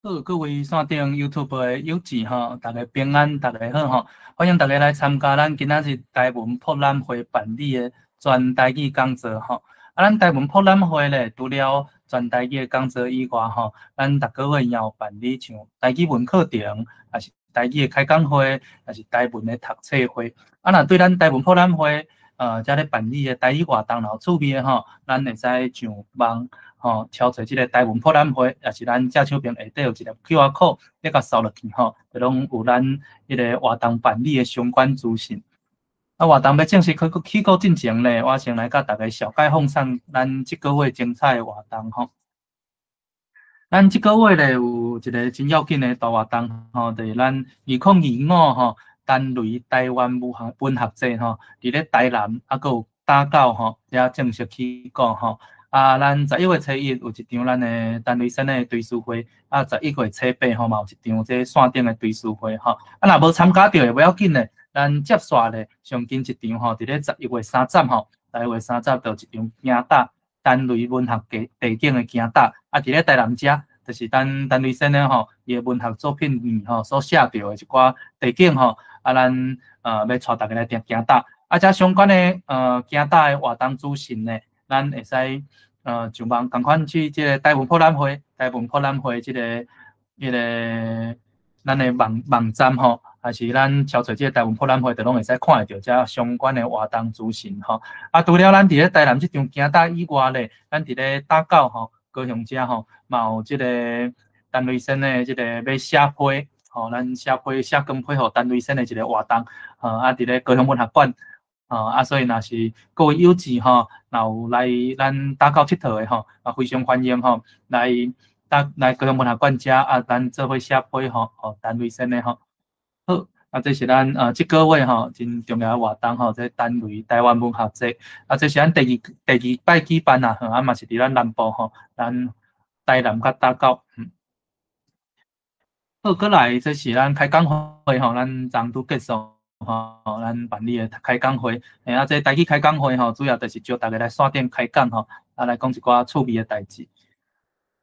好，各位線頂 YouTube 的友姊吼，大家平安，大家好吼，歡迎大家來參加咱今仔日台文博覽會辦理的全台語講座吼。啊，咱台文博覽會咧，除了全台語的講座以外吼，咱逐個月也有辦理像台語文課程，抑是台語的開講會，抑是台文的讀冊會。啊，若對咱台文博覽會，遮咧辦理的台語活動若有趣味的吼，咱會使上網吼，敲揣這个台文博覽會，抑是咱正手邊下底有一个 QR code，你共掃落去吼，就攏有咱彼个活動辦理的相關資訊。啊，活動欲正式開起鼓進前咧，我先來佮大家紹介放送咱這个月精彩的活動吼。咱這个月咧有一个真要緊的大活動吼，就是咱2025吼，陳雷台灣文學節吼，佇咧台南啊，閣有打狗吼，遮正式起鼓吼。啊，咱11月初1有一場咱的陳雷先的追思會，啊，11月初8吼嘛有一場這線頂的追思會吼。啊，若無參加著的無要緊的，咱接續咧上近一場吼，佇咧十一月三十吼，十一月三十就有一場行搭陳雷文學地地景的行搭，啊，佇咧台南遮，就是咱陳雷先的吼，伊的文學作品裡吼所寫著的一寡地景吼，啊，咱欲帶大家來行行搭，啊，遮相關的行搭的活動資訊呢，咱會使上網仝款去這个台文博覽會、台文博覽會這个、彼个咱的網站吼，抑是咱敲揣這个台文博覽會，就攏會使看會著遮相關的活動資訊吼。啊，除了咱佇咧台南這場行搭以外咧，咱佇咧打狗吼，高雄遮吼，嘛有這个陳雷先的這个欲寫批吼，咱寫批寫光批予陳雷先的一个活動，吼，啊，佇咧高雄文學館。吼，啊，所以若是各位友姊吼，若有來咱打狗𨑨迌的吼，啊，非常歡迎吼，來打來高雄文學館遮啊，咱做伙寫批吼，予陳雷先的吼。好，啊，這是咱這个月吼真重要的活動吼，這陳雷台灣文學節，啊，這是咱第二擺舉辦啊，啊嘛是佇咱南部吼，咱台南佮打狗。嗯。好，閣來這是咱開講會吼，咱昨拄結束。吼，咱辦理的開講會，欸，啊，這台語開講會吼，主要就是招大家來線頂開講吼，啊，來講一寡趣味的代誌。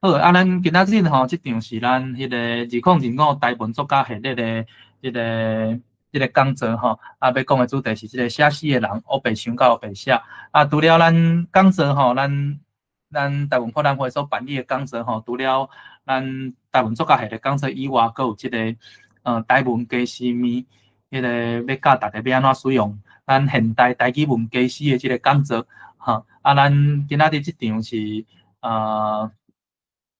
好，啊，咱今仔日吼，這場是咱彼个2025台文作家系列的這个講座吼，啊，欲講的主題是這个寫死的人，烏白想佮烏白寫。啊，除了咱講座吼，咱台文博覽會所辦理的講座吼，除了咱台文作家系列講座以外，閣有這个台文家私物。彼个欲教大家欲按怎使用咱現代台語文家私的這个講座，吼，啊，咱今仔日這場是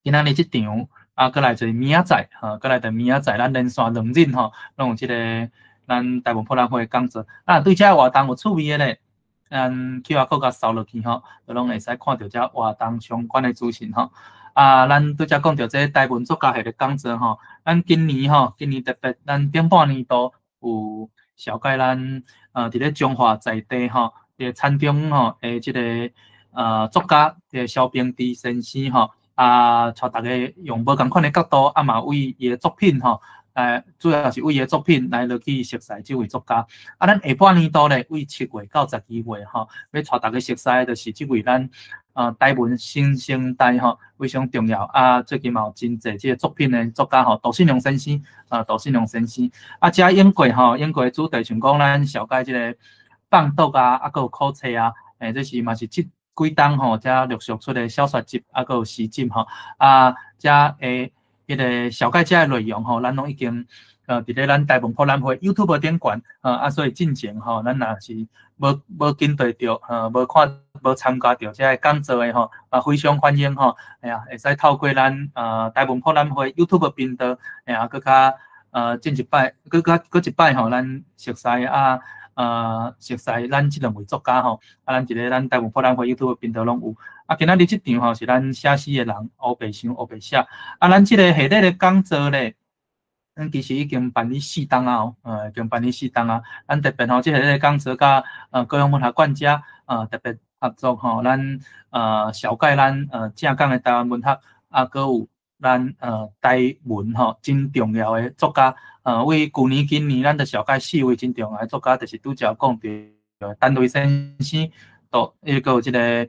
今仔日這場，啊，閣來就是明仔載，吼，閣來就明仔載，咱連續2日吼，攏有這个咱台文博覽會的講座。啊，對這个活動有趣味的咧，咱 QR code 共掃落去吼，就攏會使看著這活動相關的資訊吼。啊，咱拄才講著這台文作家系列講座吼，咱今年吼，今年特別，咱頂半年度有紹介咱佇咧彰化在地吼，佇田中吼的這个作家，這個蕭秉治先生吼，啊，帶大家用無仝款的角度，啊嘛為伊的作品吼，主要是為伊的作品來落去熟似這位作家。啊，咱下半年度咧，為7月到12月吼，欲帶大家熟似的就是這位咱台文新生代吼非常重要啊，最近嘛有真濟這个作品的作家吼，杜信良先生啊，杜信良先生啊，遮英國吼，英國的主題像講咱紹介這个放毒啊，啊，閣有苦冊啊，欸，這是嘛是這幾冬吼，才陸續出的小說集，啊，閣有詩集吼，啊，遮的彼个紹介遮的內容吼，咱攏已經佇咧咱台文博覽會 YouTube 頂懸，啊，所以進前吼，咱若是無跟對著，無看無參加著這个講座的吼，啊，非常歡迎吼，哎呀，會使透過咱台文博覽會 YouTube 頻道，哎呀，閣較進一擺，閣較閣一擺吼，咱熟似啊，熟似咱這兩位作家吼，啊，咱佇咧咱台文博覽會 YouTube 頻道攏有。啊，今仔日這場吼是咱寫死的人，烏白想烏白寫。啊，咱這个系列的講座咧，咱其實已經辦理四冬啊，已經辦理四冬啊。咱特別吼，這个講座佮高雄文學館遮特別合作吼，咱紹介咱正港的台灣文學，啊，閣有咱台文吼真重要的作家。為舊年、今年，咱就紹介四位真重要的作家，就是拄才講著陳雷先生，都伊閣有這个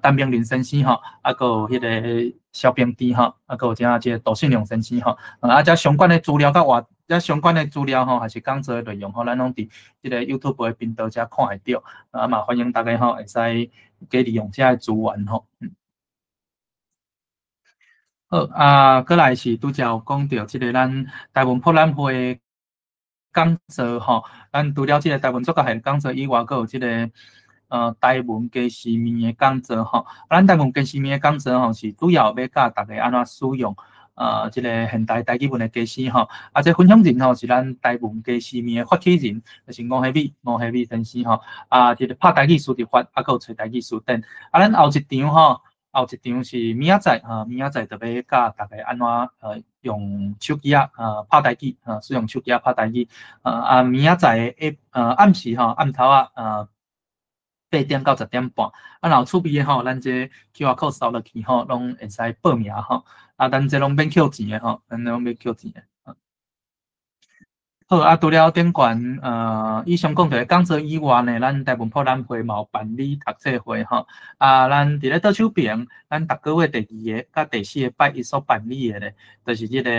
陳明仁先生吼，啊，閣有彼个蕭平弟吼，啊，閣有遮這個杜信良先生吼，啊，遮相關的資料佮活，遮相關的資料吼，還是講座的內容吼，咱攏佇這個 YouTube 的頻道遮看會著，啊嘛歡迎大家吼會使加利用遮的資源吼。好，啊，閣來是拄才有講著這個咱台文博覽會講座吼，咱除了這個台文作家系講座以外，閣有這個台文家私麵的講座吼。咱台文家私麵的講座吼，是主要欲教大家按怎使用這個現代台語文的家私吼。啊，這分享人吼是咱台文家私麵的發起人，就是吳希美先生吼。啊，這個拍台語辭佇發，啊，閣有揣台語辭典。啊，咱後一場吼，後一場是明仔載，明仔載就欲教大家按怎用手機仔拍台語，使用手機仔拍台語。啊，明仔載的暗時吼，暗頭仔8點到10點半。啊，若有趣味的吼，咱這 QR code 掃落去吼，攏會使報名吼。啊，咱這攏免扣錢的吼，咱攏免扣錢的。好，啊，除了頂懸以上講著的講座以外呢，咱台文博覽會嘛有辦理讀冊會吼。啊，咱佇咧倒手邊，咱逐個月第二个佮第四个拜一所辦理的咧，就是這個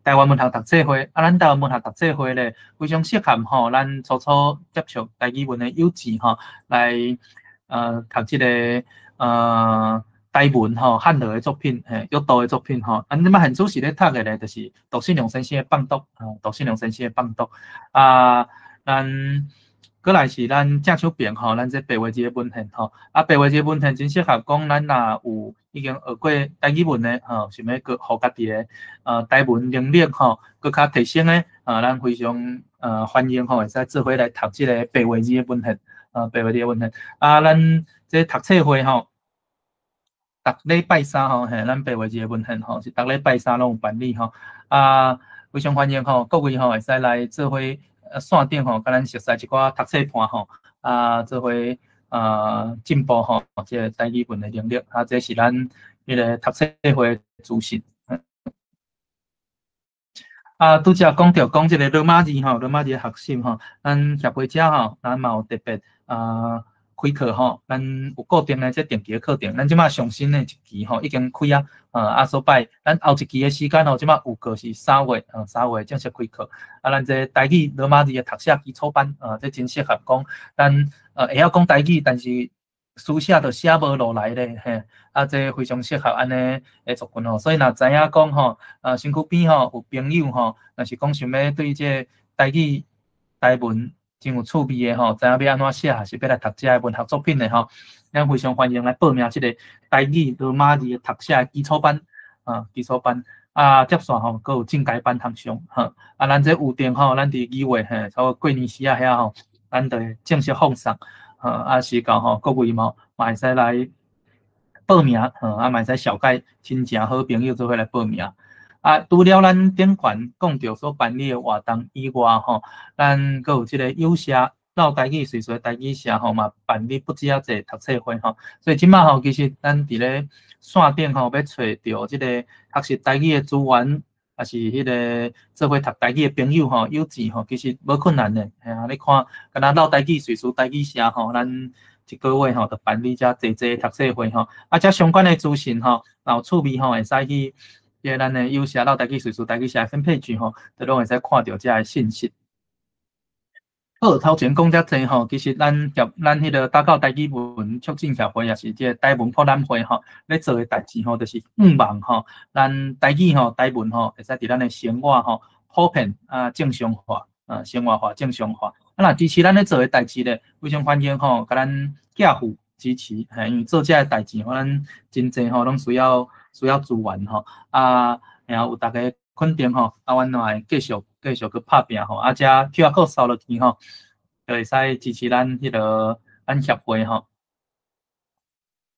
台灣文學讀冊會。啊，咱台灣文學讀冊會咧，非常適合吼，咱初初接觸台語文的幼稚吼，來讀這個台文吼漢樂的作品，嘿，閱讀的作品吼。啊，你嘛現主時咧讀的咧，就是杜信良先生的放毒，杜信良先生的放毒。啊，咱閣來是咱正手邊吼，咱這白話字的文獻吼。啊，白話字的文獻真適合講咱若有已經學過台語文的吼，想欲閣予家己的台文能力吼，閣較提升的，咱非常歡迎吼，會使做伙來讀這個白話字的文獻，白話字的文獻。啊，咱這讀冊會吼，逐禮拜三吼，嘿，咱白話字的文獻吼，是逐禮拜三攏有辦理吼。啊，非常歡迎吼，各位吼會使來做伙線頂吼，佮咱熟似一寡讀冊伴吼，啊，做伙進步吼，這個台語文的能力。啊，這是咱彼個讀冊會的資訊。啊，拄才講著講這個羅馬字吼，羅馬字的學習吼，咱協會遮吼，咱嘛有特別開課吼，咱有固定的這定期的課程，咱這馬上新的一期吼已經開啊，啊所擺，咱後一期的時間吼，這馬有個是三月，三月正式開課。啊，咱這台語羅馬字的讀寫基礎班，這真適合講咱會曉講台語，但是書寫都寫無落來咧，嘿，啊，這非常適合按呢的族群吼。所以若知影講吼，身軀邊吼有朋友吼，若是講想欲對這台語台文真有趣味的吼，知影欲按怎寫，還是欲來讀這个文學作品的吼，咱非常歡迎來報名這個台語羅馬字的讀寫基礎班，啊，基礎班，啊，接續吼，閣有進階班通上，吼，啊，咱這有定吼，咱佇2月嘿，差不多過年時仔遐吼，咱就會正式放送，啊，是到吼，各位嘛會使來報名，啊，嘛會使紹介親情好朋友做伙來報名。啊，除了咱頂懸講著所辦理的活動以外吼，咱閣有這個友社繞台語隨隨台語社吼嘛辦理不止仔濟讀冊會吼，所以這馬吼其實咱佇咧線頂吼欲揣著這個學習台語的資源，抑是彼個做伙讀台語的朋友吼，友誼吼，其實無困難的。嘿啊，你看，敢若繞台語隨隨台語社吼，咱一個月吼就辦理遮濟濟讀冊會吼，啊，遮相關的資訊吼，若有趣味吼，會使去這個咱的友社繞台語隨隨台語社的 fanpage 吼，就攏會使看著遮的信息。好，頭前講遮濟吼，其實咱協咱彼個打狗台語文促進協會，也是這個台文博覽會吼，咧做的代誌吼，就是向望吼，咱台語吼、台文吼，會使佇咱的生活吼普遍啊正常化，啊生活化、正常化。啊，若支持咱咧做的代誌咧，非常歡迎吼，共咱寄付支持，嘿，因為做這个代誌吼，咱真濟吼，攏需要資源吼，啊，然後有大家肯定吼，啊，阮嘛會繼續去拍拚吼，啊，遮 QR code 掃落去吼，就會使支持咱彼個咱協會吼。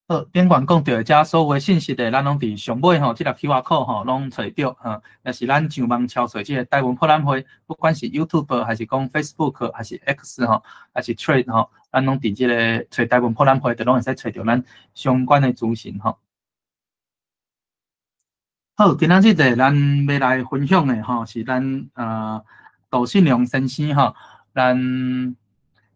好，頂懸講著的遮所有的信息的，咱攏佇上尾吼，這粒 QR code 吼，攏揣著吼，也是咱上網搜尋這個台文博覽會，不管是 YouTube 還是講 Facebook 還是 X 吼，還是 Threads 吼，咱攏佇這個揣台文博覽會，就攏會使揣著咱相關的資訊吼。好，今仔日咧，咱欲來分享的吼，是咱杜信良先生吼，咱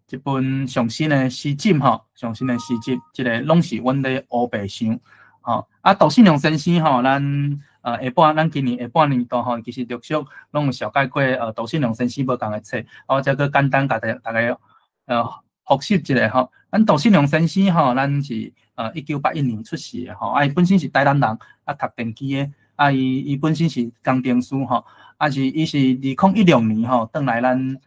這本上新的詩集吼，上新的詩集，這個攏是阮咧烏白想。吼，啊，杜信良先生吼，咱下半咱今年下半年度吼，其實陸續攏有紹介過杜信良先生無仝的冊，我這閣簡單共大家複習一下吼。咱杜信良先生吼，咱是1981年出世的吼，啊，伊本身是台南人，啊，讀電機的，啊，伊本身是工程師吼，啊是伊是2016年吼，轉來咱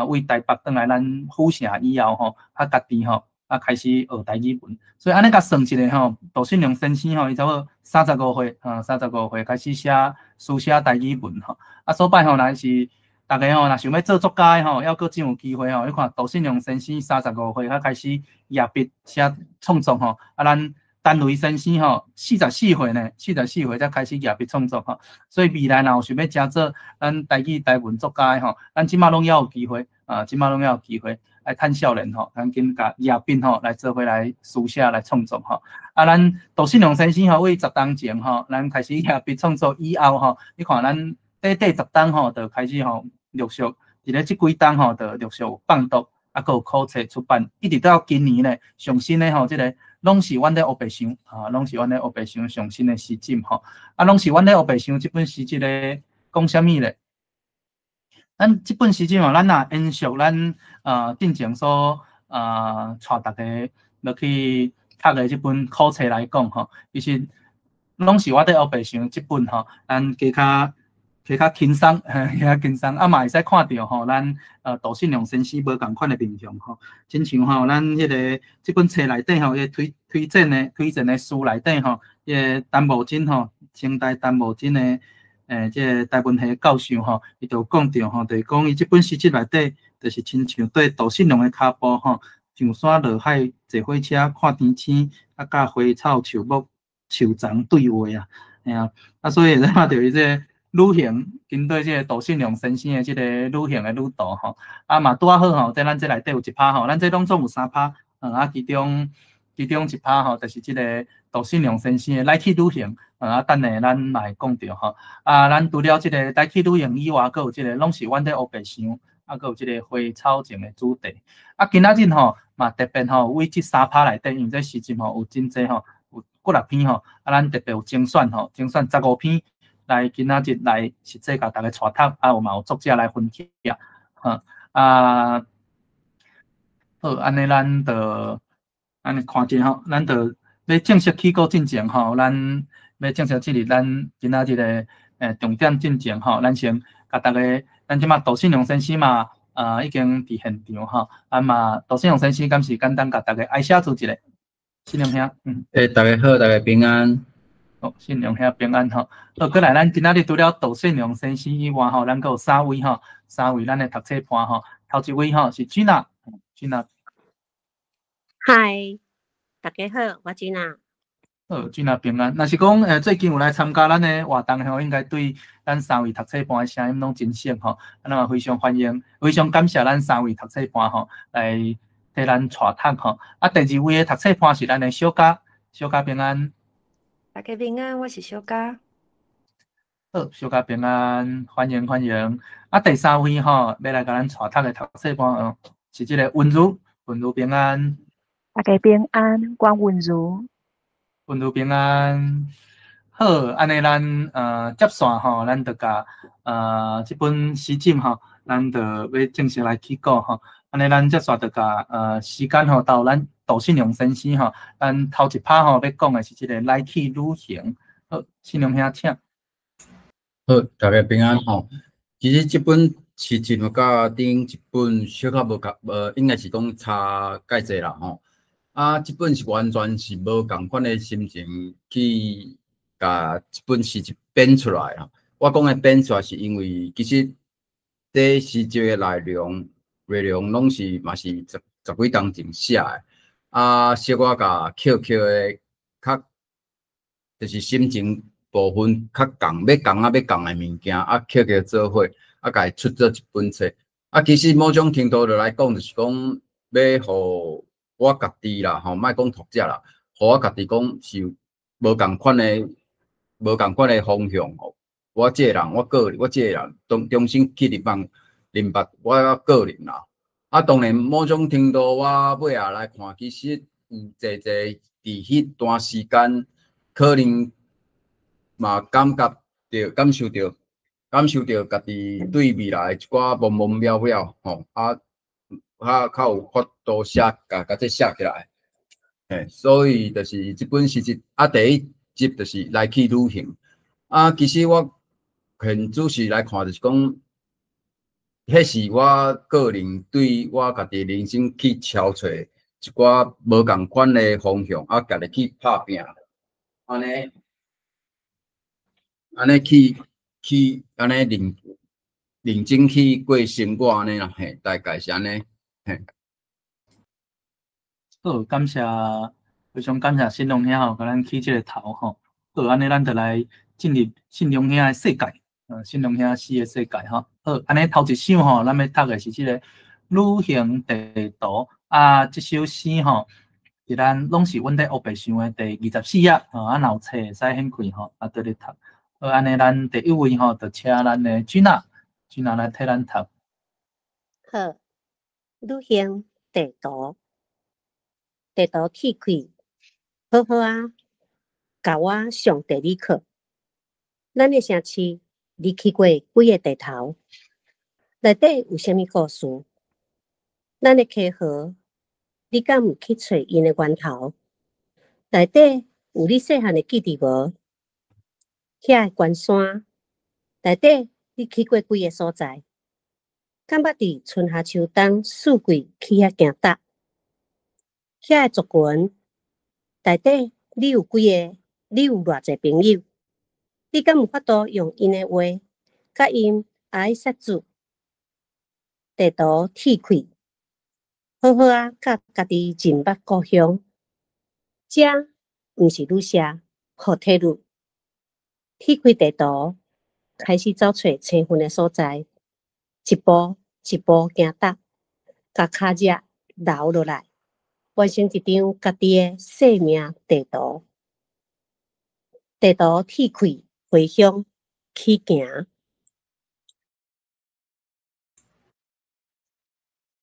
為台北轉來咱府城以後吼，啊，家己吼，啊，開始學台語文，所以按呢共算一下吼，杜信良先生吼，伊差不多三十五歲，啊，三十五歲開始寫書寫台語文吼。啊，所擺吼，若是逐家吼，若想欲做作家的吼，猶閣真有機會吼。你看杜信良先生三十五歲才開始舉筆寫創作吼，啊，咱陳雷先生吼，四十四歲呢，四十四歲才開始舉筆創作吼。所以未來若有想欲成做咱台語台文作家的吼，咱這馬攏猶有機會，啊，這馬攏猶有機會。愛趁少年吼，趕緊共舉筆吼來做伙來書寫來創作吼。啊，咱杜信良先生吼，為10冬前吼，咱開始舉筆創作以後吼，你看咱短短10冬吼，就開始吼陸續佇咧這幾冬吼，就陸續有放讀，啊，閣有考冊出版，一直到今年咧上新的吼，這个攏是阮咧烏白想，啊，攏是阮咧烏白想上新的詩集吼。啊，攏是阮咧烏白想這本詩集咧講啥物咧？咱這本詩集吼，咱若延續咱進前所帶大家落去讀的這本考冊來講吼，其實攏是我佇烏白想這本吼，咱加較加較輕鬆，加較輕鬆，啊嘛會使看著吼，咱杜信良先生無仝款的面向吼，親像吼，咱彼个這本冊內底吼，彼个推薦的書內底吼，彼个陳慕貞吼，清大陳慕貞的這个台文系教授吼，伊就有講著吼，就是講伊這本詩集內底，就是親像對杜信良的跤步吼，上山落海坐火車看天星，啊，佮花草樹木樹叢對話啊，嘿啊，啊，所以會使看著伊這個旅行，針對這個杜信良先生的這個旅行的旅途吼，啊嘛拄仔好吼，佇咱這內底有一趴吼，咱這攏總有三趴，啊，其中一趴吼，就是這個杜信良先生的來去旅行，啊，等下咱嘛會講著吼，啊，咱除了這個來去旅行以外，閣有這個攏是阮佇烏白想，啊，閣有這個花草情的主題，啊，今仔日吼嘛特別吼，為這三趴內底，因為這詩集吼有真濟吼，有幾若篇吼，啊，咱特別有精選吼，精選15篇來今仔日來實際共大家帶讀，啊，有嘛有作者來分享，哈，啊，好，按呢咱就按呢看者吼，咱就欲正式起鼓進前吼，咱欲正式進入咱今仔日的重點進前吼，咱先共大家，咱這馬杜信良先生嘛，已經佇現場吼，啊嘛，杜信良先生敢是簡單共大家來寫字一下，信良兄，嗯。欸，大家好，大家平安。好，信良兄平安吼。好，過來咱今仔日除了杜信良先生以外吼，咱閣有三位吼，三位咱的讀冊伴吼。頭一位吼是 Gina，Gina。嗨，大家好，我 Gina。好，Gina 平安。若是講最近有來參加咱的活動吼，應該對咱三位讀冊伴的聲音攏真熟吼。啊，咱嘛非常歡迎，非常感謝咱三位讀冊伴吼來替咱帶讀吼。啊，第二位的讀冊伴是咱的小嘉，小嘉平安。大家平安，我是小嘉。好，小嘉平安，歡迎歡迎。啊，第三位吼，欲來共咱帶讀的讀冊伴是這个溫如，溫如平安。大家平安，我溫如。溫如平安。好，按呢咱接線吼，咱就共這本詩集吼，咱就欲正式來起鼓吼。按呢咱接線就共時間吼，到咱杜信良先生吼，咱頭一趴吼欲講的是這个來去旅行。好，信良兄請。好，大家平安吼。其實這本詩集佮頂一本小可無仝，無應該是講差蓋濟啦吼。啊，這本是完全是無仝款的心情去共這本詩集編出來啊。我講的編出來是因為其實這詩集的內容攏是嘛是十幾冬前寫的。啊，小可共扣扣的較，就是心情部分較仝，欲仝啊欲仝的物件，啊扣扣做伙，啊共伊出做一本冊。啊，其實某種程度落來講，就是講欲予我家己啦，吼，莫講讀者啦，予我家己講是無仝款的方向吼。我這個人，我個人，我這個人，重新去認捌我個人啦。啊，當然某種程度，我尾仔來看，其實有濟濟佇彼段時間，可能嘛感覺著、感受著、感受著家己對未來一寡茫茫渺渺吼，啊，較較有法度寫，共共這寫起來，嘿，所以就是這本詩集啊，第一集就是來去旅行。啊，其實我現仔細來看，就是講，彼是我個人對我家己人生去超揣一寡無仝款的方向，啊，家己去拍拚，按呢，按呢去去按呢認認真去過生活按呢啦，嘿，大概是按呢，嘿。好，感謝，非常感謝新龍兄吼，共咱起這个頭吼。好，按呢咱就來進入信龍兄的世界，信龍兄詩的世界吼。好，按呢頭一首吼，咱欲讀的是這个旅行地圖啊，這首詩吼，是咱攏是阮咧烏白想的第24頁吼，啊，若有冊會使掀開吼，啊，綴咧讀。好，按呢咱第一位吼，就請咱的君娜，君娜來替咱讀。好，旅行地圖，地圖鐵開，好好啊，共我上地理課。咱的城市，你去過幾个地頭？內底有啥物故事？咱的溪河，你敢有去揣𪜶的源頭？內底有你細漢的記憶無？遐个懸山內底，你去過幾个所在？敢捌佇春夏秋冬四季去遐行踏？遐个族群內底，你有幾个？你有偌濟朋友？你敢有法度用𪜶的話，佮𪜶愛說主？地圖鐵開，好好啊，佮家己認捌故鄉。這毋是旅社，予體率。鐵開地圖，開始走揣青雲的所在，一步一步行踏，共跤跡留落來，完成一張家己的生命地圖。地圖鐵開，回鄉去行。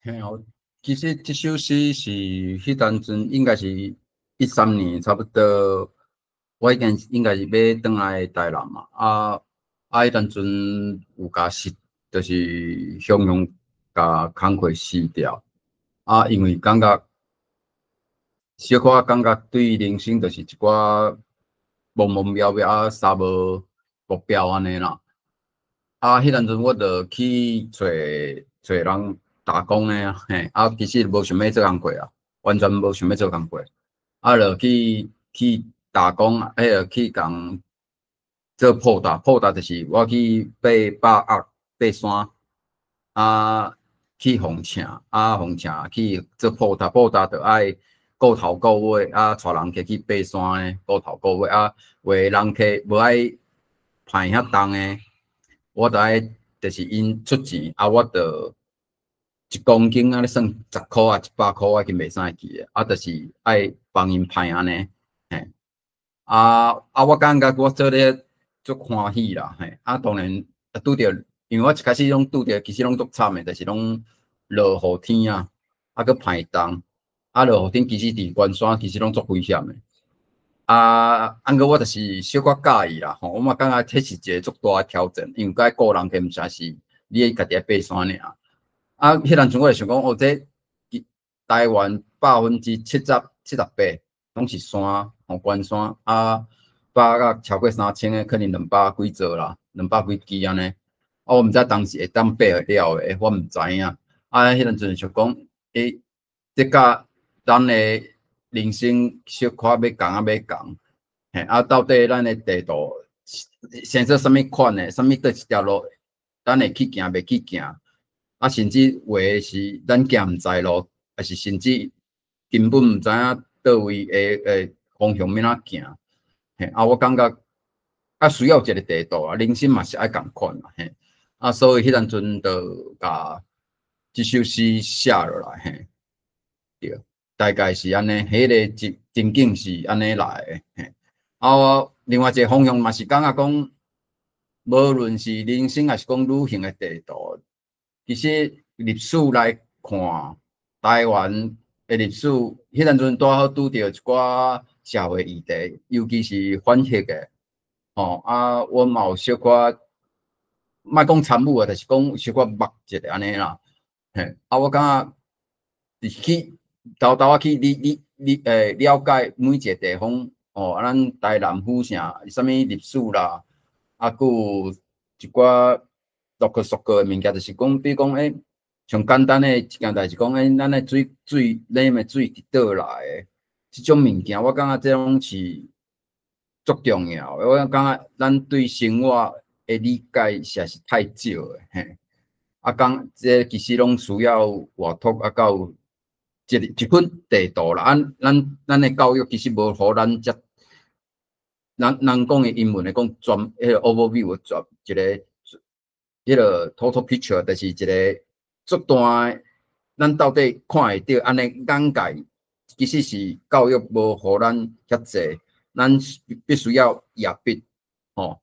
嘿哦，其實這首詩是彼當陣應該是13年差不多，我已經應該是欲轉來台南嘛，啊啊！彼當陣有共辭，就是雄雄共工課辭掉，啊，因為感覺小可感覺對人生就是一寡茫茫渺渺啊，啥無目標按呢啦。啊，彼當陣我就去揣揣人打工的啊，嘿，啊，其實無想欲做工課啊，完全無想欲做工課，啊，就去去打工，彼个去共做破達，破達就是我去爬百岳、爬山，啊，去予請，啊，予請去做破達，破達就愛顧頭顧尾，啊，帶人客去爬山呢，顧頭顧尾，啊，有的人客無愛攀遐重的，我就愛就是𪜶出錢，啊，我就1公斤按呢算10箍啊，100箍，我已經袂啥會記的，啊，就是愛幫𪜶攀按呢，嘿，啊啊，我感覺我做咧足歡喜啦，嘿，啊，當然啊拄著，因為我一開始攏拄著，其實攏足慘的，就是攏落雨天啊，啊，閣攀重，啊，落雨天其實佇懸山其實攏足危險的，啊，按過我就是小可佮意啦，吼，我嘛感覺這是一个足大的挑戰，因為佮顧人客毋是是你家己愛爬山爾。啊，彼當陣我就想講，哦，這台灣78%攏是山，吼，懸山啊，百岳超過3000个，可能兩百幾座啦，兩百幾支按呢。啊，我毋知當時會當爬會了袂，我毋知影。啊，彼當陣想講，欸，這佮咱的人生小可欲仝啊欲仝，嘿，啊，到底咱的地圖生做啥物款的，啥物佗一條路，咱會去行袂去行？啊，甚至有的是咱行毋知路，抑是甚至根本毋知影佗位會會方向欲按怎行。嘿，啊，我感覺啊需要一个地圖啊，人生嘛是愛仝款啊，嘿，啊，所以彼當陣就共這首詩寫落來，嘿，對，大概是按呢，彼个情情景是按呢來的，嘿，啊，我另外一个方向嘛是感覺講，無論是人生抑是講旅行的地圖，其實歷史來看，台灣的歷史，彼當陣拄好拄著一寡社會議題，尤其是反核的，吼啊，阮嘛有小可，莫講參與啊，就是講小可目一下按呢啦，嘿，啊，我感覺是去沓沓仔去理理理了解每一個地方，吼，啊，咱台南府城啥物歷史啦，啊，閣有一寡陸克屬個的物件，就是講，比如講，上簡單的一件代誌，講，咱的水水，咱的水佇佗來的，這種物件，我感覺這攏是足重要的。我感覺咱對生活的理解實在是太少的，嘿。啊，講這其實攏需要活托啊，佮有一一本地圖啦。啊，咱的教育其實無予咱遮，人人講的英文來講，全彼個 overview 全一個，彼個 total picture，就是一個足大的，咱到底看會著按呢眼界，其實是教育無予咱遐濟，咱必須要掖筆，吼，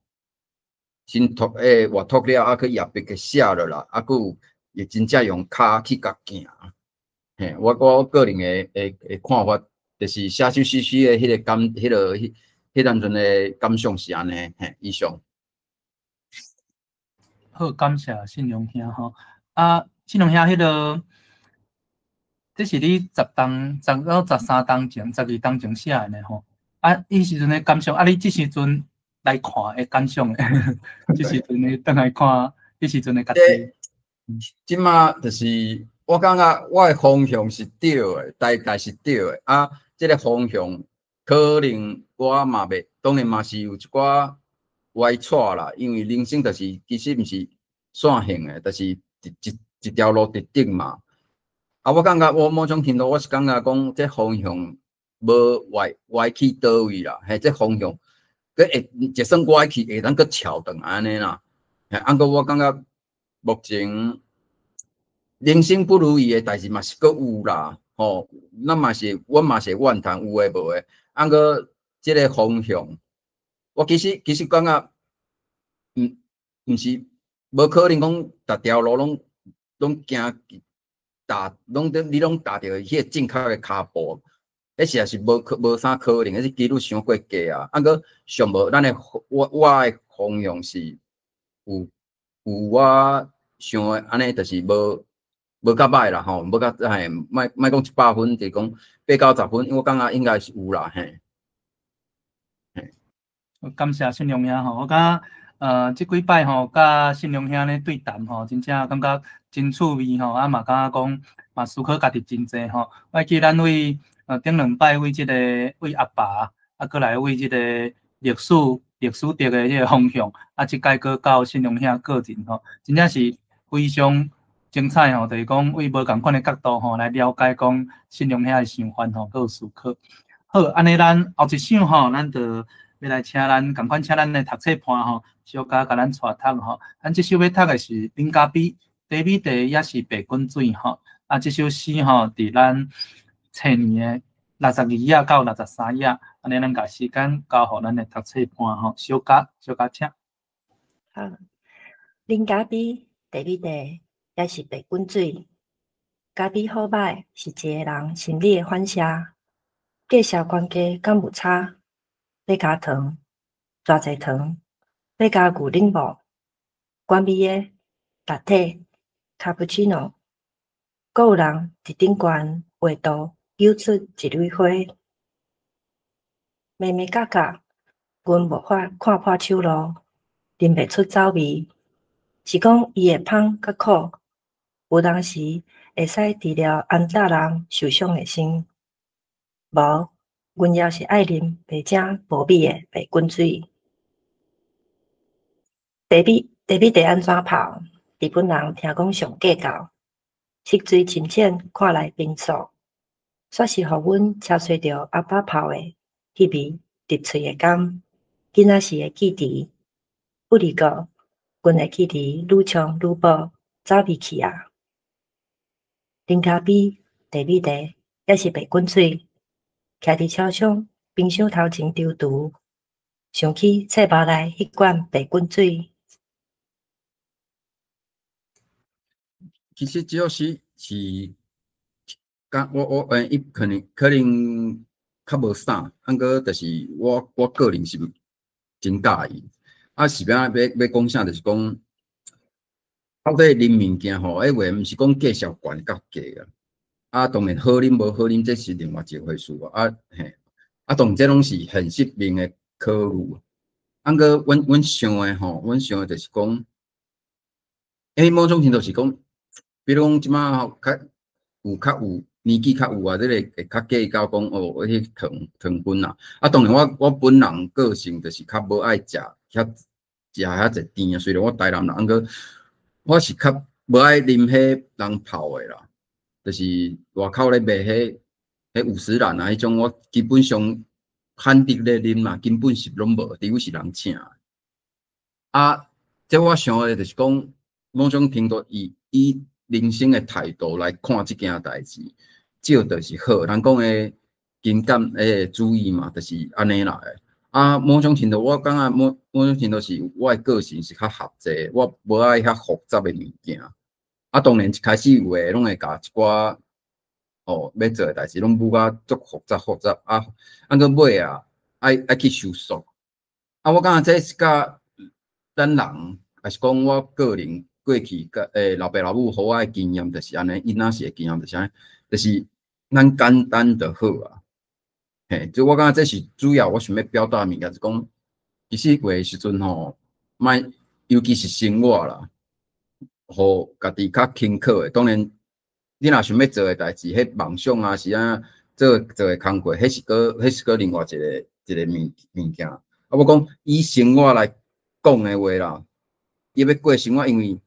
先讀閱讀了，啊去掖筆去寫落來，啊閣有會真正用跤去共行。嘿，我個人的看法，就是寫首詩詩的彼個感，彼個彼彼當陣的感想是按呢，嘿，以上。好，感謝信良兄吼。啊，信良兄，彼個，這是你10冬、10到13冬前、12冬前寫的呢吼。啊，彼時陣的感想，啊，你這時陣來看的感想咧？這時陣你轉來看，彼時陣的家己。這馬就是我感覺我的方向是對的，大概是對的。啊，這個方向可能我嘛袂，當然嘛是有一寡歪錯啦，因為人生就是其實毋是線性的，就是一一一條路直直嘛。啊，我感覺我某種程度我是感覺講，這方向無歪歪去佗位啦，嘿，這方向閣會就算歪去，會當閣翹轉來按呢啦。嘿，啊，毋過我感覺目前人生不如意的代誌嘛是閣有啦，吼，咱嘛是，阮嘛是怨嘆有的無的。啊，毋過這個方向，我其實感覺，毋是無可能講逐條路攏行踏，攏你攏踏著彼個正確的跤步，彼實在是無可無啥可能，彼是幾率傷過低啊。啊，毋過上無咱的我的方向是有我想的按呢，就是無較䆀啦吼，無較嘿，莫莫講100分，就是講8、90分，我感覺應該是有啦，嘿。嘿。感謝信良兄吼，我感覺這幾擺吼，佮信良兄咧對談吼，真正感覺真趣味吼，啊嘛感覺講嘛思考家己真濟吼。我記咱為頂兩擺為這個為阿爸，啊閣來為這個歷史的這個方向，啊這擺閣到信良兄個人吼，真正是非常精彩吼，就是講為無仝款的角度吼來了解講信良兄的想法吼，閣有思考。好，按呢咱後一首吼，咱就欲來請咱仝款請咱的讀冊伴吼，小可共咱帶讀吼。咱這首欲讀的是啉咖啡、茶米茶，抑是白滾水吼。啊，這首詩吼，佇咱冊年的62頁到63頁，按呢咱共時間交予咱的讀冊伴吼，小可小可請。好，啉咖啡、茶米茶，抑是白滾水。咖啡好歹是一个人心理的反射，價數懸低敢有差？欲加糖，偌濟糖？欲加牛奶無？原味的、拿鐵、卡布奇諾，閣有人佇頂懸畫圖扭出一蕊花。眉眉角角，阮無法看破手路，啉袂出走味。是講伊會芳佮苦，有當時會使治療安搭人受傷的心。無，阮猶是愛啉袂正無味的白滾水。茶米茶按怎泡？日本人聽講上計較，色水深淺，看來平素，煞是予阮車揣著阿爸泡的彼味入喙的甘，囡仔時的記憶。不離過，阮會記得愈衝愈薄，走味去啊！啉咖啡、茶米茶，抑是白滾水，徛佇超商冰箱頭前躊躇，想起冊包內彼罐白滾水。其實這首詩是敢我我欸，伊可能較無啥，毋過就是我個人是真佮意。啊，是欲按怎欲講啥？就是講到底啉物件吼，彼話毋是講介紹懸佮低啊。啊，當然好啉無好啉，這是另外一回事啊。啊嘿，啊，當然這攏是現實面的考慮。啊，毋過阮想的吼，阮想的就是講，因為某種程度是講，比如講這馬吼較有較有年紀較有啊，這個會較計較講哦，彼糖分啊。啊，當然我本人個性就是較無愛食遐食遐濟甜啊。雖然我台南人，毋過我是較無愛啉彼人泡的啦，就是外口咧賣彼五十嵐啊，彼種我基本上罕得咧啉啦，根本是攏無，除非是人請。啊，這我想的就是講，某種程度以人生的態度來看這件代誌，少就是好。人講的勤儉彼個主義嘛，就是按呢來的。啊，某種程度我感覺某種程度是我的個性是較合濟，我無愛遐複雜的物件。啊，當然一開始有的攏會共一寡哦，欲做的代誌攏舞甲足複雜複雜啊，啊，閣尾啊，愛去收束。啊，我感覺這是佮咱人，抑是講我個人過去佮老爸老母予我的經驗就是按呢，𪜶若是的經驗就是按呢，就是咱簡單就好啊。嘿，就我感覺這是主要我想欲表達的物件，就是講，其實有的時陣吼，莫尤其是生活啦，予家己較輕巧的。當然，你若想欲做的代誌，彼夢想啊，是按怎做的工課，彼是閣另外一個物件。啊，我講以生活來講的話啦，伊欲過生活，因為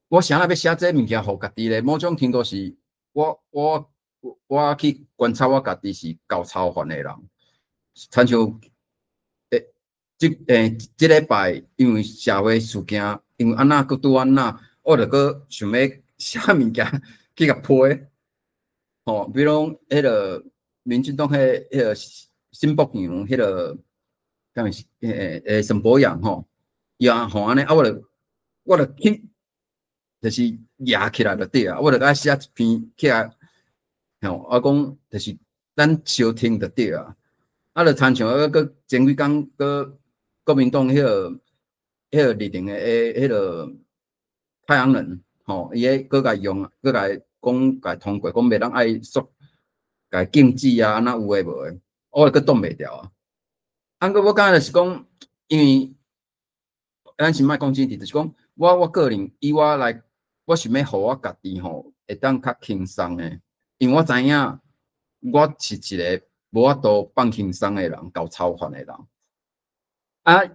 我啥物欲寫這物件予家己咧，某種程度是我去觀察我家己是夠操煩的人，親像這禮拜因為社會事件，因為按怎閣拄按怎，我就閣想欲寫物件去共批，吼，比如講彼個民進黨彼個新北洋彼個，敢是沈伯洋吼，伊也吼按呢，啊，我就去，就是攑起來就對啊，我就愛寫一篇起來。吼，我講就是咱相聽就對啊，啊，就親像啊，閣前幾工閣國民黨彼個綠營的彼個太陽能，吼，伊彼閣共用，閣共講共通過，講袂當愛縮，共禁止啊，按怎有的無的，我閣擋袂牢啊。啊，毋過我感覺就是講，因為咱先莫講政治，就是講我個人以我來，我想欲予我家己吼會當較輕鬆的。因為我知影，我是一個無法度放輕鬆的人，夠操煩的人。啊，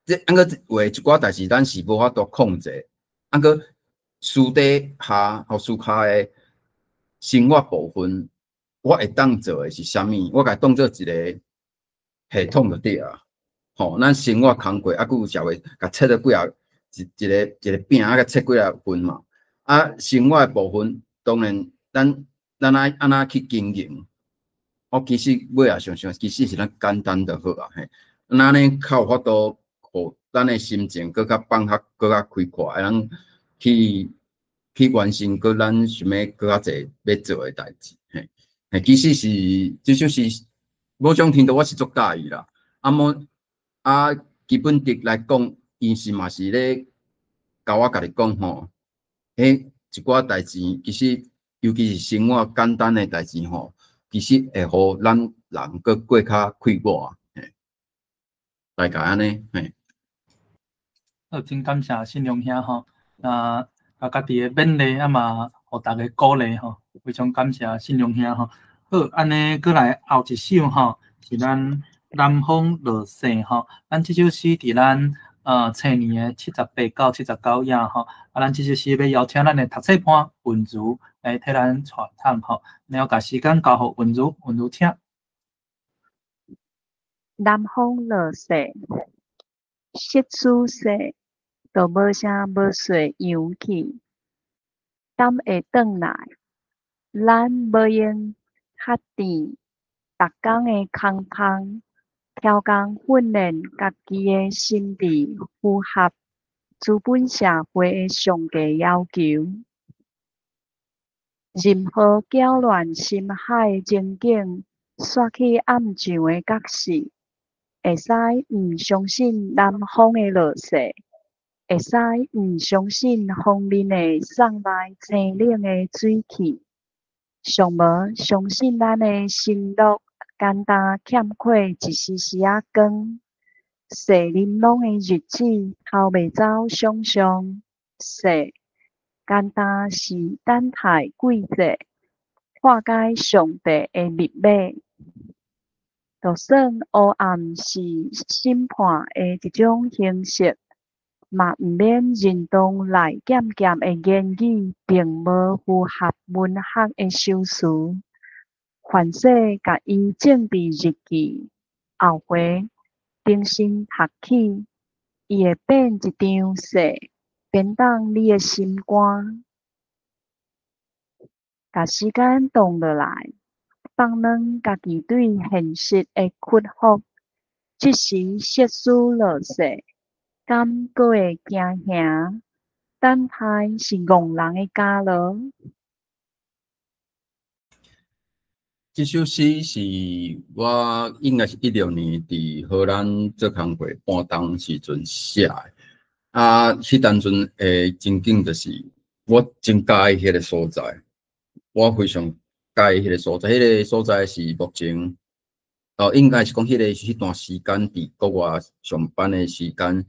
這按過有的一寡代誌，咱是無法度控制。按過私底下予私跤的生活部分，我會當做的是啥物？我共當做一個系統就對啊。吼，咱生活工課，啊，閣有社會，共切做幾仔一個餅，啊，共切幾仔份嘛。啊，生活的部分，當然咱愛按怎去經營？我其實尾仔想想，其實是咱簡單就好啊。嘿，咱按呢較有法度，予咱的心情閣較放較閣較開闊，會當去完成閣咱想欲閣較濟欲做的代誌。嘿，嘿，其實是這就是某種程度我是足佮意啦。啊，某啊，基本的來講，伊是嘛是咧共我家己講吼，彼一寡代誌其實，尤其是生活簡單的代誌吼，其實會予咱人閣過較快活，嘿，大概按呢，嘿。好，真感謝信良兄吼，啊，共家己的勉勵啊嘛，予大家鼓勵吼，非常感謝信良兄吼。好，按呢，閣來後一首吼，是咱南風落雪吼，咱這首詩佇咱青年的78到79頁吼，啊，咱這首詩欲邀請咱的讀冊伴文如來替咱傳唱吼，然後共時間交予文如，文如請。南風落雪，失事雪，就無聲無息揚去，敢會轉來？咱無閒較甜，逐工的空芳，超工訓練家己的心智，符合資本社會的上低要求。任何攪亂心海的情景，煞去暗場的角勢，會使毋相信南風的落雪，會使毋相信封面會送來清冷的水汽，尚無相信咱的承諾，簡單欠缺一絲絲仔光。細玲瑯的日子，偷袂走想像，雪簡單是等待季節，破解上帝的密碼。就算黑暗是審判的一種形式，嘛毋免認同賴劍劍的言語並無符合文學的修辭。凡勢共伊政治日記，後回重新讀起，伊會變一場雪，變凍你的心肝。共時間擋落來，放軟家己對現實的屈服。這時雪絲落雪，敢閣會驚嚇？等待是戇人的家勞。這首詩是我應該是16年佇荷蘭做工課半冬時陣寫的。啊，彼當陣的情景就是我真佮意彼個所在，我非常佮意彼個所在。彼個所在是目前，哦，應該是講彼個彼段時間佇國外上班的時間，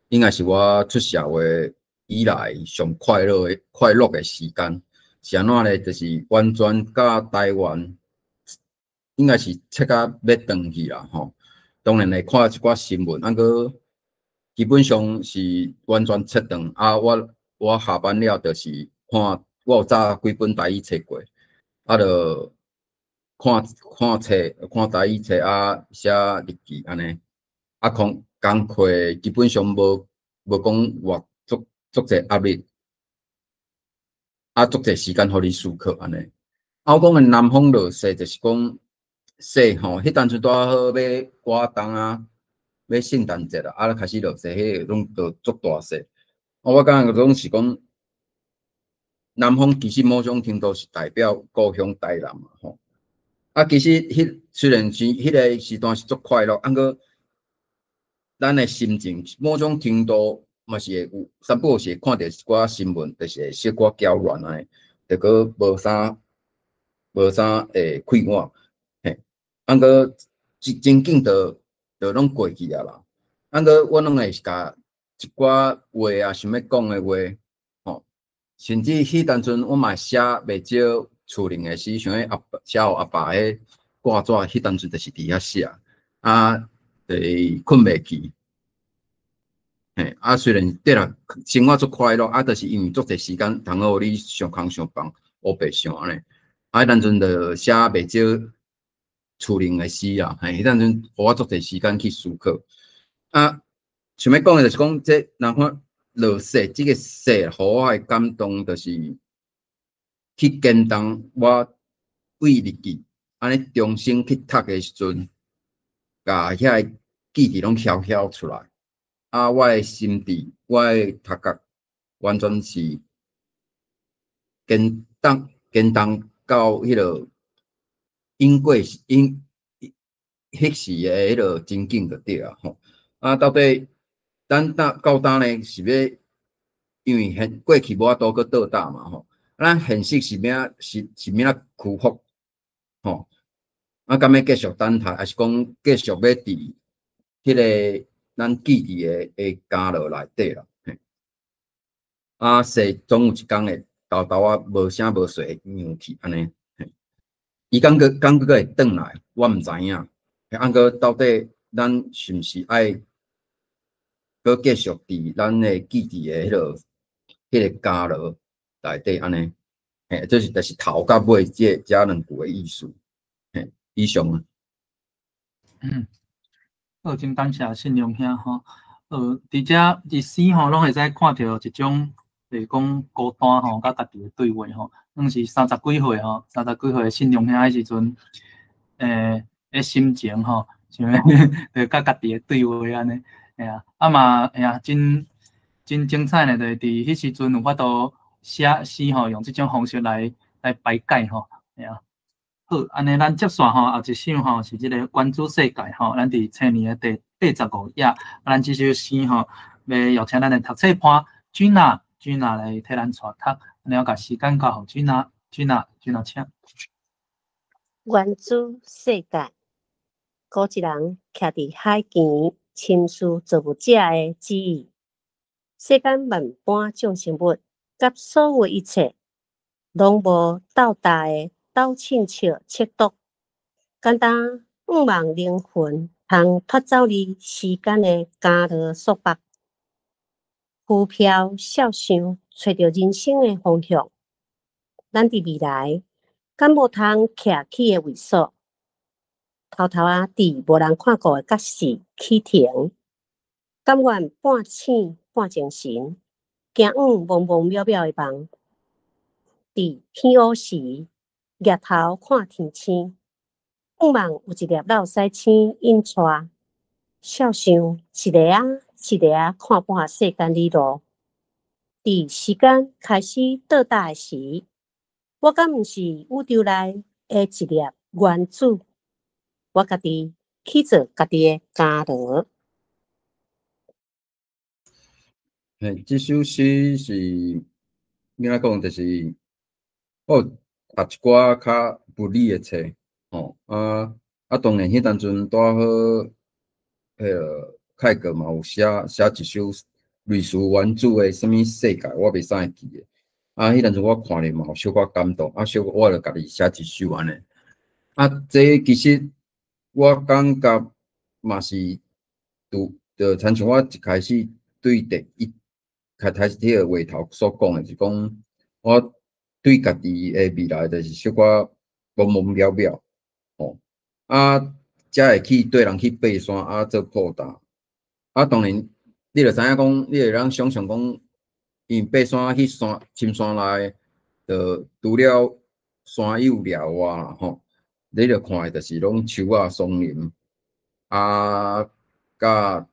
應該是我出社會以來上快樂的時間。是按怎咧？就是完全佮台灣，應該是切甲欲斷去啦吼。當然會看一寡新聞，啊閣基本上是完全切斷。啊，我下班了就是看，我有早幾本台語冊過，啊，就看看冊，看台語冊啊，寫日記按呢。啊，工課基本上無講偌足足濟壓力。啊，足濟時間予你思考按呢。啊，我講的南風落雪，就是講雪吼，彼當陣拄好欲過冬啊，欲聖誕節啦，啊，開始落雪，彼個攏著足大雪。啊，我感覺攏是講南風其實某種程度是代表故鄉台南嘛吼。啊，其實彼雖然是彼個時段是足快樂，啊，閣咱的心情某種程度嘛是會有三不五時會看著一寡新聞，就是會小可攪亂按呢，就閣無啥會快活，嘿。啊，閣真真緊就攏過去啊啦。啊，閣我攏會共一寡話啊，想欲講的話，吼，甚至彼當陣我嘛寫袂少厝內的詩，像彼阿爸寫予阿爸彼掛紙，彼當陣就是佇遐寫，啊，就是睏袂去。嘿，啊，雖然對啦，生活足快樂，啊，就是因為足濟時間通好予你想空想放，烏白想按呢。啊，彼當陣就寫袂少厝內的詩啊，嘿，彼當陣予我足濟時間去思考。啊，想欲講的就是講，這南風落雪，這個雪予我的感動，就是去堅動我對日記，按呢重新去讀的時陣，共遐個記憶攏囂囂出來。啊，我的心智，我的觸覺，完全是堅動堅動到彼個因過因彼時的彼個情景就對啊吼。啊，到底咱到到今呢是欲，因為現過去無法度閣倒搭嘛吼。咱現實是欲是欲按怎屈服吼？啊，敢欲繼續等待，抑是講繼續欲佇彼個咱記憶的監牢內底啦？嘿。啊，雪總有一工會沓沓仔無聲無息揚去按呢。嘿。伊敢閣敢閣會轉來，我毋知影。啊，毋過到底咱是毋是愛閣繼續佇咱的記憶的彼個監牢內底按呢？嘿，這是就是頭佮尾這兩句的意思。嘿，以上啊。嗯，好，真感謝信良兄吼。佇遮佇詩吼，攏會使看著一種，就是講孤單吼，佮家己的對話吼。攏是三十幾歲吼，三十幾歲的信良兄彼時陣，的心情吼，像就佮家己的對話按呢。嘿啊，啊嘛，嘿啊，真真精彩呢，就是佇彼時陣有法度，寫詩吼，用這種方式來排解吼，嘿啊。好，按呢咱接續吼，後一首吼是這個原子世界吼，咱佇青年的第85頁，啊，咱這首詩吼，欲邀請咱的讀冊伴君娜，君娜來替咱帶讀，按呢我共時間交予君娜，君娜，君娜請。原子世界，孤一人徛佇海墘，深思造物者的旨意。世間萬般眾生物，佮所有一切，攏無鬥大的鬥凊笑尺度，簡單向望靈魂通脫走離時間的伽羅束縛，浮飄笑想，揣著人生的方向。咱佇未來，敢無通徛起的位所，偷偷仔佇無人看顧的角時起停，甘願半醒半精神，行往茫茫渺渺的夢。佇天烏時，舉頭看天星，向望有一粒落屎星引帶，笑想一个仔一个仔看破世間理路。佇時間開始倒帶的時，我敢毋是宇宙內的一粒原子？我家己去做家己的伽羅。嘿，這首詩是，應該講就是，我有讀一寡較物理的冊，吼，啊啊，當然彼當陣拄好，彼個凱格嘛有寫寫一首類似原子的啥物世界，我袂使會記得。啊，彼當陣我看咧嘛有小可感動，啊，小可我就家己寫一首按呢。啊，這其實我感覺嘛是，拄就親像我一開始對第一開開始彼個話頭所講的，是講我對家己的未來就是小可茫茫渺渺，吼，啊，才會去綴人去爬山，啊，做破擔。啊，當然，你就知影講，你會當想像講，因爬山去山深山內，就除了山友掠外啦，吼，你就看的就是攏樹仔、松林，啊，佮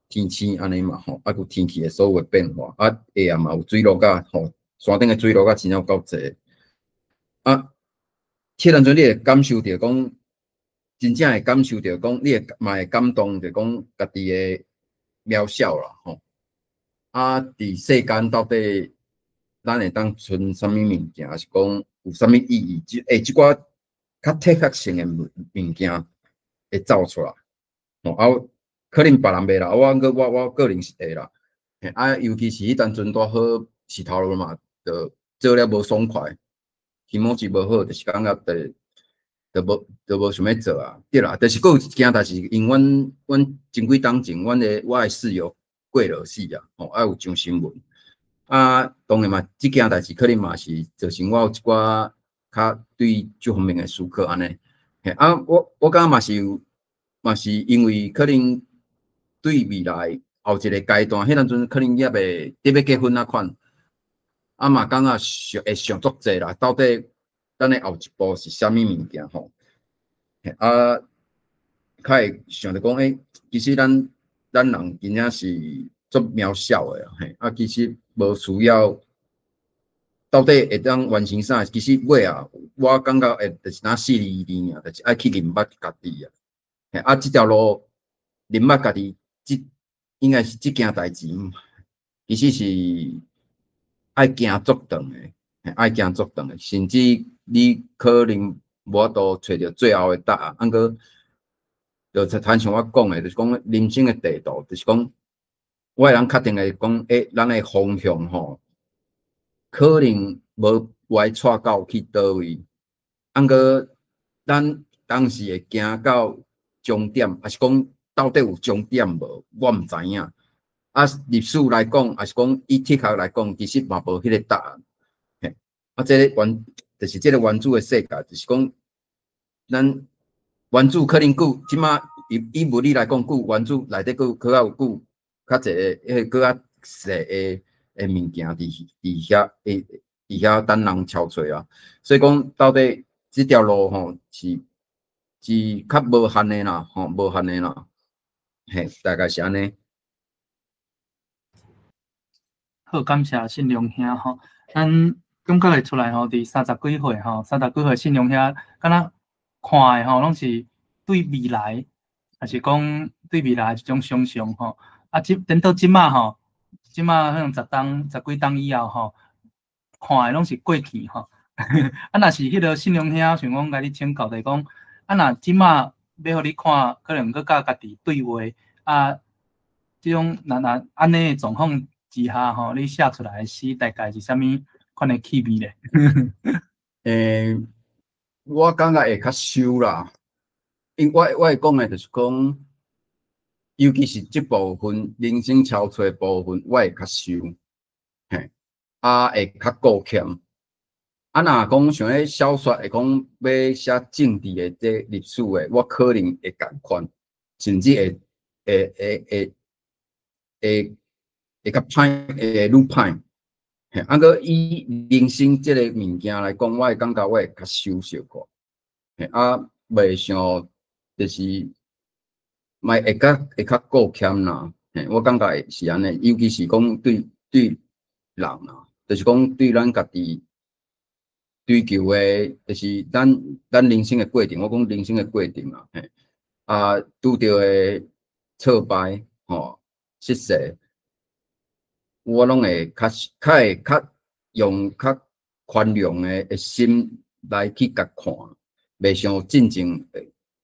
天星按呢嘛，吼，啊，閣天氣的所有的變化，啊，下暗嘛有水落甲，吼，山頂的水落甲真正有夠濟。啊，彼當陣你會感受著講，真正會感受著講，你會嘛會感動著講家己的渺小啦，吼。啊，佇世間到底咱會當剩啥物物件，抑是講有啥物意義？這欸，這寡較哲學性的物物件會走出來，吼啊，可能別人袂啦，我閣我我個人是會啦。嘿啊，尤其是彼當陣拄好是頭路嘛，就做了無爽快，気持ち無好，就是感覺就就無就無想欲做啊。對啦，就是閣有一件代誌，因為阮阮前幾冬前，阮的我的室友過了世啊，吼，啊有上新聞。啊，當然嘛，這件代誌可能嘛是造成我有一寡較對這方面的思考按呢。嘿啊，我我感覺嘛是有，嘛是因為可能對未來後一個階段，彼當陣可能猶未得欲結婚仔款，啊嘛感覺想會想足濟啦，到底咱的後一步是啥物物件吼？啊，較會想著講，欸，其實咱咱人真正是足渺小的嘿，啊，其實無需要到底會當完成啥？其實尾仔，我感覺會就是若四字二爾，就是愛去認捌家己啊。嘿，啊，這條路認捌家己，這應該是這件代誌，其實是愛行足長的，愛行足長的，甚至你可能無法度揣著最後的答案。毋過，就親像我講的，就是講人生的地圖，就是講我會當確定的講，欸，咱的方向吼，可能無歪掣到去佗位，毋過咱當時會行到終點，抑是講到底有終點無？我毋知影。啊，歷史來講，抑是講以哲學來講，其實嘛無彼個答案。嘿，啊，這個原就是這個原子的世界，就是講咱原子可能閣這馬以以物理來講，閣原子內底閣閣較有閣較濟彼個閣較細的的物件佇佇遐會佇遐等人敲揣啊。所以講到底這條路吼是是較無限的啦，吼無限的啦，嘿，大概是按呢。好，感謝信良兄吼。咱感覺會出來吼，佇三十幾歲吼，三十幾歲信良兄，敢若看的吼，攏是對未來，抑是講對未來一種想象吼。啊，這等到這馬吼，這馬可能10冬、十幾冬以後吼，看的攏是過去吼。啊，若是彼个信良兄想講共你請教，就是講，啊，若這馬欲予你看，可能閣佮家己對話，啊，這種若若按呢的狀況之下吼，你寫出來的詩大概是啥物款的氣味咧？我感覺會較收啦，因我我會講的就是講，尤其是這部分人生憔悴部分，我會較收，嘿，啊會較顧儉。啊，若講像彼小說會講欲寫政治的這歷史的，我可能會仝款，甚至會會會會會會較歹，會愈歹。嘿，啊，閣以人生這個物件來講，我會感覺我會較收小可，嘿，啊，袂像就是嘛會較會較顧儉啦。嘿，我感覺是按呢，尤其是講對對人啊，就是講對咱家己追求的，就是咱咱人生的過程。我講人生的過程啊，嘿，啊，拄著的挫敗，吼，失勢，我攏會較較會較用較寬容的的心來去共看，袂像進前，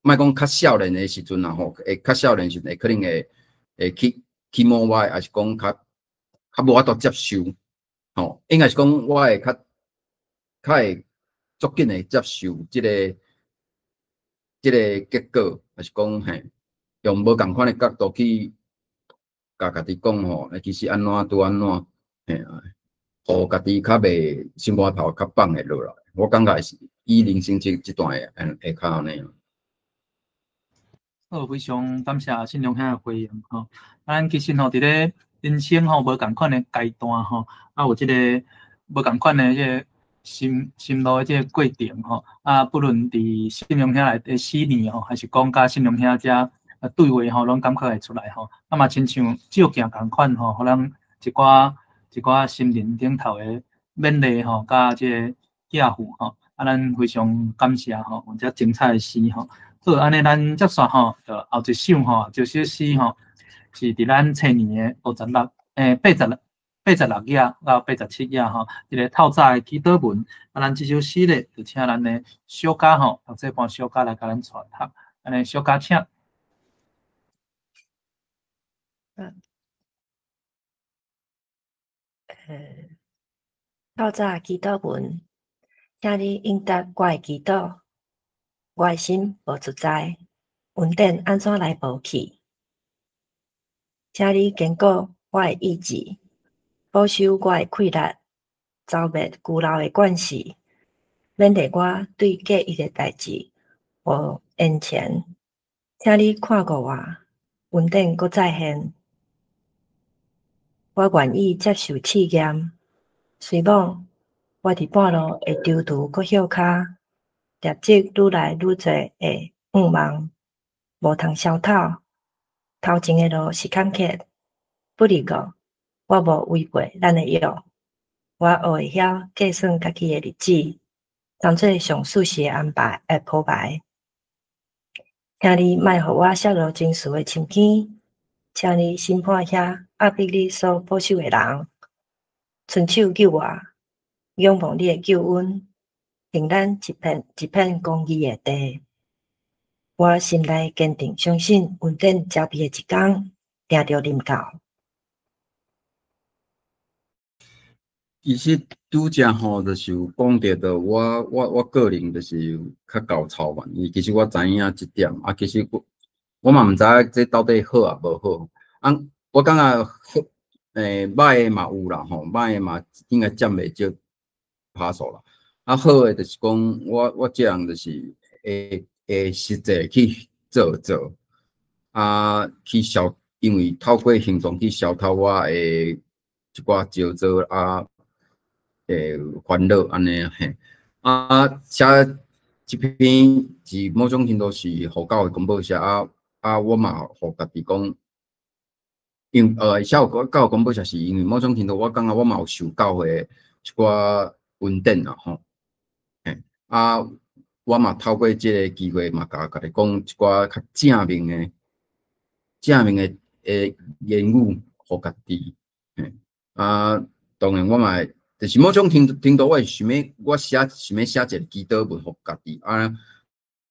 莫講較少年的時陣啊吼，會較少年時陣會可能會會去去摸我，抑是講較較無法度接受，吼，應該是講我會較較會足緊會接受這个這个結果，抑是講嘿，用無仝款的角度去共家己講吼，其實按怎拄按怎，嘿啊，予家己較袂心肝頭較放會落來。我感覺是以人生這這段會會較按呢。好，非常感謝信良兄的回應吼。咱其實吼，佇咧人生吼無仝款的階段吼，啊有這个無仝款的這个心心路的這個過程吼。啊，不論佇信良兄的四年吼，還是講佮信良兄遮對話吼，攏感覺會出來吼。啊嘛親像照鏡仝款吼，予咱一寡一寡心靈頂頭的勉勵吼，佮這个寄付吼。啊，咱非常感謝吼，有遮精彩的詩吼。好，按呢，咱接續吼，就後一首吼，這首詩吼，是佇咱青年的56，86 86頁到87頁吼，一个透早的祈禱文。啊，咱這首詩咧，就請咱的小嘉吼，讀冊班小嘉來共咱帶讀。按呢，小嘉請。透早祈禱文，請你應答我的祈禱。我的心無自在，恩典按怎來無去？請你堅固我的意志，保守我的氣力，剿滅舊老的慣勢，免得我對過去的代誌有延遲。請你看顧我，恩典閣再現。我願意接受試驗，雖罔我佇半路會躊躇閣歇跤。獵積愈來愈濟的願望，無通消透。頭前的路是坎坷，不離過，我無違背咱的約。我學會曉計算家己的日子，當做上舒適的安排來鋪排。請你莫予我摔落情緒的深坑，請你審判遐壓迫你所保守的人，伸手救我，仰望你的救恩。平咱一片一片公義的地，我心內堅定相信，恩典遮蔽的一天，定著臨到。其實拄才吼，就是有講著著我我我個人就是較厚操嘛。因為其實我知影這點，啊，其實我我嘛毋知影這到底好抑無好。啊，我感覺好，歹的嘛有啦吼，歹的嘛應該佔袂少趴數啦。啊，好的就是講，我我這人就是會會實際去做做，啊，去消，因為透過行動去消透我的一寡焦躁啊，會煩惱按呢嘿。啊，寫這篇是某種程度是予教會公布寫啊啊，我嘛予家己講，因寫有較有講本是因為某種程度，我感覺我嘛有受教會一寡恩典啦吼。嘿，啊，我嘛透過這个機會嘛，共家己講一寡較正面的、正面的的言語，予家己。嘿，啊，當然我嘛會，就是某種程度，我會想欲，我寫想欲寫一个祈禱文予家己。啊，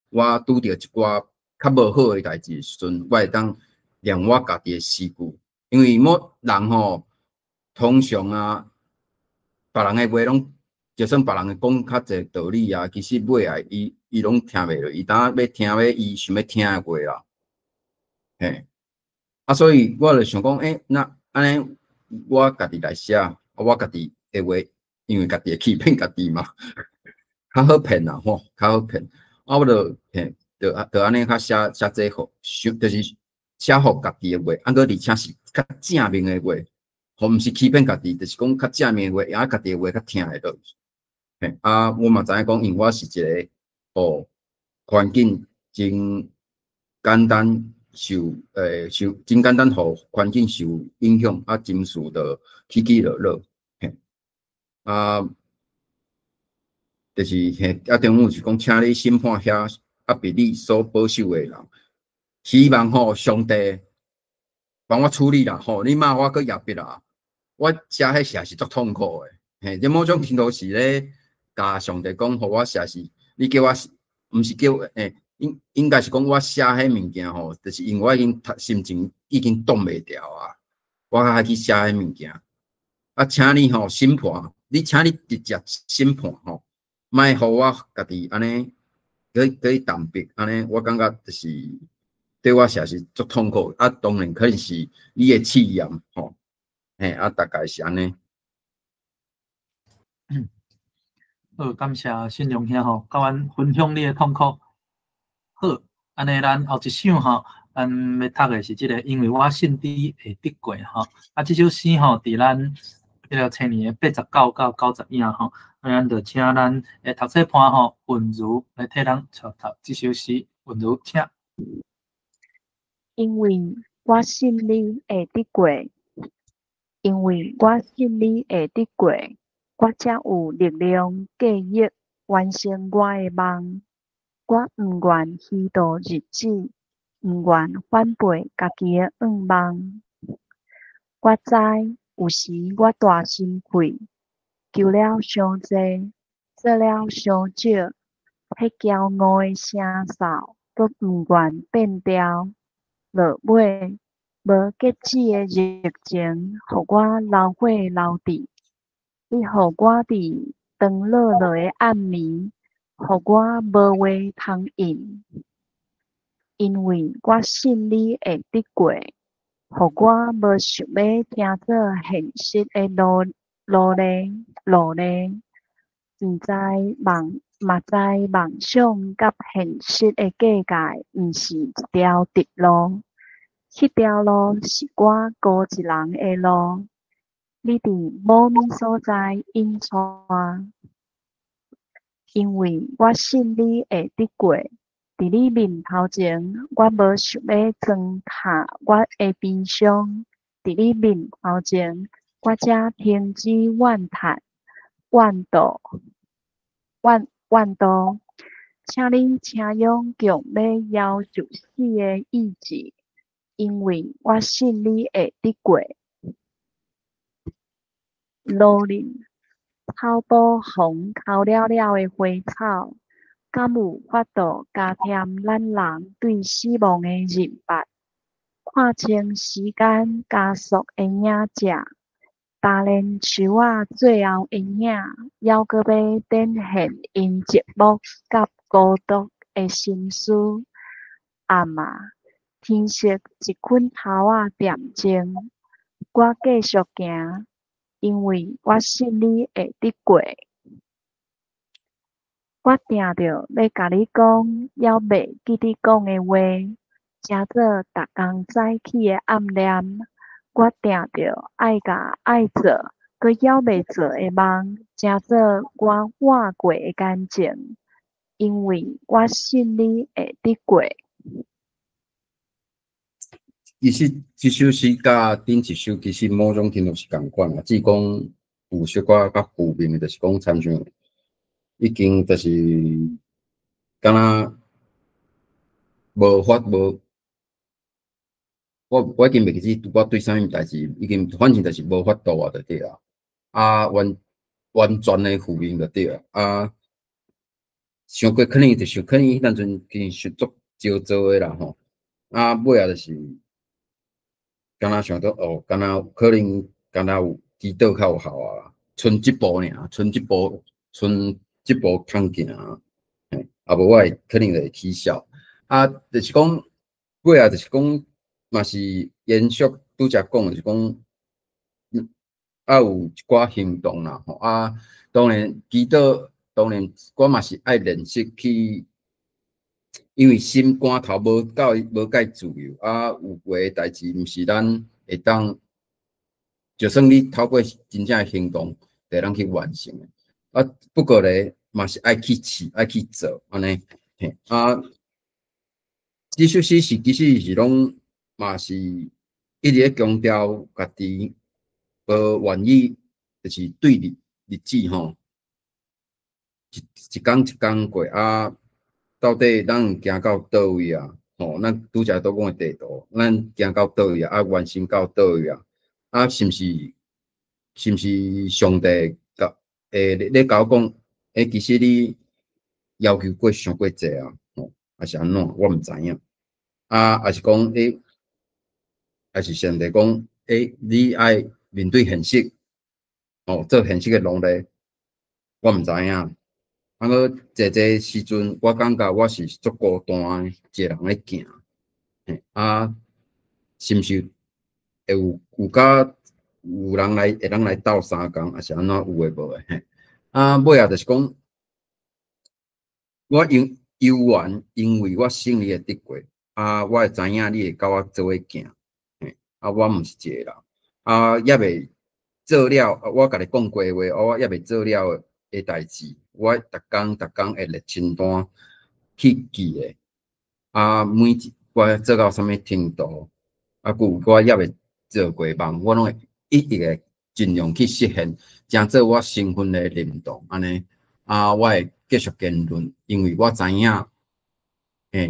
我拄著一寡較無好的代誌時陣，我會當念我家己的詩句。因為某人吼，通常啊，別人的話攏，就算別人的講較濟道理啊，其實尾仔伊伊攏聽袂落，伊當欲聽欲伊想欲聽的話啦。嘿，啊，所以我就想講，欸，那按呢，我家己來寫，我家己的話，因為家己會欺騙家己嘛，較好騙啦吼，較好騙。啊，我就嘿，就就按呢較寫寫這予，想就是寫予家己的話，啊，閣而且是較正面的話，吼，毋是欺騙家己，就是講較正面的話，啊，家己的話較聽會落。嘿，啊，我嘛知影講，因為我是一个哦，環境真簡單受，受真簡單予環境受影響，啊，情緒就起起落落。嘿，啊，就是嘿，啊，中午是講，請你審判遐壓迫你所保守的人，希望吼上帝幫我處理啦吼，你罵我閣壓迫啦，我寫彼寫是足痛苦的，嘿，這某種程度是咧，共上帝講，予我寫是，你叫我，毋是叫，欸，應應該是講我寫彼物件吼，就是因為我已經心情已經擋袂牢啊，我還去寫彼物件，啊，請你吼審判，你請你直接審判吼，莫予我家己按呢，去去動筆按呢，我感覺就是對我寫是足痛苦，啊，當然可能是你的試驗吼，嘿，啊，大概是按呢。好，感謝信良兄吼，佮阮分享你的痛苦。好，按呢，咱後一首吼，咱欲讀的是這个，因為我信你會得過吼。啊，這首詩吼，佇咱這个青年的89到90頁吼，啊，咱就請咱的讀冊伴吼，文如來替咱帶讀這首詩。文如，請。因為我信你會得過，因為我信你會得過，我才有力量繼續完成我的夢。我毋願虛度日子，毋願反背家己的願望。我知有時我大心氣，求了傷濟，做了傷少，彼驕傲的聲哨，閣毋願變調。落尾，無結子的熱情，予我流血流滴。你予我佇長落落的暗暝，予我無話通應。因為我信你會得過，予我無想欲聽做現實的奴奴隸奴隸。毋知夢，嘛知夢想佮現實的界界，毋是一條直路。彼條路是我孤一人的路。你佇某物所在引帶？因為我信你會得過，佇你面頭前，我無想欲裝下我的悲傷。佇你面頭前，我才停止怨嘆、怨妒、怨怨妒。請你請用強欲夭壽死的意志，因為我信你會得過。羅林草埔予剾了了的花草，敢有法度加添咱人對死亡的認捌？看清時間加速的影跡，焦連樹仔最後的影，猶閣欲展現𪜶寂寞佮孤獨的心思。暗啊，天色一捆頭仔恬靜，我繼續行，因為我信你會得過。我定著欲共你講，猶袂記得講的話，成做逐工早起的暗念。我定著愛共愛做，閣猶未做的夢，成做我活過的感情。因為我信你會得過。其實這首詩佮頂一首其實某種程度是仝款啦，只是講有小可較負面的，就是講親像已經就是敢若無法無，我已經袂記得我對啥物代誌已經反正就是無法度啊，就對啊，啊完完全的負面就對啊，啊傷過可能就是可能彼當陣其實足焦躁的啦吼，啊尾仔就是。敢若想著哦，敢若可能敢若有祈禱較有效啊，賰這步爾，賰這步，賰這步通行，嘿，啊無我會可能就會起痟。啊，就是講尾仔就是講，嘛是延續拄才講的，就是講，愛有一寡行動啦吼。啊，當然祈禱，當然我嘛是愛練習去。因為心肝頭無夠無介自由，啊，有話代誌毋是咱會當，就算你透過真正的行動，會當去完成的。啊，不過咧，嘛是愛去試，愛去做，按呢。嘿，啊，這首詩是其實是攏嘛是一直咧強調家己無願意，就是對日日子吼，一一工一工過啊。到底咱行到佗位啊？吼，咱拄才都講的地圖，咱行到佗位啊？啊，完成到佗位啊？啊，是毋是？是毋是上帝共會咧共我講？欸，其實你要求過傷過濟啊？吼，還是按怎？我毋知影。啊，還是講欸，還是上帝講欸，你愛面對現實，哦，做現實的奴隸，我毋知影。啊，閣濟濟時陣，我感覺我是足孤單的一個人咧行，嘿，啊，是毋是會有有佮有人來會當來鬥相共，抑是按怎有的無的嘿？啊，尾仔就是講，我猶猶原因為我勝利的得過，啊，我會知影你會佮我做伙行，嘿，啊，我毋是一個人，啊，猶未做了，我共你講過的話，我猶未做了的代誌。我逐工逐工會列清單去記的，啊，每一我做到啥物程度，啊，閣有我猶未做過夢，我攏會一一个盡量去實現，成做我身份的認同，按呢，啊，我會繼續堅韌，因為我知影，欸，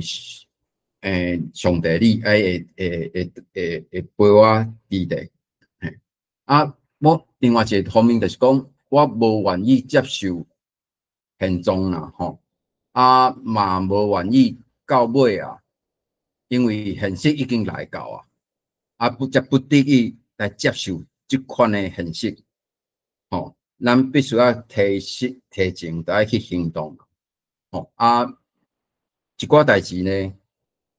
欸，上帝你愛會會會會會陪我佇咧，嘿，啊，我另外一個方面就是講，我無願意接受現狀啦，吼，啊嘛無願意到尾啊，因為現實已經來到啊，啊不才不得已來接受這款的現實，吼，咱必須愛提實提前，就愛去行動，吼，啊，一寡代誌呢，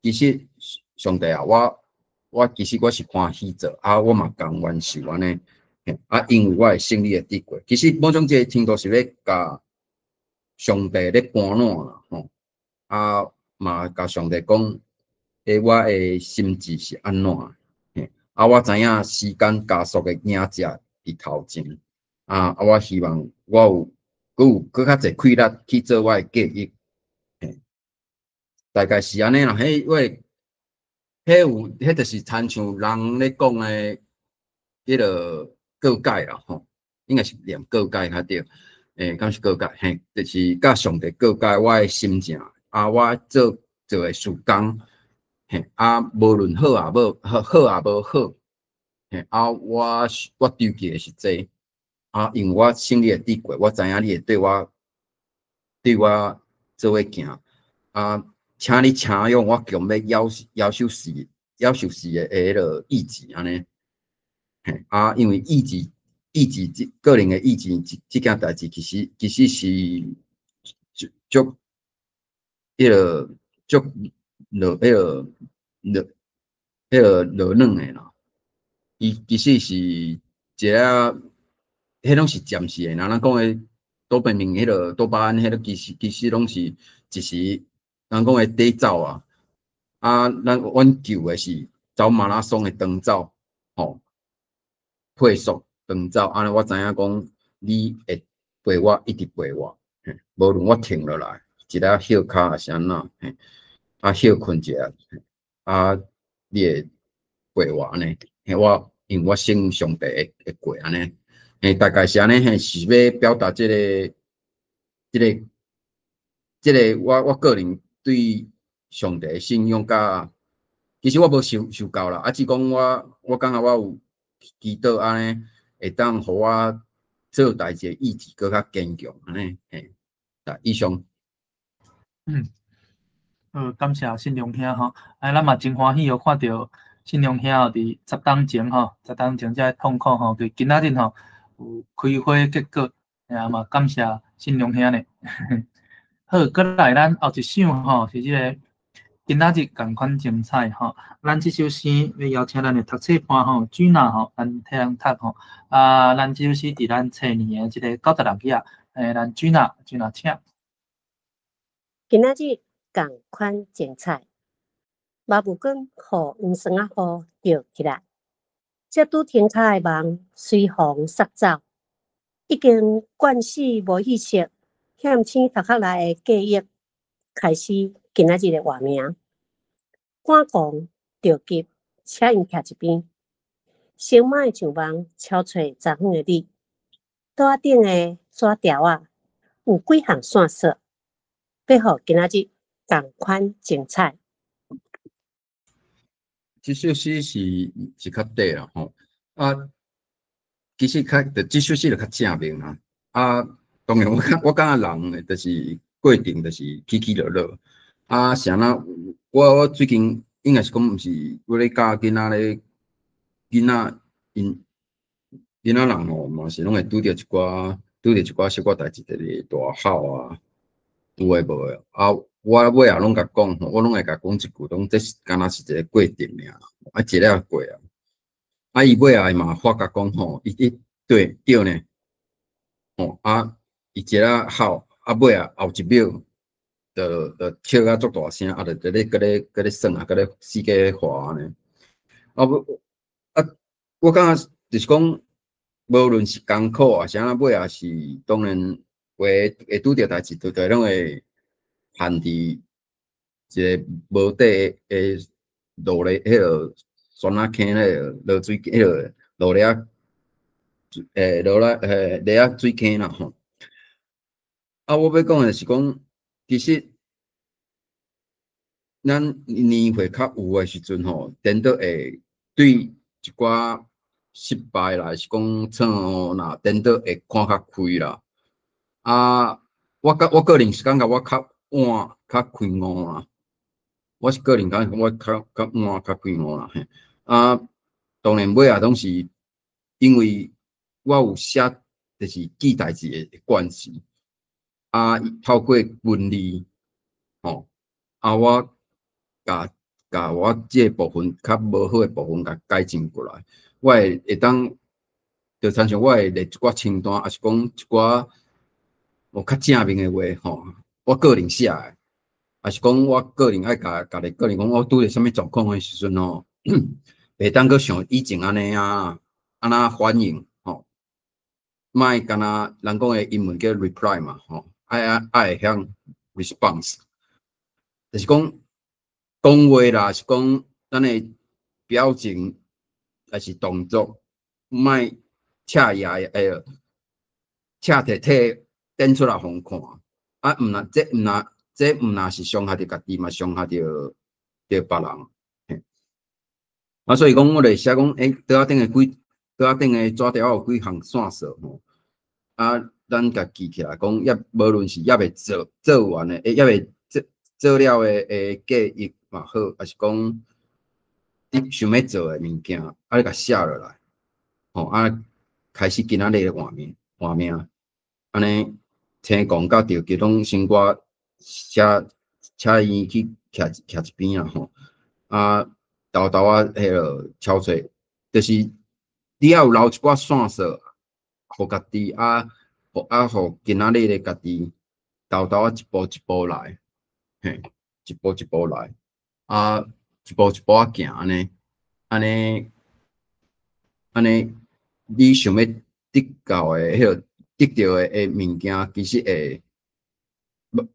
其實上帝啊，我我其實我是歡喜做，啊，我嘛甘願受按呢，啊，因為我會勝利的得過，其實某種這個程度是咧共上帝咧盤撋啦，吼，啊嘛共上帝講，欸，我的心志是按怎？嘿，啊，我知影時間加速的影子佇頭前，啊啊，我希望我有閣有閣較濟氣力去做我的計劃，嘿，大概是按呢啦。彼我，彼有，彼就是親像人咧講的，彼個告解啦，吼，應該是念告解較對。欸，敢是告解？嘿，就是佮上帝告解我的心情，啊，我做做的事工，嘿，啊，無論好也無好，好也無好，嘿，啊，我我追求的是這個，啊，因為我勝利的得過，我知影你會對我對我做伙行，啊，請你請用我強欲夭夭壽死夭壽死的彼个意志按呢，嘿，啊，因為意志。意志，這個人的意志，這這件代誌，其實其實是足足彼個足落彼個落彼個落軟的啦。伊其實是一個，彼攏是暫時的。若咱講的多巴胺，彼個多巴胺，彼個其實其實攏是一時，人講的短走啊。啊，咱阮求的是走馬拉松的長走，吼，配速。長走，按呢我知影講，你會陪我，一直陪我，無論我停落來，一下歇跤抑是按怎，嘿，啊歇睏一下，啊，你會過活按呢，嘿，我因為我信上帝會過按呢，嘿，大概是按呢，嘿，是欲表達這個我個人對上帝的信仰佮，其實我無受教啦，啊，只講我感覺我有祈禱按呢，會當予我做代誌的意志閣較堅強按呢，嘿，以上。嗯，好，感謝信良兄吼，哎，咱嘛真歡喜哦，看著信良兄哦，佇十冬前吼，十冬前這个痛苦吼，佇今仔日吼有開花結果，啊嘛感謝信良兄呢。好，閣來咱後一首吼，是這个今仔日仝款精彩吼。咱這首詩欲邀請咱的讀冊伴吼，Gina 吼，咱替咱讀吼。啊，咱這首詩佇咱冊年的這个96頁，咱 Gina，Gina 請。今仔日仝款精彩，馬步根予黃霜仔雨著起來，才拄停跤的夢隨風捒走，已經慣死無意識，欠醒頭殼內的記憶，開始今仔日的活命。趕狂著急，請𪜶徛一邊，先莫上網敲揣昨昏的你，桌仔頂的紙條仔有幾項線索，欲予今仔日仝款精彩。這首詩是較短啦吼，啊，其實較就這首詩就較正面啦。啊，當然我感覺人就是過程就是起起落落。啊，啥若我最近應該是講毋是我咧教囡仔咧，囡仔𪜶囡仔人吼嘛是攏會拄著一寡小可代誌，佇咧大吼啊，有的無的啊。我尾仔攏共講吼，我攏會共講一句，講這是敢若是一個過程爾，啊，一下過啊。啊，伊尾仔嘛發覺講吼，伊伊對對呢，吼啊，伊一下吼，啊尾仔後一秒，就笑甲足大聲，啊，就佇咧閣咧閣咧耍啊，閣咧四界譁按呢。啊無啊，我感覺就是講，無論是艱苦啊，啥尾仔是當然會會拄著代誌，就就攏會陷佇一個無底的落咧，彼个船仔坑咧，落水彼个落咧仔，落咧咧仔水坑啦吼。啊，我欲講的是講，其實咱年歲較有的時陣吼，顛倒會對一寡失敗啦，是講錯誤啦，顛倒會看較開啦。啊，我個人是感覺我較晚較開悟啦。我是個人感覺我較晚較開悟啦。嘿，啊，當然尾仔攏是因為我有寫，就是記代誌的慣勢。啊，透過文字，吼，啊，我共我這个部分較無好的部分，共改進過來。我會當，就親像我會列一寡清單，抑是講一寡有較正面的話，吼，我個人寫的，抑是講我個人愛共家己個人講，我拄著啥物狀況的時陣吼，袂當閣像以前按呢啊，按怎反應，吼，莫敢若人講的英文叫 reply 嘛，吼。愛會曉 response，就是講講話啦，是講咱的表情，抑是動作，莫赤牙赤體體展出來予人看。啊，毋若這毋若是傷害著家己，嘛傷害著別人。啊，所以講我咧寫講，桌仔頂的紙條仔有幾項線索吼，啊。咱共記起來，講猶無論是猶未做完的，猶未做了的計劃嘛好，抑是講你想欲做的物件，啊，你共寫落來，吼，啊，開始今仔日換命換命，按呢青狂佮著急攏先我寫請伊去徛一邊啊吼，啊，沓沓仔彼落敲揣，就是你猶有留一寡線索，予家己啊。啊，予今仔日的家己，沓沓仔一步一步來，嘿，一步一步來，啊，一步一步仔行按呢，按呢，按呢，你想欲得到的彼个得著的物件，其實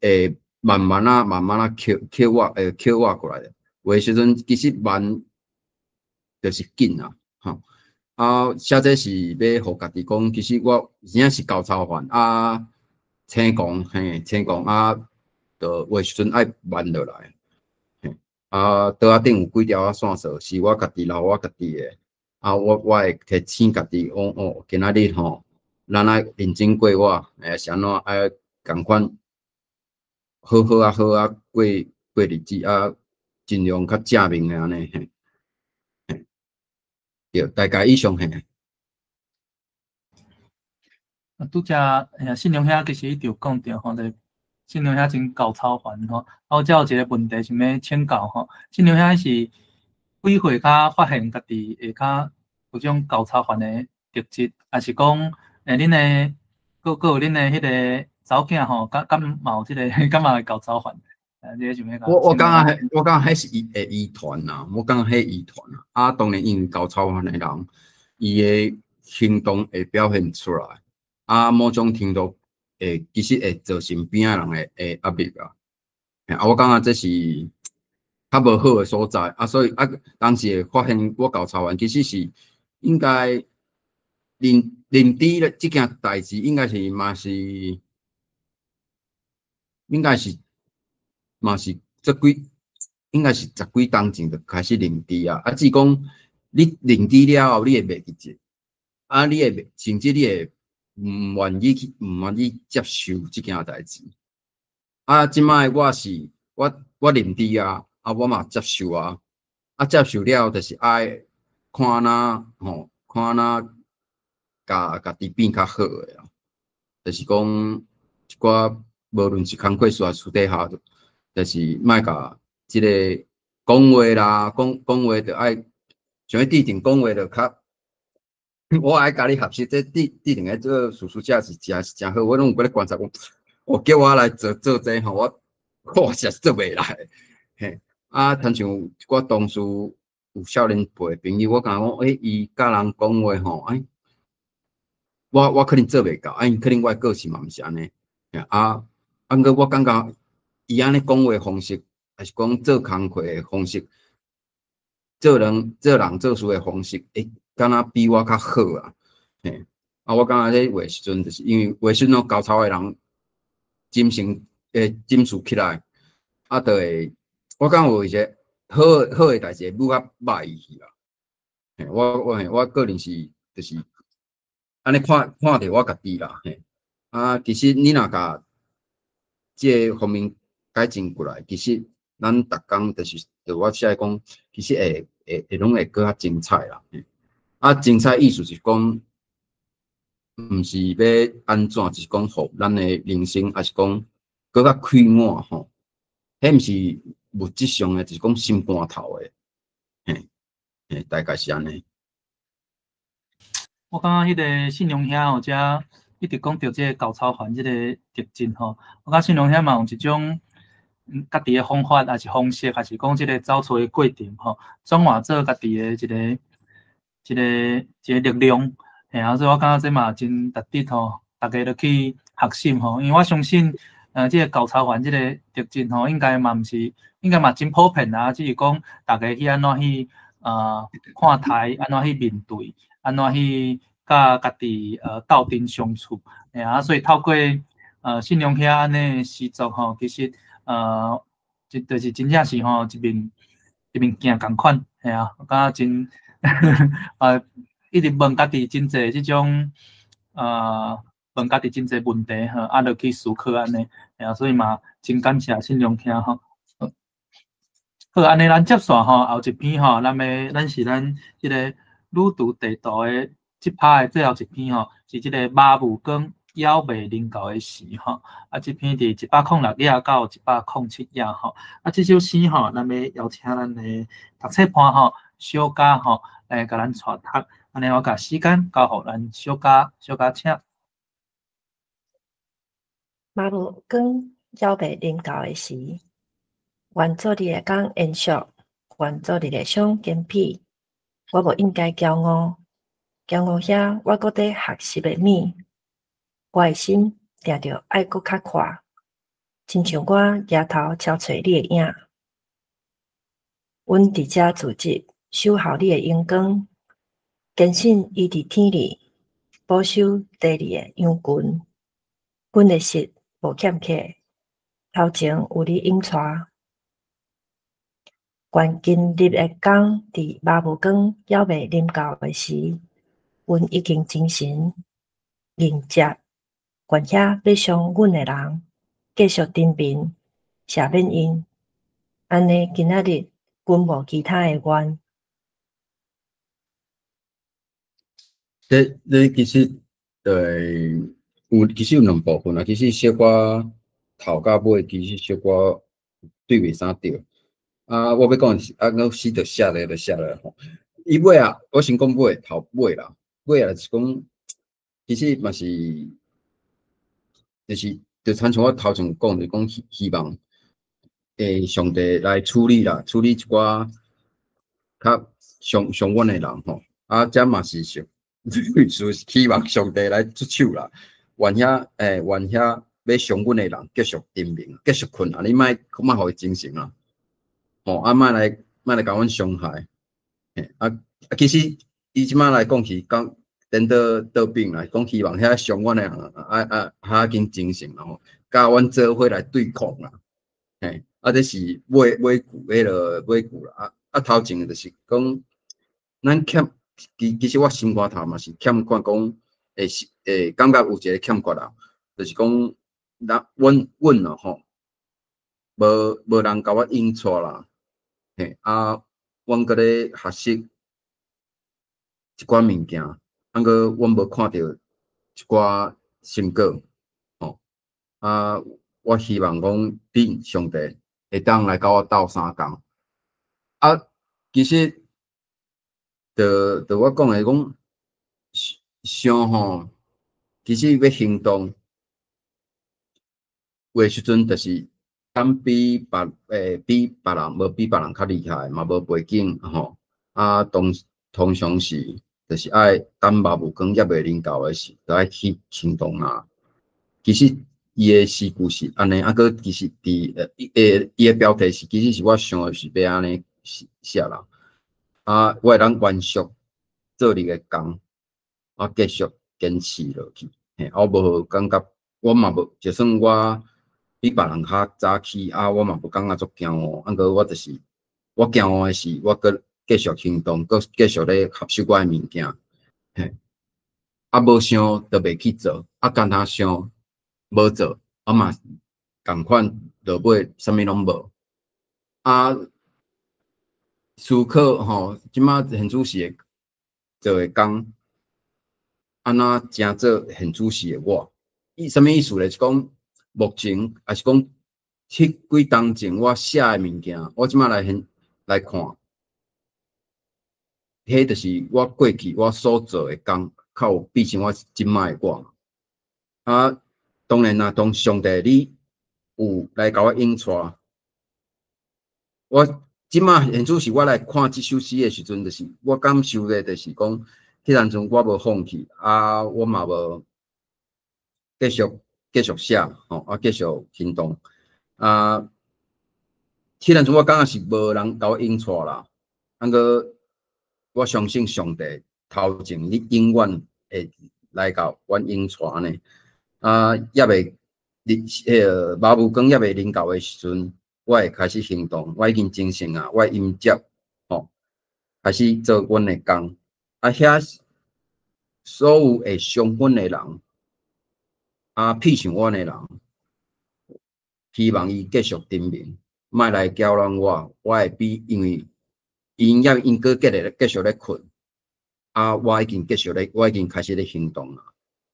會慢慢仔、慢慢仔抾抾活，會抾活過來。有的時陣其實慢，就是緊啊，吼。啊，寫這是欲予家己講，其實我真正是厚操煩啊，青狂嘿，青狂啊，就有的時陣愛慢落來，嘿。啊，桌仔頂有幾條仔線索是我家己留我家己的，啊，我會提醒家己講哦，今仔日吼，咱愛認真過活，是按怎愛仝款好好啊好啊過過日子啊，盡量較正面的按呢嘿。對，大概以上嘿。啊，拄才信良兄其實伊就講著吼，就信良兄真厚操煩吼。啊，我遮有一個問題想欲請教吼，信良兄是幾歲較發現家己會較有這種厚操煩的特質，抑是講恁的閣有恁的彼個查某囝吼，敢嘛有這個，敢嘛會厚操煩？這個想欲我感覺彼是遺會遺傳啦，我感覺彼遺傳啦。啊，當然因為厚操煩的人，伊的行動會表現出來，啊，某種程度會其實會造成邊仔人的壓力啊。啊，我感覺這是較無好的所在啊，所以啊，當時會發現我厚操煩，其實是應該認知咧這件代誌，應該是嘛是，應該是。嘛是這幾，應該是十幾冬前就開始認知啊。啊，只是講你認知了後，你會袂記得，啊，你會甚至你會毋願意去，毋願意接受這件代誌。啊，這擺我是我認知啊，啊，我嘛接受啊。啊，接受了就是愛看哪吼，看哪共家己變較好的啊。就是講一寡無論是工課事抑私底下，就是莫共這个講話啦，講講話著愛像彼之前講話著較，我愛共你學習，這之前的這個敘述者是誠是誠好，我攏有閣咧觀察講，哦，叫我來做做這吼，我實是做袂來，嘿，啊，親像一寡同事有少年輩的朋友，我感覺講，欸，伊佮人講話吼，欸，我可能做袂到，啊，因可能我的個性嘛毋是按呢，啊，啊，毋過我感覺伊按呢講話方式，抑是講做工課的方式，做人做事的方式，會敢若比我較好啊，嘿，啊，我感覺這有的時陣就是因為有的時陣攏厚操的人，精神會精神起來，啊，就會，我感覺有一些好好的代誌會愈較歹去啦，嘿，我個人是就是按呢看看著我家己啦，嘿，啊，其實你若共這個方面改進過來，其實咱逐工就是，就我寫講，其實會攏會閣較精彩啦。啊，精彩意思是講，毋是欲按怎，就是講予咱的人生，抑是講閣較開滿吼。彼毋是物質上的，就是講心肝頭的，嘿，嘿，大概是按呢。我感覺彼個信良兄吼，遮一直講著這個厚操煩這個特質吼，我感覺信良兄嘛用一種家己的方法，抑是方式，抑是講這個走出的過程吼，轉化做家己的一個力量，嘿啊，所以我感覺這嘛真值得吼，大家都去學習吼，因為我相信，這個厚操煩這個特質吼，應該嘛毋是，應該嘛真普遍啊，只是講大家去按怎去看待，按怎去面對，按怎去佮家己鬥陣相處，嘿啊，所以透過信良兄按呢詩作吼，其實就是真正是吼一面一面鏡仝款，嘿啊，我感覺真一直問家己真濟這種問家己真濟問題吼，啊，落去思考按呢，嘿啊，所以嘛真感謝信良兄吼。好，按呢咱接續吼，後一篇吼，咱欲咱是咱這個旅途地圖的這拍的最後一篇吼，是這個馬武光枵袂啉到的時吼，啊，這篇佇106頁到107頁吼，啊，這首詩吼，咱欲邀請咱的讀冊伴吼，小嘉吼來共咱帶讀，按呢我共時間交予咱小嘉，小嘉請。馬武光枵袂啉到的時，願做你的工延續，願做你的傷堅痞。我無應該驕傲，驕傲遐我閣咧學習的物。我的心定著愛閣較闊，親像我舉頭敲揣你的影。阮佇遮組織，守候你的榮光，堅信伊佇天裡保守地裡的羊群。阮的實無欠缺，頭前有你引帶。願今日的工佇麻霧光猶未臨到的時，阮已經精神迎接。願遐欲傷阮的人繼續沉眠，赦免𪜶。按呢，今仔日阮無其他的願。這其實對有其實有兩部分啊，其實小可頭到尾其實小可對袂啥著。啊，我欲講是啊，我死就寫咧就寫咧吼。伊尾啊，我先講尾頭尾啦，尾啊是講，其實嘛是，就是就親像我頭前講，就講希望，上帝來處理啦，處理一寡較傷傷阮的人吼。啊，這嘛是想，是希望上帝來出手啦，願遐願遐欲傷阮的人繼續沉眠，繼續睏啊！你莫莫予伊精神啊！吼，啊，莫來莫來共阮傷害。嘿，啊啊，其實伊這擺來講是講顛倒倒反啦，講希望遐傷阮的人啊啊較緊精神啦吼，佮阮做伙來對抗啦。嘿，啊，這是尾尾句彼个尾句啦。啊啊，頭前就是講，咱欠其其實我心肝頭嘛是欠缺講，會是會感覺有一个欠缺啦，就是講，咱阮阮啊吼，無無人共我引帶啦。嘿，啊，阮閣咧學習一寡物件，啊，閣阮無看著一寡成果，吼，啊，我希望講恁上帝會當來佮我鬥相共。啊，其實，就就我講的講，想吼，其實欲行動，有的時陣就是敢比別比別人無比別人較厲害，嘛無背景吼。啊，當通常是就是愛等麻霧光猶未臨到的時，就愛去行動啊。其實伊的詩句是按呢，啊，閣其實佇伊的標題是其實是我想的是欲按呢寫寫啦。啊，我會當延續做你的工，啊，繼續堅持落去。嘿，我無感覺，我嘛無，就算我比別人較早起，啊，我嘛無感覺足驕傲。啊，閣我就是我驕傲的是，我閣繼續行動，閣繼續咧吸收我的物件。嘿，啊，無想就袂去做，啊，干焦想無做，啊嘛仝款落尾啥物攏無。啊，思考吼，這馬現主時的做的工，按怎成做現主時的我？伊啥物意思咧？是講目前，抑是講彼幾冬前我寫的物件，我這馬來現來看，彼就是我過去我所做的工，較有變成我這馬的我。啊，當然啦，當上帝你有來共我引帶，我這馬現主時我來看這首詩的時陣，就是我感受的，就是講，彼當陣我無放棄，啊，我嘛無繼續繼續寫，吼，啊，繼續行動，啊，彼當陣我感覺是無人共我引帶啦，啊，閣我相信上帝頭前你永遠會來共阮引帶呢，啊，猶未你彼个麻霧光猶未臨到的時陣，我會開始行動，我已經精神啊，我迎接，吼，開始做阮的工，啊，遐所有會傷阮的人，啊，鄙視阮的人，希望伊繼續沉眠，莫來攪亂我，我會比因為𪜶猶𪜶閣繼續繼續咧睏，啊，我已經繼續咧，我已經開始咧行動啦，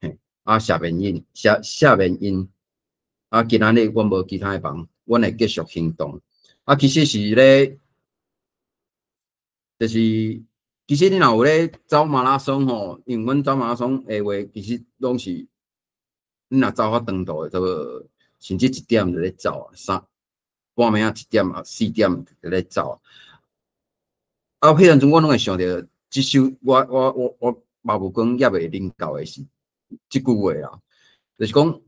嘿，啊，赦免𪜶，赦赦免𪜶，啊，今仔日阮無其他的夢，阮會繼續行動。啊，其實是咧，就是其實你若有咧走馬拉松吼，因為阮走馬拉松的話，其實攏是你若走較長途的，差不多甚至一點就咧走啊，三半暝仔一點啊，四點就咧走。啊，彼當陣我攏會想著這首我我我我麻霧光猶未臨到的是這句話啦，就是講，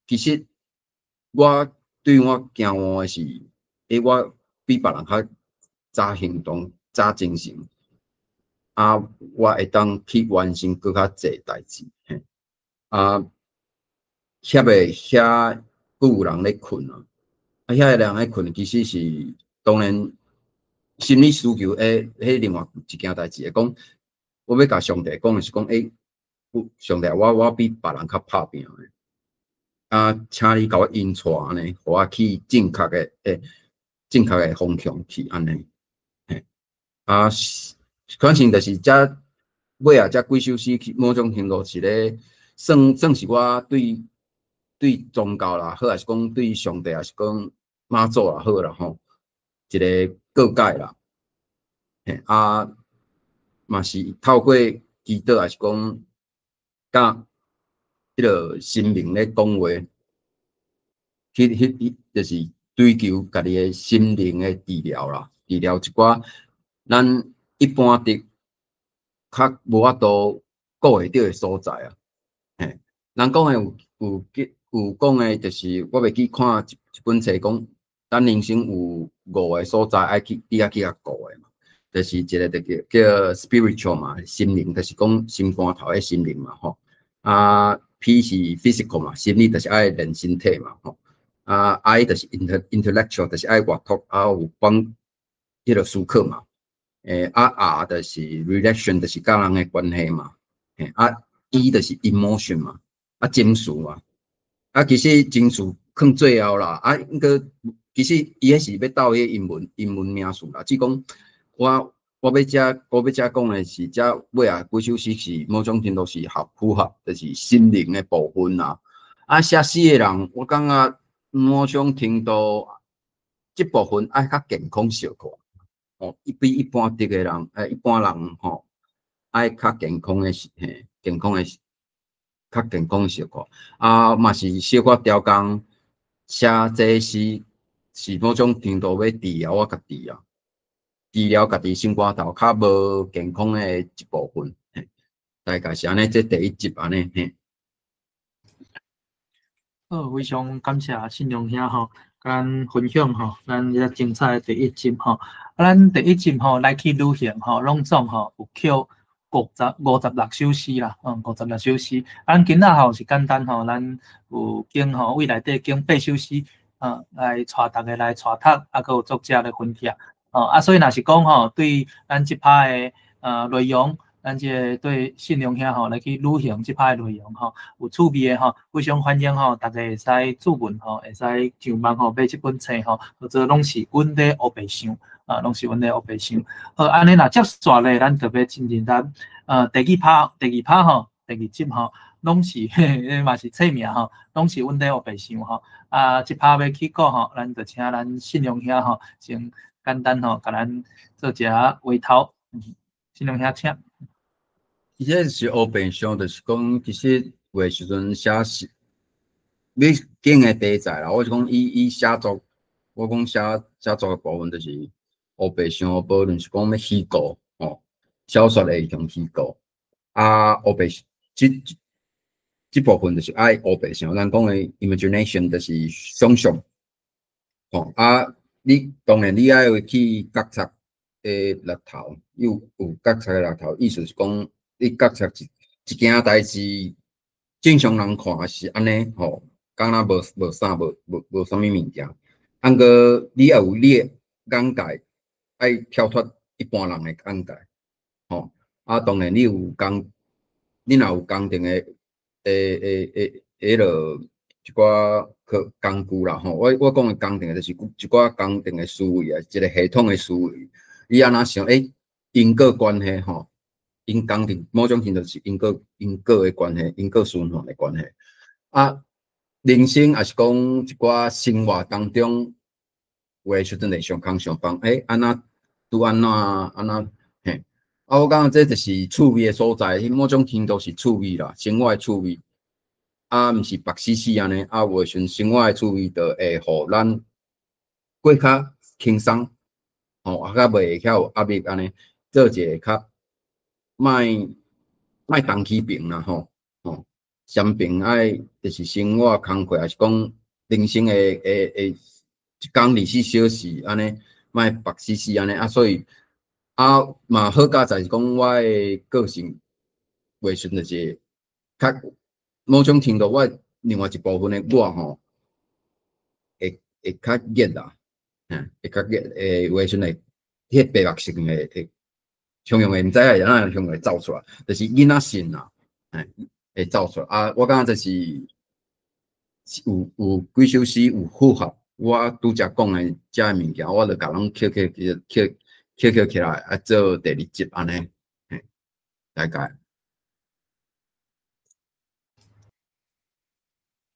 其實我對我驚惶的是，我比別人較早行動，早精神，啊，我會當去完成閣較濟代誌，嘿，啊，遐個遐閣有人咧睏啊，啊，遐個人咧睏，其實是當然心理需求的彼另外一件代誌，會講我欲共上帝講的是講，欸，上帝，我比別人較拍拚的，啊，請你共我引帶按呢，予我去正確的正確的方向去按呢，嘿，啊，反正就是這尾仔這幾首詩，某種程度是咧算是我對宗教啦好，抑是講對上帝，抑是講媽祖也好啦吼，一個告解啦，嘿，啊，嘛是透過祈禱，抑是講佮彼个神明咧講話，彼就是追求家己的心靈的治療啦，治療一寡咱一般佇較無法度顧會著的所在啊。嘿，人講的有講的，就是我袂記看一本冊講，咱人生有五个所在愛去，你愛去共顧的嘛。就是一个就叫 spiritual 嘛，心靈，就是講心肝頭的心靈嘛，吼。啊，P 是 physical 嘛，心理就是愛練身體嘛，吼。啊，I 就是 intellectual，就是愛閱讀，啊有幫彼个思考嘛。啊 R 就是 relation，就是佮人的關係嘛。啊 E 就是 emotion 嘛，啊情緒嘛。啊，其實情緒囥最後啦，啊，毋過其實伊彼是欲鬥彼個英文名詞啦。只講我欲遮講的是，遮尾仔幾首詩是某種程度是合符合，就是心靈的部分啦。啊，寫詩的人，我感覺某種程度這部分愛較健康小可，哦，比一般佇的人，一般人吼，愛較健康的，嘿，健康的，較健康的小可。啊，嘛是小可調工寫這詩，是某種程度欲治療我家己啊，治療家己心肝頭較無健康的一部分，嘿，大概是按呢，這第一集按呢，嘿。好，非常感謝信良兄吼，共咱分享吼，咱這個精彩的第一集吼。啊，咱第一集吼來去旅行吼，攏總吼有抾56首詩啦，五十六首詩。啊，咱今仔吼是簡單吼，咱有揀吼位內底揀八首詩，來帶逐家來帶讀，啊，閣有作者來分享。哦，啊，所以若是講吼，對咱這擺的內容，咱這个對信良兄吼來去旅行這擺的內容吼，有趣味的吼，非常歡迎吼，逐家會使諮問吼，會使上網吼買這本冊吼，號做攏是阮咧烏白想，啊，攏是阮咧烏白想。好，按呢若接續咧，咱就欲進入咱第二 part，第二 part 吼，第二集吼，攏是嘿，嘛是冊名吼，攏是阮咧烏白想吼。啊，這 part 欲去講吼，咱就請咱信良兄吼，先簡單吼，共咱做一下話頭。信良兄請。其實是烏白想，就是講，其實有的時陣寫詩，你揀的題材啦，我是講以寫作，我講寫作的部分就是烏白想，無論是講欲虛構吼，小說會用虛構，啊，烏白這部分就是愛烏白想，咱講的 imagination 就是想象，吼啊，你當然你愛去覺察的力頭，有覺察的力頭，意思是講，你覺察一件代誌，正常人看是按呢吼，敢若無啥無啥物物件，啊毋過你也有你的眼界，愛跳脫一般人的眼界，吼啊，當然你有工，你若有工程的的彼落一寡科工具啦吼，我講的工程就是一寡工程的思維啊，一個系統的思維，你按怎想？欸，因果關係吼。因工程某種程度是因果的關係，因果循環的關係。啊，人生抑是講一寡生活當中，有的時陣會相空相放，欸，按怎拄按怎按怎嘿。啊，我感覺這就是趣味的所在，彼某種程度是趣味啦，生活的趣味。啊，毋是縛死死按呢，啊，有的時陣生活的趣味就會予咱過較輕鬆，吼，啊，較袂遐有壓力按呢，做一个較莫同起平啦吼，吼，雙平愛就是生活工課，抑是講人生的一工24小時按呢，莫縛死死按呢，啊，所以啊，啊，嘛好佳在是講我的個性畫時就是較某種程度，我另外一部分的我吼，會較熱啦，會較熱，會畫時會彼個白目性會會常用的，毋知影會按怎常會走出來，就是囡仔性啦，會走出來。啊，我感覺這是有幾首詩有符合我拄才講的遮个物件，我就共攏抾抾抾抾抾起來，啊，做第二集按呢，大概。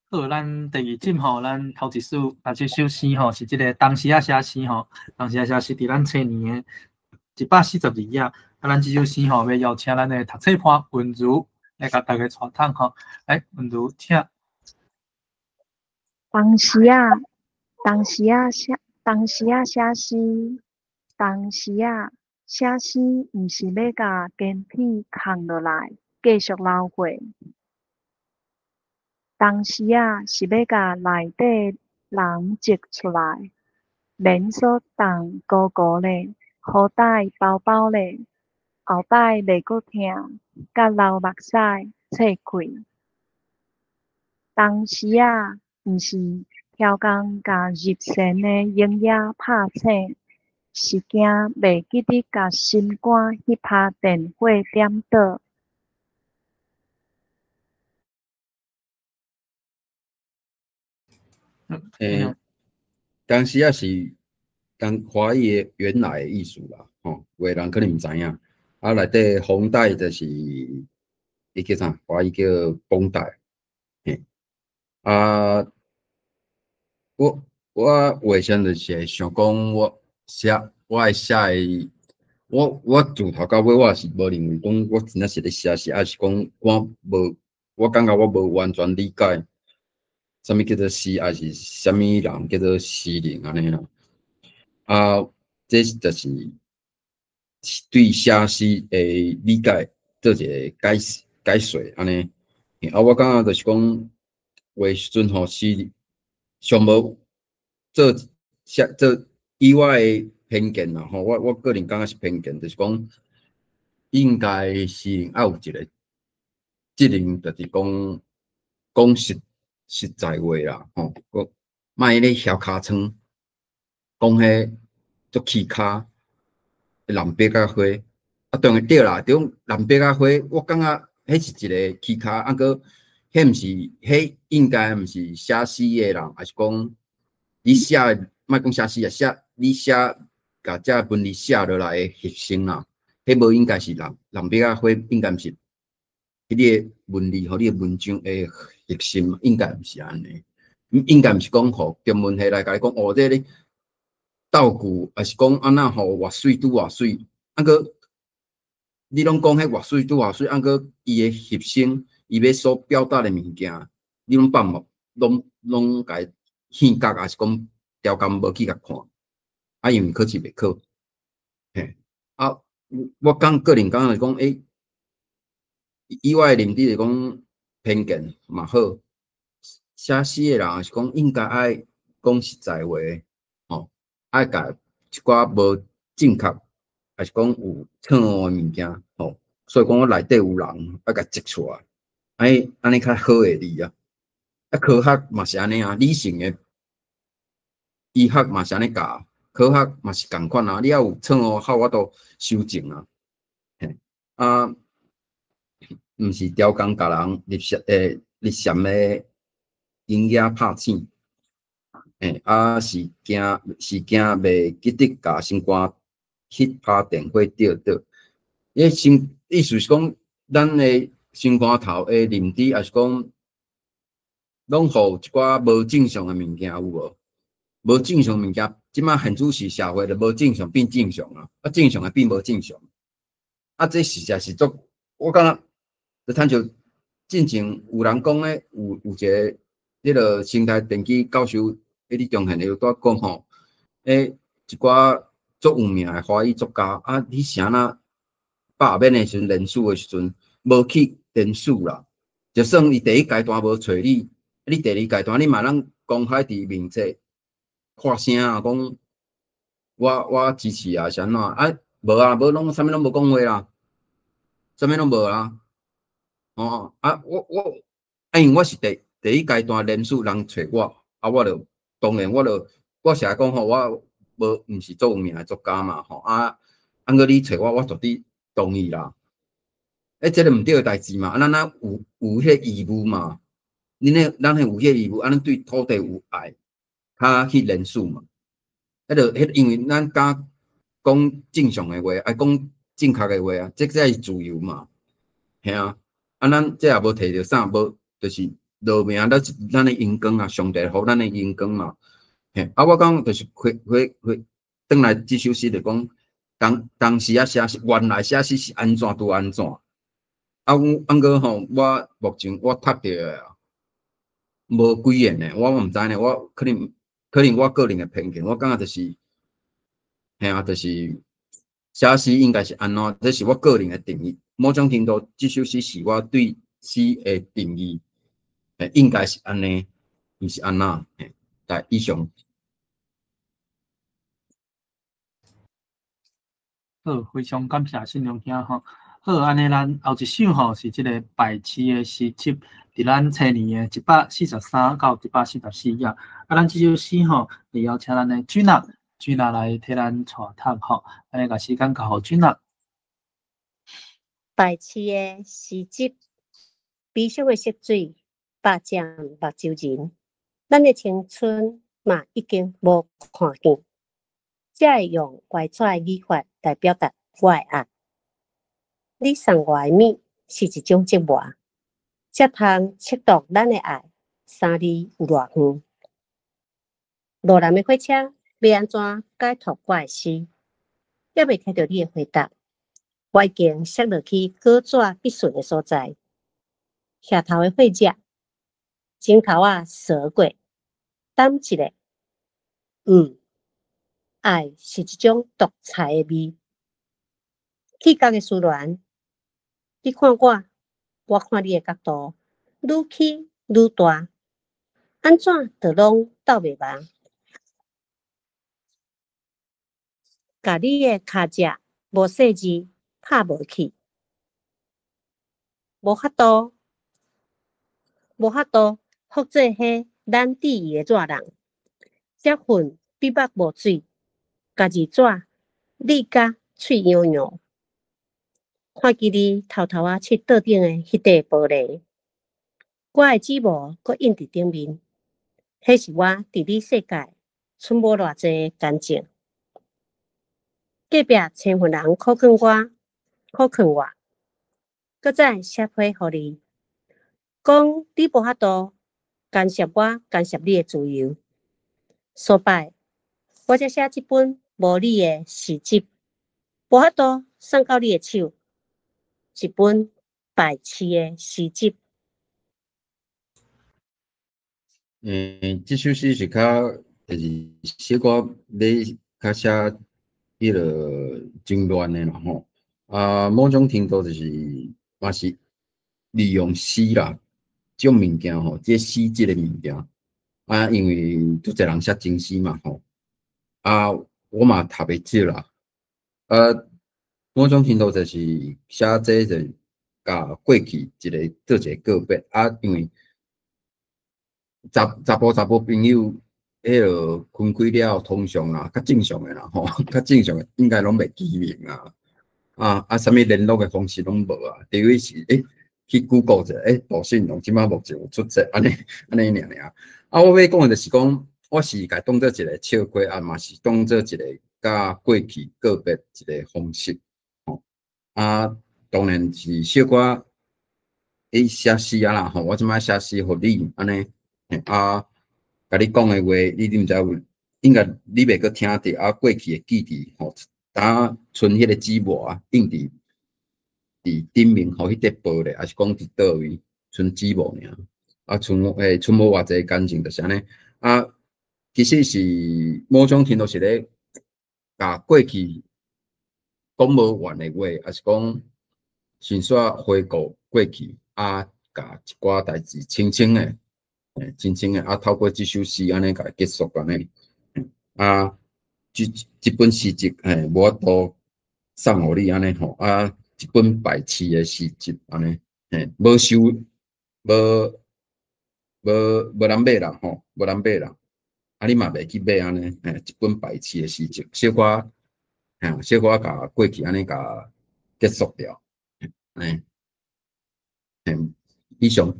好，咱第二集吼，咱頭一首啊，這首詩吼是這个當時仔寫詩吼，當時仔寫詩佇咱青年的142頁。啊，咱這首詩吼，欲邀請咱的讀冊伴文如來共大家帶讀吼。來，文如，請。當時仔，當時仔寫，當時仔寫詩，當時仔寫詩，毋是欲共堅鐵崁落來，繼續流血。當時仔是欲共內底人擠出來，免鎖重糊糊咧，雨袋包包咧，後擺袂閣疼，佮流目屎切開。當時仔毋是刁工共入神的鷹仔拍醒，是驚袂記得共心肝彼拍電火點倒。當時仔是講華語的原來的意思啦，吼，有的人可能毋知影。啊，內底風帶就是伊叫啥？華語叫繃帶。嘿，啊，我畫時就是會想講，我寫我愛寫的，我自頭到尾我也是無認為講我真正是咧寫詩，抑是講我無，我感覺我無完全理解。啥物叫做詩，抑是啥物人叫做詩人按呢啦？啊，這就是對寫詩的理解做一個解解說按呢。啊，我感覺就是講，有的時陣吼詩上無做寫做以我的偏見啦吼，我個人感覺是偏見，就是講應該詩人愛有一個責任，就是講講實。實在話啦，吼，閣莫咧囂尻川，講彼足起跤，藍白甲花，啊，當然對啦，這種藍白甲花，我感覺彼是一個起跤，啊，閣彼毋是，彼應該毋是寫詩的人，抑是講你寫，莫講寫詩啊，寫你寫，共這文字寫落來的核心啦，彼無應該是藍藍白甲花，應該毋是彼個文字予你的文章的核心，應該毋是按呢，應該毋是講予中文系來共你講，哦，這个道具，抑是講按怎予偌媠拄偌媠，啊，閣你攏講彼偌媠拄偌媠，啊，閣伊的核心，伊欲所表達的物件，你攏放無，攏攏共伊耳角，抑是講刁工無去共看，啊，因為考試袂考，嘿，啊，我講個人感覺是講，欸，以我的認知來講，偏見嘛好，寫詩的人是講應該愛講實在話，吼，愛共一寡無正確，抑是講有錯誤的物件，吼，所以講我內底有人愛共擠出來，按呢較好的字啊。啊，科學嘛是按呢啊，理性的醫學嘛是按呢教，科學嘛是仝款啊，你抑有錯誤，較有法度修正啊。嘿，啊。毋是刁工共人入寫入禪的鷹仔拍醒，欸，啊是驚是驚袂記得共心肝彼拍電火著倒。彼心意思是講，咱的心肝頭的認知，抑是講，攏予一寡無正常的物件有無？無正常物件，這馬現主時社會就無正常變正常啊，啊正常的變無正常，啊這實在是足，我感覺。就親像進前有人講咧，有一个彼个生態電機教授，彼佇中現有拄仔講吼，一寡足有名的華語作家，啊，你啥若罷免的時陣，連署的時陣，無去連署啦，就算伊第一階段無揣你，你第二階段你嘛通公開佇面冊看聲啊，講我支持啊，是按怎啊？無啊，無攏啥物攏無講話啦，啥物攏無啊。哦啊，我啊，因為我是第一階段連署人揣我，啊，我就當然我就我實在講吼，我無毋是做有名的作家嘛吼，啊，啊，毋過你揣我，我絕對同意啦。欸，這個毋對的代誌嘛，啊，咱若有彼個義務嘛，恁彼咱彼有彼個義務，啊，咱對土地有愛，較去連署嘛。彼個彼因為咱敢講正常的話，愛講正確的話啊，這才是自由嘛，嘿啊。啊，咱這也無提著啥，無就是落名，咱是咱的榮光啊，上帝予咱的榮光嘛。嘿，啊，我講就是回回回轉來這首詩就講，當時啊寫詩，原來寫詩是按怎拄按怎。啊，阮啊，毋過吼，我目前我讀著的啊，無幾言的，我毋知呢，我可能我個人的偏見，我感覺就是，嘿啊，就是寫詩應該是按怎，這是我個人的定義。某種程度，這首詩是我對詩的定義，應該是按呢，毋是按那，嘿，來，以上。好，非常感謝信良兄吼。好，按呢咱後一首吼是這个敗市的詩集，佇咱青年的143到144頁。啊，咱這首詩吼，會邀請咱的君娜，君娜來替咱帶讀吼。按呢共時間交予君娜。敗市的詩集，悲傷的色水，百占目睭仁。咱的青春嘛已經無看見，才會用歪跩的語法來表達我的愛。你送我的物是一種折磨，才通測度咱的愛三里有偌遠。路南的火車欲按怎解脫我的詩？猶未聽著你的回答。我已經摔落去稿紙必順的所在，額頭的火熱，枕頭仔趖過，等一下，愛是一種獨裁的味。氣角的思戀，你看我，我看你的角度，愈起愈大，按怎就攏鬥袂完？共你的跤跡無細膩拍無去，無法度，無法度複製彼咱致意的熱人，這份筆墨無水，家己紙膩甲喙癢癢。看見你偷偷仔拭桌頂的彼塊玻璃，我的指模閣印佇頂面，彼是我佇你世界賰無偌濟乾淨。隔壁千份人苦勸我，苦勸我，閣再寫批予你，講你無法度干涉我，干涉你的自由。所擺，我才寫這本無你的詩集，無法度送到你的手，一本敗市的詩集。這首詩是較，就是小可咧較寫彼个真亂的啦吼。啊，某種程度就是嘛是利用詩啦，這種物件吼，這詩這个物件啊，因為足濟人寫情詩嘛吼。啊，我嘛讀袂少啦。啊，某種程度就是寫這就共過去一个做一个告別啊，因為查埔朋友，彼个分開了，通常啦，較正常的啦吼，較正常的應該攏袂記名啊。啊，啥物聯絡的方式攏無啊，除非是去 Google 者，杜信榮這擺目前有出冊，按呢按呢爾爾。啊，我欲講的就是講，我是共當做一個笑話，啊嘛是當做一個佮過去告別一個方式，吼。啊，當然是小可寫詩啊啦吼，我這擺寫詩予你按呢，啊，共你講的話，你毋知有，應該你袂閣聽著啊，過去的記憶吼。當賰彼个指模啊，印佇頂面，吼，彼塊玻璃，抑是講佇佗位，賰指模爾，啊，賰無偌濟感情，就是按呢。啊，其實是某種程度是咧，共過去講無完的話，抑是講先煞回顧過去，啊，共一寡代誌輕輕的，輕輕的，啊，透過這首詩按呢共結束按呢，啊。這本詩集，無法度送予你按呢吼，啊，一本排斥的诗集按呢，嘿，無收，無人買啦吼，無人買啦，啊，你嘛袂去買按呢，嘿，一本排斥的詩集，小可，嘿，小可共過去按呢共結束掉，嘿，嘿，以上。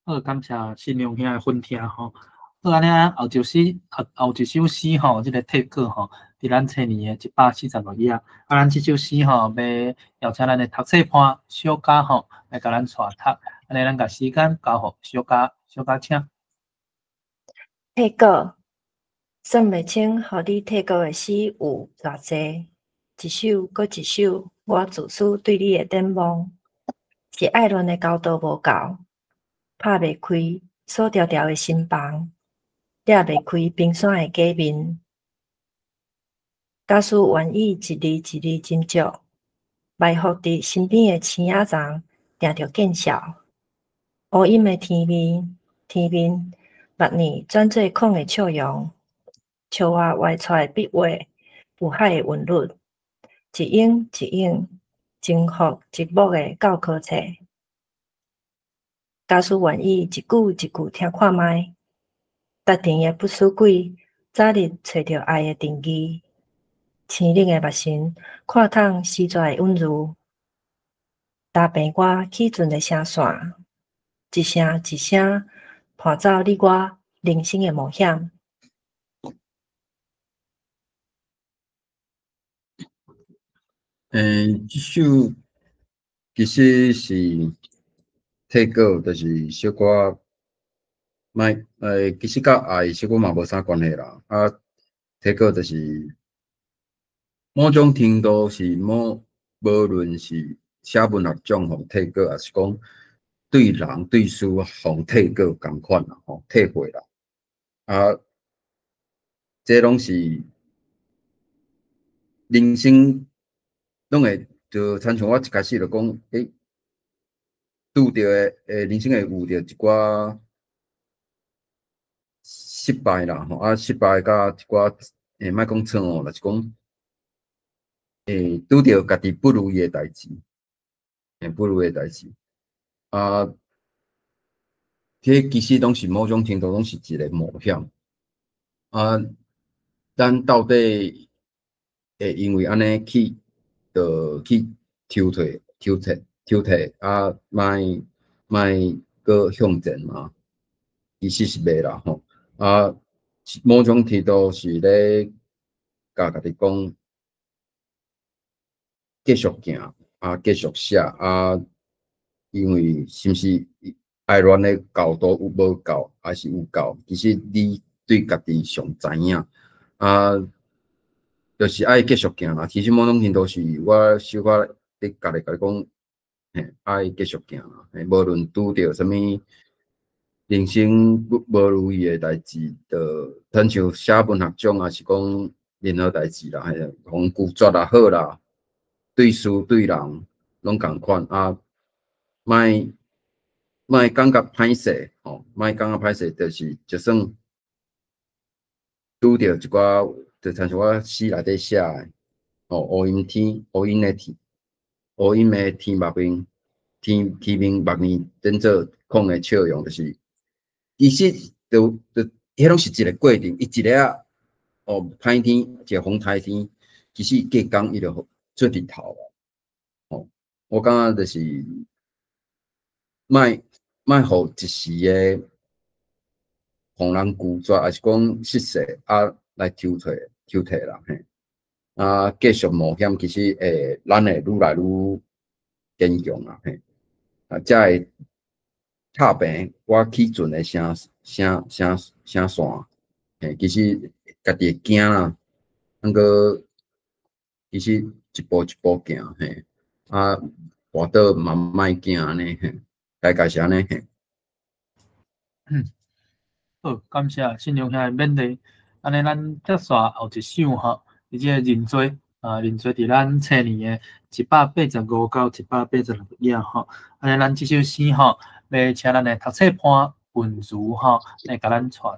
好，感謝信良兄的分享吼。好，按呢啊，後一首後後一首詩吼，這個退稿吼，佇咱青年的146頁。啊，咱這首詩吼，欲邀請咱的讀冊伴小嘉吼，來共咱帶讀。按呢，咱共時間交予小嘉，小嘉請。退稿，算袂清，予你退稿的詩有偌濟，一首閣一首，我自私對你的展望，是愛戀的高度無夠，拍袂開鎖牢牢的心房，掠袂開冰山的假面。假使願意一字一字斟酌，埋伏佇身邊的青仔叢，定著見笑。烏陰的天面，天面，目耳轉做空的笑容，笑我歪出的筆畫，有海的韻律，一影一影，征服寂寞的教科冊。假使願意一句一句聽看覓，達甜的不死鬼早日揣著愛的定義，生冷的目神看透詩紙的韻律，打平我起陣的聲線，一聲一聲伴走你我人生的冒險。這首其實是退稿，就是小可莫，其實佮愛小可嘛無啥關係啦。啊，退稿就是某種程度是某，無論是寫文學獎予退稿，抑是講對人對事予退稿仝款啦，吼，退回啦。啊，這攏是人生攏會，就親像我一開始就講，拄著的，人生會遇著一寡失敗啦，吼，啊，失敗佮一寡，莫講錯誤啦，是講，拄著家己不如意的代誌，不如意的代誌，啊，這其實攏是某種程度攏是一個冒險，啊，咱到底會因為按呢去，就去抽退、抽退、抽退，啊，莫莫閣向前嘛？其實是袂啦，吼，啊，某種程度是咧共家己講，繼續行，啊，繼續寫，啊，因為是毋是愛戀的高度有無夠，抑是有夠？其實你對家己上知影，啊，就是愛繼續行啦。其實某種程度是我小可咧家己共你講，嘿，愛繼續行啦。嘿，無論拄著啥物人生不無如意的代誌，就親像寫文學獎，抑是講任何代誌啦，嘿，予拒絕也好啦，對事對人攏仝款啊，莫莫感覺歹勢吼，莫感覺歹勢，就是就算拄著一寡，就親像我詩內底寫的，吼，烏陰天，烏陰的天，烏陰的天目面，天天面目面變做空的笑容，就是其實就就彼攏是一個過程，伊一个啊，哦，歹天，一個風颱天，其實過工伊就出日頭啊，吼，我感覺就是莫莫予一時的予人拒絕，抑是講失勢啊，來抽退抽退啦，嘿，啊，繼續冒險，其實會咱會愈來愈堅強啦，嘿，啊，才會拍平我起陣的聲聲聲聲線，嘿，其實家己會驚啦，毋過其實一步一步行，嘿，啊，跋倒嘛莫驚按呢，嘿，大概是按呢，嘿。好，感謝信良兄的勉勵。按呢，咱接續後一首吼，佇這個認罪啊，認罪佇咱青年的185到186頁吼。按呢，咱這首詩吼，欲請咱的讀冊伴文如吼來共咱帶讀。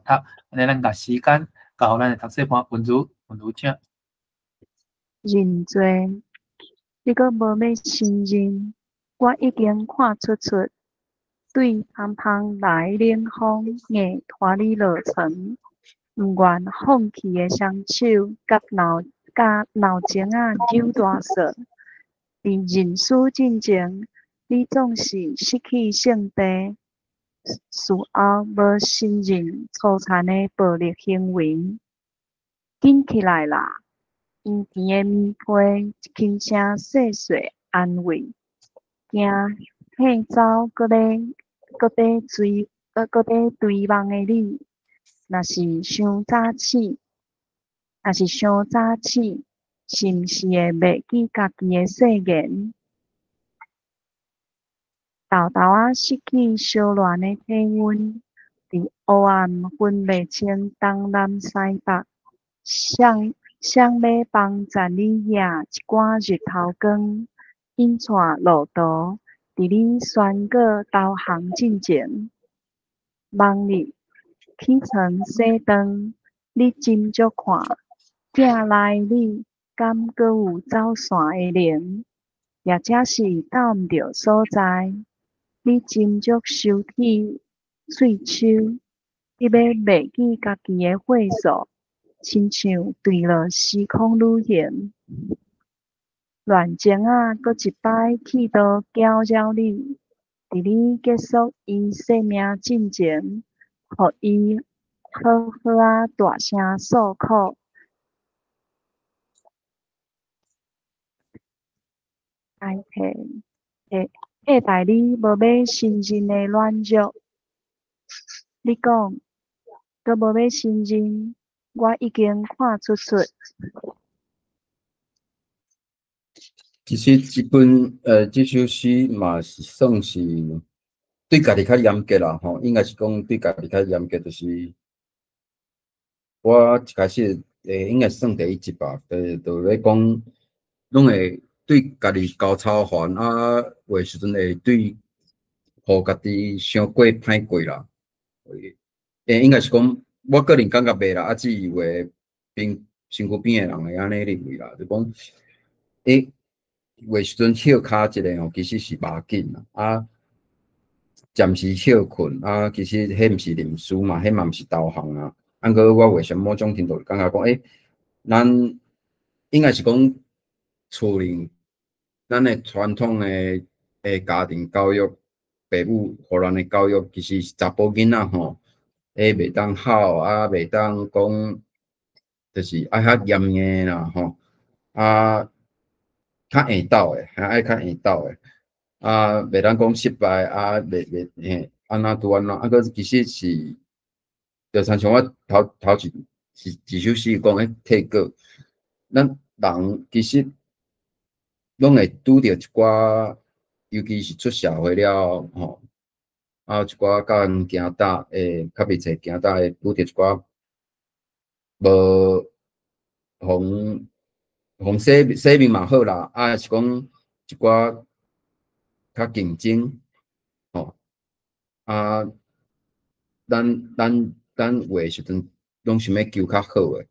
按呢，咱共時間交予咱的讀冊伴文如，文如請。認罪，你閣無欲承認，我已經看出出，對芳芳來的冷風硬拖你落床，毋願放棄的雙手佮腦佮腦鐘仔扭大索。佇認輸進前，你總是失去聖地，事後無承認粗殘的暴力行為。緊起來啦！圓甜的棉被，輕聲細細安慰，驚嚇走閣咧追夢的你。若是傷早醒，若是傷早醒，是毋是會袂記家己的誓言？沓沓仔失去相戀的體溫，佇黑暗分袂清東南西北，誰誰欲幫贊你攑一寡日頭光，引帶路途，佇你宣告投降進前，夢裡起床洗頓，你斟酌看，鏡內你敢閣有走散的靈，抑者是鬥毋著所在？你斟酌收起喙鬚，得欲袂記家己的歲數，親像墜落時空旅行。亂鐘仔閣一擺氣度攪擾你，佇你結束伊生命進前，予伊好好仔大聲訴苦。代替替替代你無欲承認的軟弱。你講，閣無欲承認，我已經看出出。其實這本這首詩嘛是算是對家己較嚴格啦吼，應該是講對家己較嚴格，就是我一開始應該算第一集吧，就咧講，攏會對家己交操煩啊，有的時陣會對，予家己傷過歹過啦。應該是講，我個人感覺袂啦，啊，至於有的邊身軀邊的人會按呢認為啦，就講，有的時陣歇跤一下吼，其實是無要緊啦，啊，暫時歇睏啊，其實彼毋是認輸嘛，彼嘛毋是投降啊。啊，毋過我為啥物種程度感覺講，咱應該是講厝裡，咱的傳統的家庭教育，爸母予咱的教育，其實是查埔囡仔吼，袂當吼啊，袂當講，就是愛較嚴的啦吼，啊，較硬鬥的，較愛較硬鬥的，啊，袂當講失敗啊，袂袂嘿，按怎拄按怎，啊，閣其實是，就親像我頭頭一一首詩講的退過，咱人其實攏會拄著一寡，尤其是出社會了吼，啊，一寡佮人行搭，會較袂濟行搭，會拄著一寡無予予洗洗面嘛好啦，啊，是講一寡較競爭，吼，啊，咱有的時陣攏想欲求較好的，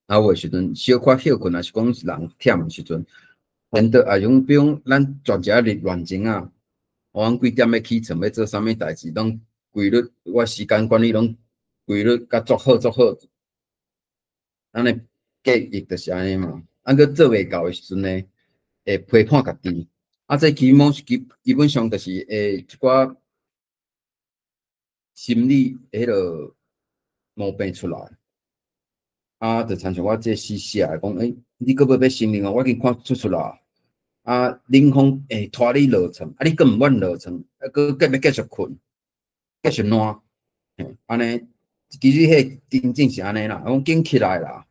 啊，有的時陣小可歇睏，抑是講人忝的時陣，顛倒啊，用比如講咱全一日亂鐘仔，我幾點欲起床，欲做啥物代誌，攏規律，我時間管理攏規律甲足好足好，咱的記憶就是按呢嘛。啊，閣做袂到的時陣呢，會批判家己。啊，這基本上就是會一寡心理彼落毛病出來。啊，就親像我這詩寫的講，你閣欲承認哦，我已經看出出啦。啊，冷風會拖你落床，啊，你閣毋願落床，啊，閣閣欲繼續睏，繼續爛，嘿，按呢，其實彼個情景是按呢啦，講緊起來啦，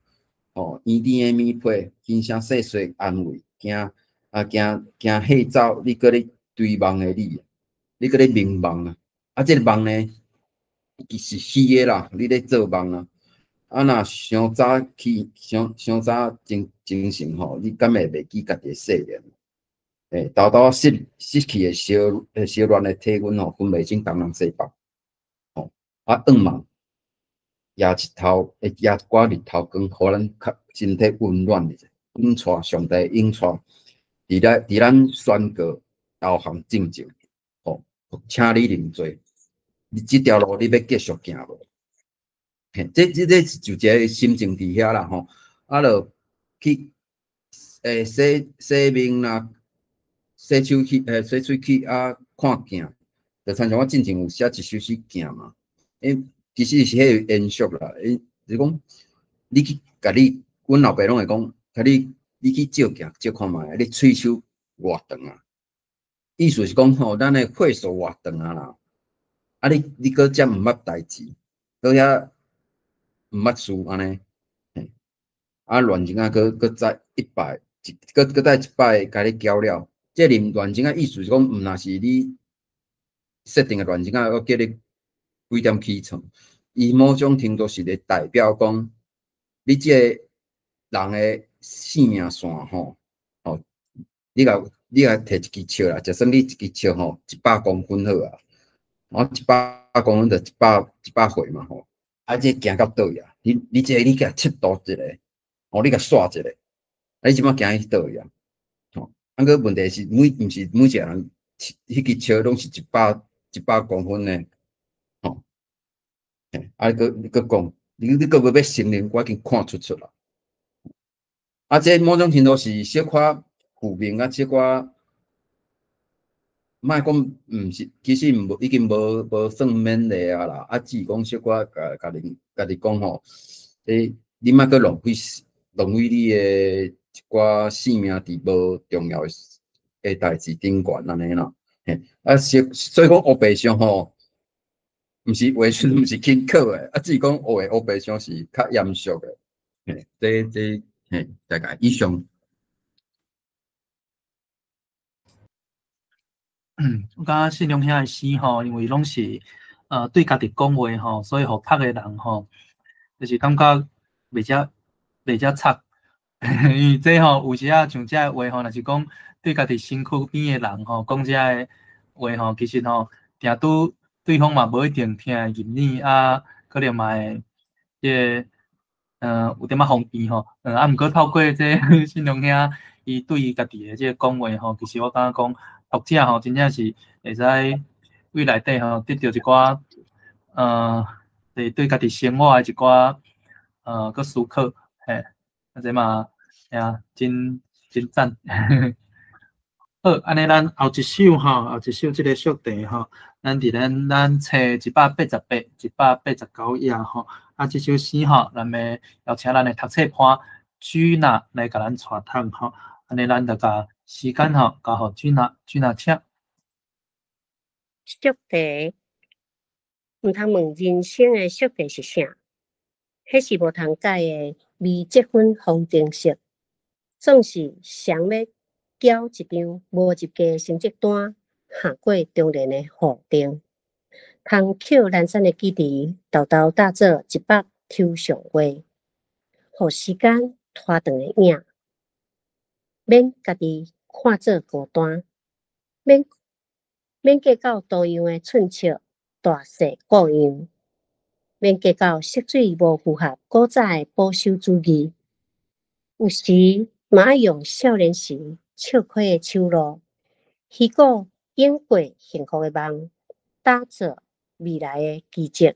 吼，圓甜的棉被，輕聲細細安慰，驚啊驚驚嚇走你閣咧追夢的你，你閣咧眠夢啊，啊，這個夢呢，其實虛的啦，你咧做夢啊。啊，若傷早起，傷傷早精神吼，你敢會袂記家己的誓言？沓沓失去的相戀的體溫吼，分袂清東南西北，吼，啊，向望，攑一頭，攑一寡日頭光，予咱較身體溫暖一下。引帶，上帝引帶，伫咱宣告投降進前，吼，請你認罪，你這條路你欲繼續行無？嘿，這就一個心情佇遐啦吼，啊，就去洗洗面啦，洗手去，洗喙齒啊，看鏡，就親像我進前有寫一首詩鏡嘛，因其實是彼個延續啦，伊就是講，你去共你，阮老爸攏會講，共你，你去照鏡照看覓，你喙鬚偌長啊？意思是講吼，咱的歲數偌長啊啦，啊你閣遮毋捌代誌，閣遐毋捌事按呢，啊亂情仔閣閣再一擺，一閣閣再一擺共你攪了。這個亂情仔意思是講，毋若是你設定的亂情仔，閣叫你幾點起床，伊某種程度是咧代表講，你這個人的生命線吼，吼，你共提一支尺啦，就算你一支尺吼，100公分好啊，我100公分就一百歲嘛吼，啊，這行到佗位啊？你這個你共測度一下，哦，你共煞一下，啊，你這擺行去佗位啊？吼，啊，閣問題是每毋是每一個人，彼支尺攏是一百公分呢，吼，啊，閣你閣講，你閣欲承認，我已經看出出啦。啊，這某種程度是小可負面啊，小可，莫講毋是，其實無已經無算勉勵啊啦，啊，只是講小可共家己家己講吼，你莫閣浪費你的一寡性命佇無重要的代誌頂懸按呢啦，嘿，啊，所以講烏白相吼，毋是畫出毋是輕巧的，啊，只是講畫烏白相是較嚴肅的，嘿，這嘿，大概以上。我感覺信良兄的詩吼，因為攏是對家己講話吼，所以予讀的人吼，就是感覺袂遮慘。因為這吼有時仔像這个話吼，若是講對家己身軀邊的人吼，講這个話吼，其實吼，定拄對方嘛無一定聽會入耳啊，可能嘛會這個有點仔方便吼。啊，毋過透過這信良兄伊對伊家己的這個講話吼，其實我感覺講讀者吼，真正是會使對內底吼得著一寡對家己生活的一寡閣思考，嘿，啊這嘛，嘿啊，真真讚。好，按呢咱後一首吼，後一首這個續題吼，咱佇咱冊188、189頁吼，啊，這首詩吼，咱欲邀請咱的讀冊伴居娜來共咱帶讀吼，按呢咱就共時間吼交予居娜，居娜請。續題，毋通問人生的宿題是啥？彼是無通解的微積分方程式，總是想欲繳一張無入格的成績單，行過中年的戶頂，通捡懶散的記憶，沓沓搭做一幅抽象畫，予時間拖長的影，免家己看做孤單，免計較多樣的寸尺大細各樣，免計較色水無符合古早的保守主義，有時嘛愛用少年時笑虧的手路，虛構演過幸福的夢，打造未來的奇蹟。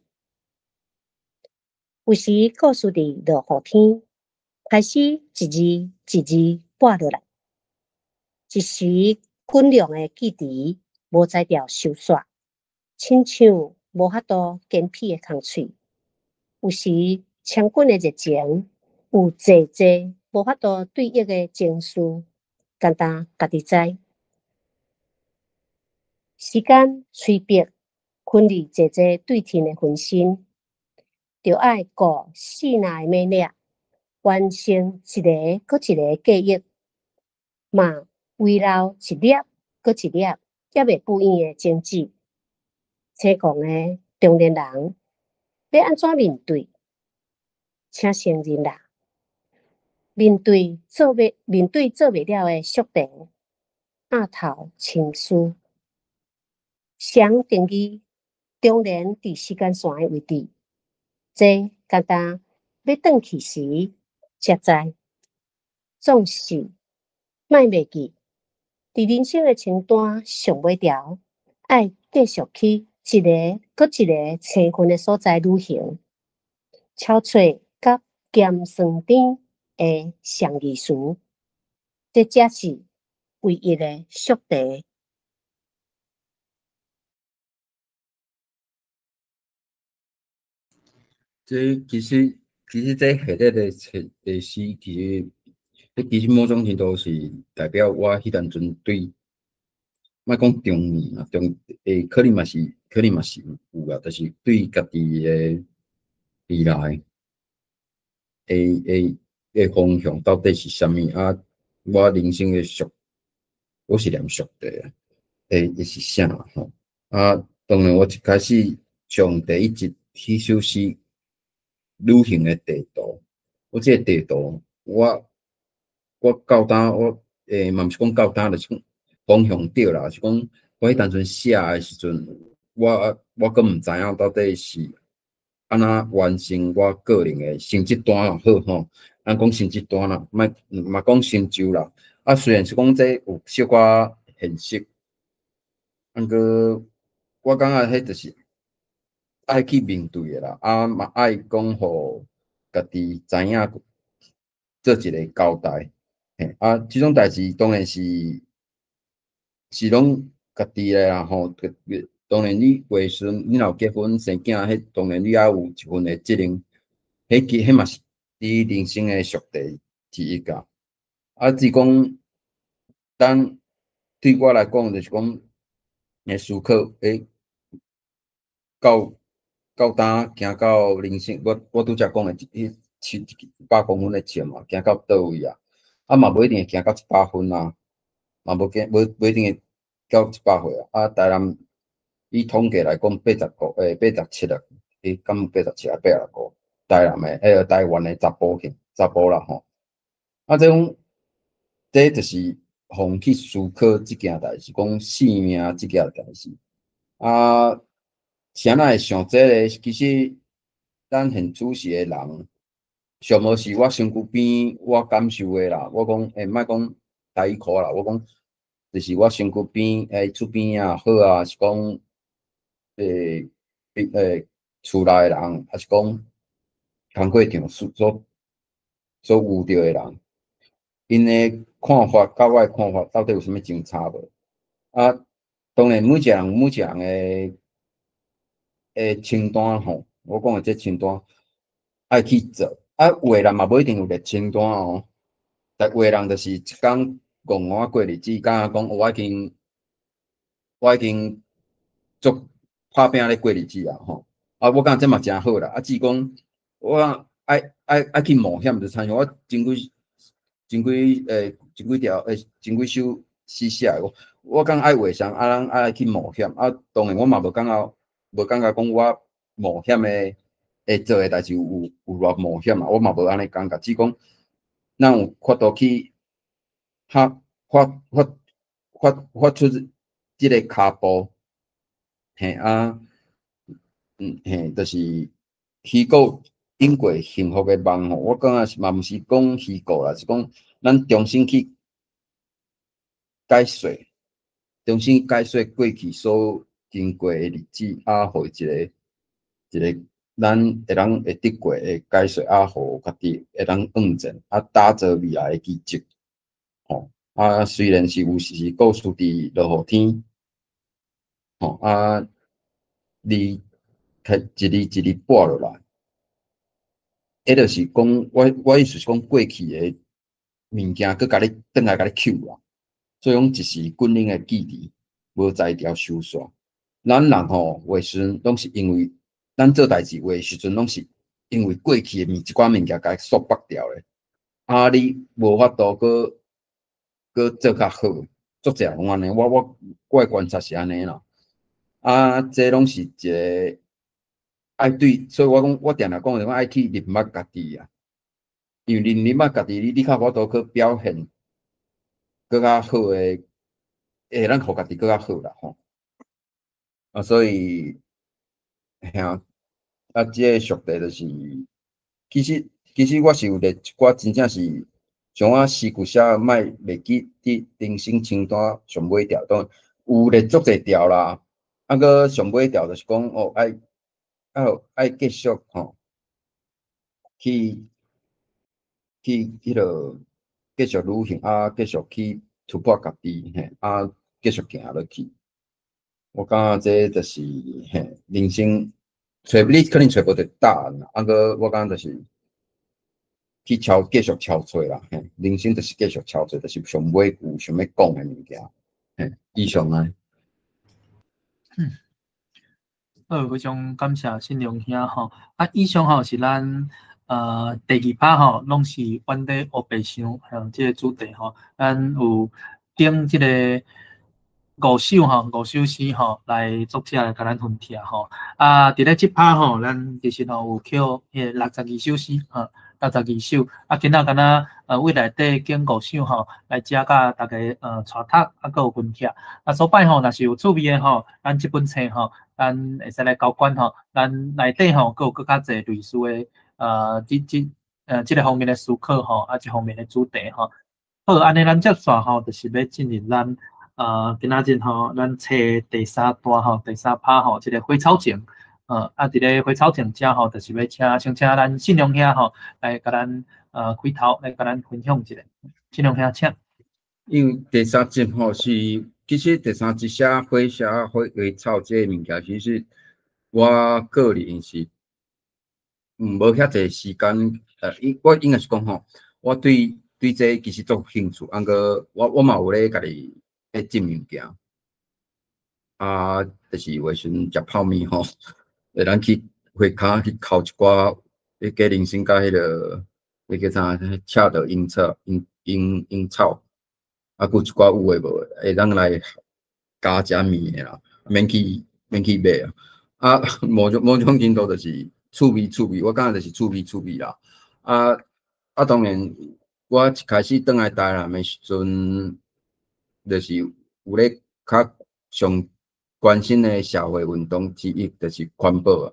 有時故事佇落雨天，開始一字一字跋落來，一時滾量的記憶無才調收煞，親像無法度堅痞的空喙。有時強滾的熱情，有濟濟無法度對應的情緒，干焦家己知。時間催逼，分離濟濟對稱的分身，著愛顧四若的美麗，完成一个閣一个記憶，嘛遺留一粒閣一粒猶未不軟的種子。青狂的中年人欲按怎面對？請承認啦，面對做袂了的宿題，額頭深思。誰定義中年佇時間線的位置？這干焦欲轉去時才知。總是莫袂記，佇人生的清單上尾條，愛繼續去一个閣一个青雲的所在旅行，超脆佮鹹酸甜的相義詞，這才是唯一的速遞。這其實，其實這系列的冊的詩，其實，這其實某種程度是代表我彼當陣對，莫講中年啊，中欸，可能嘛是，可能嘛是有啊，就是對家己的未來的的方向到底是啥物啊？我人生的速，我是念速遞啊，會是啥吼？啊，當然我一開始上第一集彼首詩。旅行的地圖，我這個地圖，我到今我嘛毋是講到今，就是講方向對啦，是講我彼當陣寫的時陣，我閣毋知影到底是按怎完成我個人的成績單也好吼，咱講成績單啦，莫嘛講成就啦。啊，雖然是講這有小可現實，毋過我感覺彼就是。愛去面對的啦，啊嘛愛講予家己知影，做一個交代。嘿，啊，這種代誌當然是是攏家己的啦吼。當然你過孫，你若有結婚生囝，彼當然你也有一份的責任。彼其彼嘛是你人生的速遞之一啊。啊，只講咱對我來講，就是講會思考，欸，到。到今行到人生，我拄才講的，彼100公分的尺嘛，行到佗位啊？啊嘛無一定會行到100分啊，嘛無行無一定會到100歲啊。啊，台南以統計來講，85欸87啊，欸，敢87啊86，台南的欸台灣的查埔去，查埔啦吼。啊，這種這就是予去思考這件代誌，講生命這件代誌啊。啥人會想這个？其實咱現處世的人，上無是我身軀邊我感受的啦。我講，欸，莫講台語課啦，我講就是我身軀邊，欸，厝邊也好啊，是講，欸，欸，厝內的人，抑是講工課場所遇著的人，𪜶的看法佮我的看法到底有啥物相差無？啊，當然每一個人每一個人的。的清單吼，我講的這清單愛去做，啊，有的人嘛無一定有列清單哦。但有的人就是一工戇戇過日子，感覺講我已經足拍拚咧過日子啊吼。啊，我感覺這嘛誠好啦。啊，只是講我愛去冒險，就親像我前幾前幾欸前幾條欸前幾首詩寫的，我感覺愛畫啥，啊，咱愛去冒險。啊，當然我嘛無感覺。無感覺講我冒險的會做的代誌有偌冒險啊，我嘛無按呢感覺，只講咱有法度去發發發發發出這个跤步，嘿啊，嘿，就是虛構經過幸福的夢吼，我感覺是嘛毋是講虛構啦，是講咱重新去解說，重新解說過去所經過的日子，啊，予伊一个一个咱會當會得過的解說，啊，予家己會當向前，啊，打造未來的奇蹟，吼，啊，雖然是有時是故事佇落雨天，吼，啊，你一字一字跋落來，彼就是講，我意思是講過去的物件，閣共你轉來共你抾啦，所以講一時滾輪的記憶無才調收煞。咱人吼，有的時陣攏是因為咱做代誌，有的時陣攏是因為過去的物一寡物件共束縛掉咧，啊，你無法度閣閣做較好，足濟人攏按呢，我的觀察是按呢啦。啊，這攏是一個愛對，所以我講，我定定講，就講愛去認捌家己啊，因為認捌家己，你較有法度去表現閣較好的，會當予家己閣較好啦吼。啊，所以，嘿啊，啊，這个速遞就是，其實我是有咧一寡真正是像我詩句寫莫袂記佇人生清單上尾條，當有咧足濟條啦。啊，閣上尾條就是講哦，愛繼續吼，去彼落繼續旅行啊，繼續去突破家己嘿，啊，繼續行落去。我感覺這就是嘿，人生揣你可能揣無著答案啦，啊，閣我感覺就是去敲繼續敲揣啦，嘿，人生就是繼續敲揣，就是上尾有想欲講的物件，嘿，以上啊。嗯，好，非常感謝信良兄吼。啊，以上吼是咱第二拍吼，攏是阮咧烏白想，吼，這个主題吼，咱有揀這个五首吼，五首詩吼來作者來共咱分享吼。啊，佇咧這拍吼，咱其實吼有抾彼个62首詩吼，62首。啊，今仔敢若位內底揀五首吼來遮佮大家帶讀，啊，閣有分享。啊，所擺吼，若是有趣味的吼，咱這本冊吼，咱會使來交換吼，咱內底吼閣有閣較濟類似的這個方面的思考吼，啊，這方面的主題吼。好，按呢咱接續吼，就是欲進入咱今仔日吼，咱冊第三段吼，第三拍吼，這个花草情。啊，佇咧花草情遮吼，就是欲請先請咱信良兄吼來共咱開頭來共咱分享一下。信良兄，請。因為第三集吼是，其實第三集寫花寫花花草這个物件，其實我個人是無遐濟時間，我應該是講吼，我對這其實足有興趣，毋過我嘛有咧家己咧種物件，啊，就是有的時陣食泡麵吼，會當去花跤去摳一寡，彼加人參佮彼個叫啥，赤道櫻草、櫻草，啊，閣有一寡有的無的，會當來加食麵的啦，免去買啊，啊，某種程度就是趣味，我感覺就是趣味啦，啊，當然我一開始轉來台南的時陣，就是有咧較上關心的社會運動之一，就是環保啊。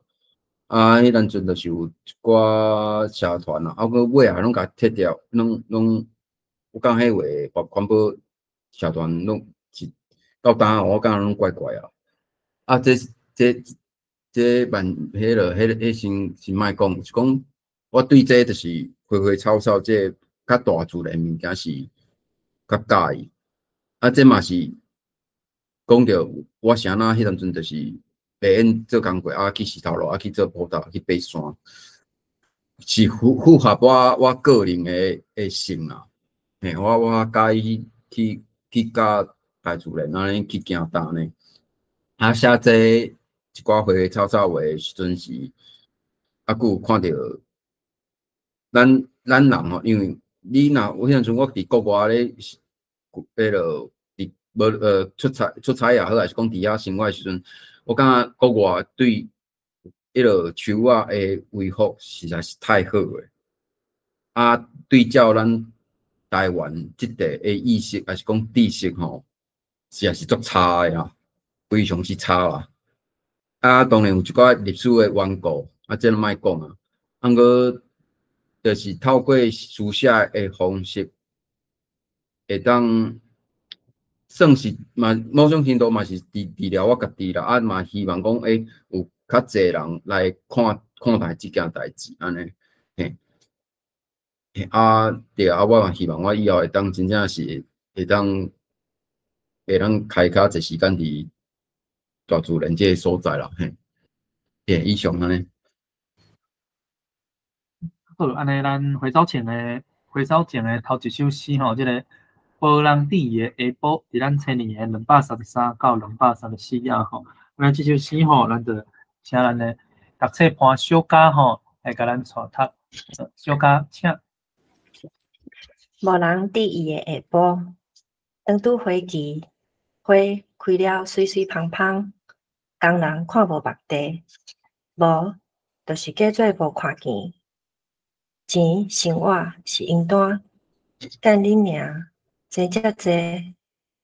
啊，彼當陣就是有一寡社團啊，啊，閣尾仔攏共撤掉，攏，我感覺彼話環保社團攏是到今我感覺攏怪怪啊。啊，這萬彼落彼先莫講，是講我對這就是花花草草這較大自然物件是較佮意。啊，這嘛是講著我啥若彼當陣就是袂用做工課，啊去洗頭路，啊去做輔導，去爬山，是符合我個人的性啦。嘿，我佮意去佮大自然按呢去行動呢。啊，寫這一寡花花草草話的時陣是，啊，閣有看著咱人吼，因為你若有彼陣我佇國外咧，彼落佇無出差也好，還是講佇遐生活的時陣，我感覺國外對彼落樹仔的維護實在是太好了。啊，對照咱台灣這塊的意識，還是講知識吼，實在是足差的啦，非常之差啦。啊，當然有一寡歷史的緣故，啊，這攏莫講啊。啊，毋過就是透過書寫的方式，會當算是嘛某種程度嘛是治療我家己啦。啊，嘛希望講，有較濟人來看待這件代誌，按呢，嘿。啊，對啊，我嘛希望我以後會當真正是會當開較濟時間佇大自然這个所在啦，嘿。嘿，以上按呢。好，按呢咱花草情的頭一首詩吼，這个無人佇意的下晡，佇咱千年的233到234頁吼。那這首詩吼，咱就請咱的讀冊伴小嘉吼來共咱帶讀。小嘉，請。無人佇意的下晡，當拄花期，花開了媠媠芳芳，工人看無目地，無就是假做無看見。錢生活是床單，幹恁娘，錢遮濟，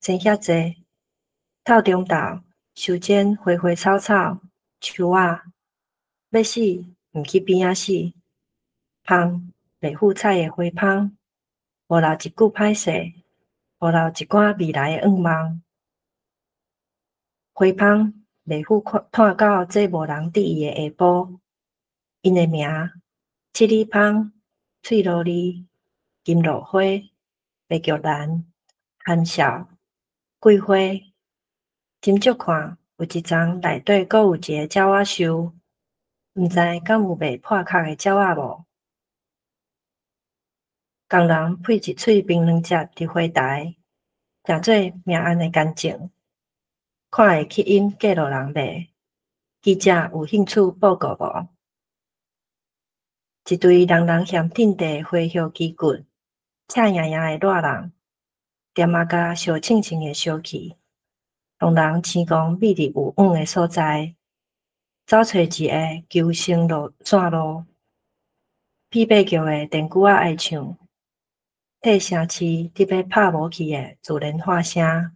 錢遐濟，透中晝修剪花花草草、樹仔，欲死毋去邊仔死，芳袂付彩的花芳，無留一句歹勢，無留一寡未來的願望。花芳袂赴湠到這無人佇意的下晡，𪜶的名：七里芳、翠蘿莉、金露花、白玉蘭、含笑、桂花。斟酌看，有一叢內底閣有一个鳥仔獸，毋知敢有袂破殼的鳥仔無？工人配一喙檳榔汁佇花台，成做命案的干證。看會吸引過路人袂？記者有興趣報告無？一隊人人嫌天地花葉枝骨，赤營營的熱人，店仔甲燒衝衝的燒氣，予人生講秘佇有蘊的所在，走揣一个求生路線路，屁八叫的電龜仔愛唱，替城市得欲拍無去的自然喊聲。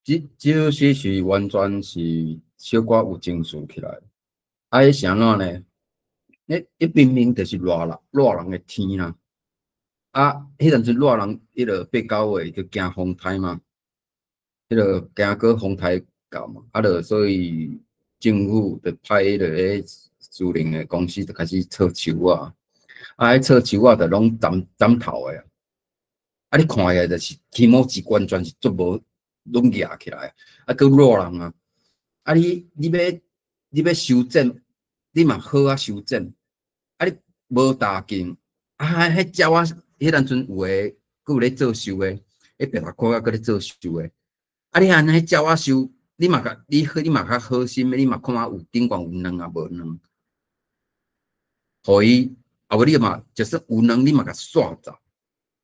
這首詩是完全是小可有情緒起來，啊，彼是按怎呢？彼明明就是熱人熱人的天啦，啊，彼陣時熱人彼个8、9月就驚風颱嘛，彼个驚閣風颱到嘛，啊，就所以政府就派彼个私人的公司就開始測樹仔，啊，彼測樹仔就攏斬斬頭的，啊，你看起來就是起毛是完全是足無。攏夯起來，啊，閣熱人啊！啊你，你欲修剪，你嘛好啊修剪，啊你無大勁，啊，彼鳥仔，彼當陣有的，閣有咧做獸的，彼白頭殼仔閣咧做獸的，啊你按呢鳥仔獸，你嘛共你好，你嘛較好心的，你嘛看覓有頂懸有卵啊無卵，予伊，啊無你嘛，就算有卵，你嘛共煞走，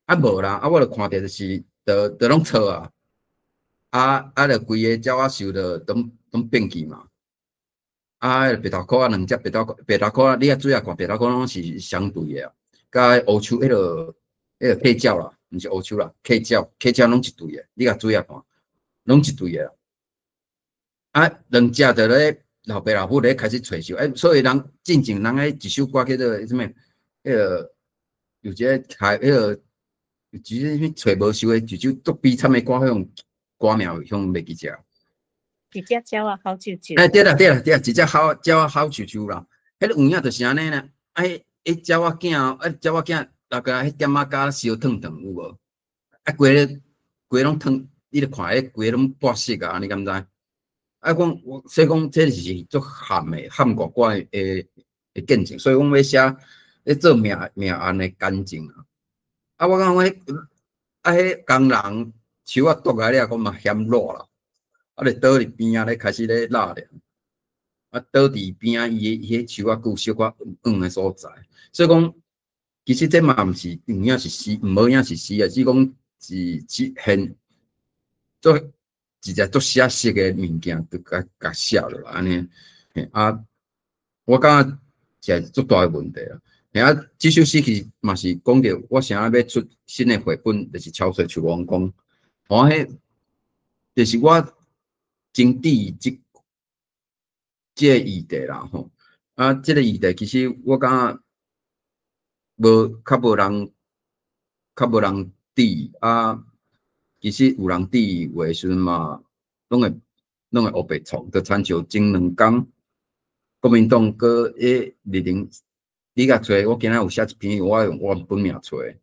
啊無啦，啊我就看著就是，就攏錯啊！啊啊！就規个鳥仔獸就攏變去嘛。啊，白頭殼仔兩隻白頭殼，你仔注意看白頭殼攏是相對的啊。佮烏鶖彼个彼个客鳥啦，毋是烏鶖啦，客鳥客鳥攏一對的，你共注意看，攏一對的。啊，兩隻就咧老爸老母咧開始揣獸，欸，所以人進前人彼一首歌叫做啥物？彼个有一个開彼个有一个啥物揣無獸的一首足悲慘的歌，彼種。歌名向袂記得。一隻鳥仔哭啾啾。欸，對啦對啦對啦，一隻吼鳥仔哭啾啾啦。彼个有影就是按呢啦。啊，彼彼鳥仔囝，啊鳥仔囝，大概彼點仔膠燒燙燙有無？啊，規个規攏燙，你著看彼規攏破色啊，你敢知？啊，講我所以講這是足譀的，譀怪怪的的見證。所以講欲寫咧做命命案的干證啊。啊，我感覺彼啊，彼工人。樹仔剁來了，講嘛嫌熱啦，啊，就倒佇邊仔咧開始咧納涼，啊，倒佇邊仔伊彼樹仔閣有小可黃的所在，所以講其實這嘛毋是有影是詩，毋無影是詩啊，只講是是現做一隻足寫實的物件，就共共寫落來按呢。啊，我感覺是足大的問題啊。啊，這首詩其實嘛是講著我啥欲出新的繪本，就是超水樹王宮。我彼就是我真佇這個議題啦吼。啊，這個議題其實我感覺無較無人較無人佇啊。其實有人佇話的時陣嘛，攏會烏白創，就親像前兩工國民黨閣彼二零，你共揣，我今仔有寫一篇，我用我本名揣。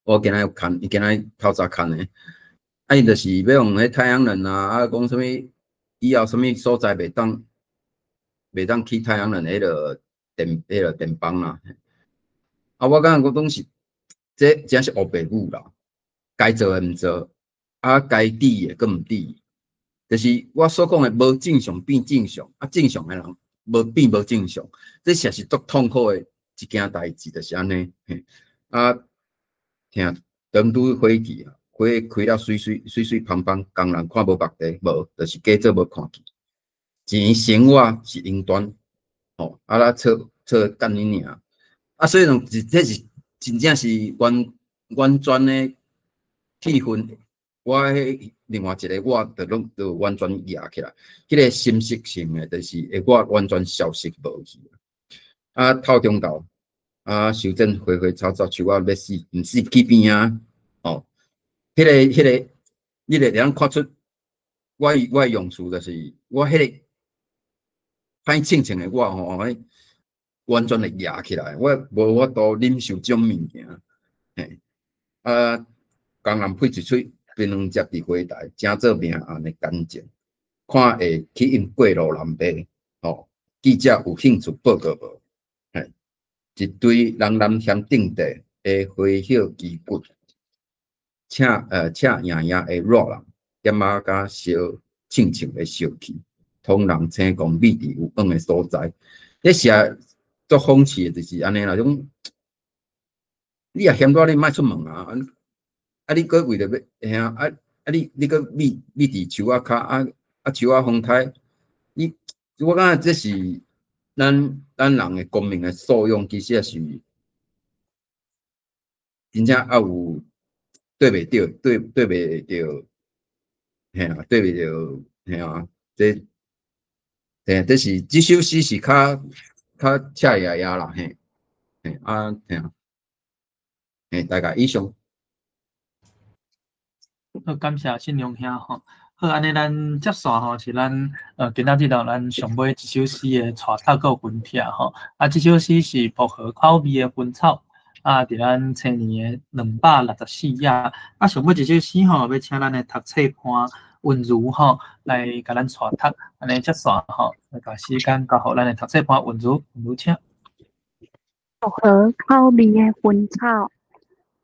我今仔有看，伊今仔透早刊的，啊，伊就是欲用彼太陽能啊，啊，講啥物以後啥物所在袂當起太陽能彼个電枋啦。啊，我感覺講攏是，這真是烏白語啦，該做的毋做，啊，該佇的閣毋佇，就是我所講的無正常變正常，啊，正常的人無變無正常，這實是足痛苦的一件代誌，就是按呢，啊。聽長拄火去啊，火開了媠媠媠媠芳芳，工人看無目地，無，就是假做無看見。錢生活是永斷，吼，啊啦錯錯幹你娘！啊，所以講是這是真正是完完全的氣氛。我彼另外一個我就攏就完全壓起來，彼个心識性的，就是會我完全消失無去。啊，透中晝。啊，修剪花花草草，樹仔欲死，毋死去邊啊？吼，彼个，你會當看出我的用詞就是我彼个歹性情的我吼，完全會壓起來，我無法度忍受這種物件。嘿，啊，工人配一喙檳榔汁佇花台，誠做命案的乾淨，看會去用過路人買，吼，記者有興趣報告無？嘿，一堆人南鄉頂地的花葉旗骨，請贏贏的熱人，點仔佮燒親像咧燒去，通人青光美佇有光的所在。咧寫足諷刺的就是按呢啦，種你若嫌熱，你莫出門啊！啊，你閣為著欲，嘿啊，啊你閣覕覕佇樹仔跤，啊樹仔風颱，你我感覺這是咱人的公民的素養，其實也是真正猶有對袂著，對袂著，嘿啊，對袂著，嘿啊，這嘿，這是這首詩是較赤壓壓啦，嘿，嘿啊，嘿啊，嘿，大概以上。好，感謝信良兄吼。好，按呢咱接續吼是咱今仔日到咱上尾一首詩的帶讀閣分拆吼。啊，這首詩是薄荷口味的薰草，啊，佇咱青年的264頁。啊，上尾一首詩吼，欲請咱的讀冊伴溫如吼來共咱帶讀。按呢接續吼，來共時間交予咱的讀冊伴溫如，溫如請。薄荷口味的薰草，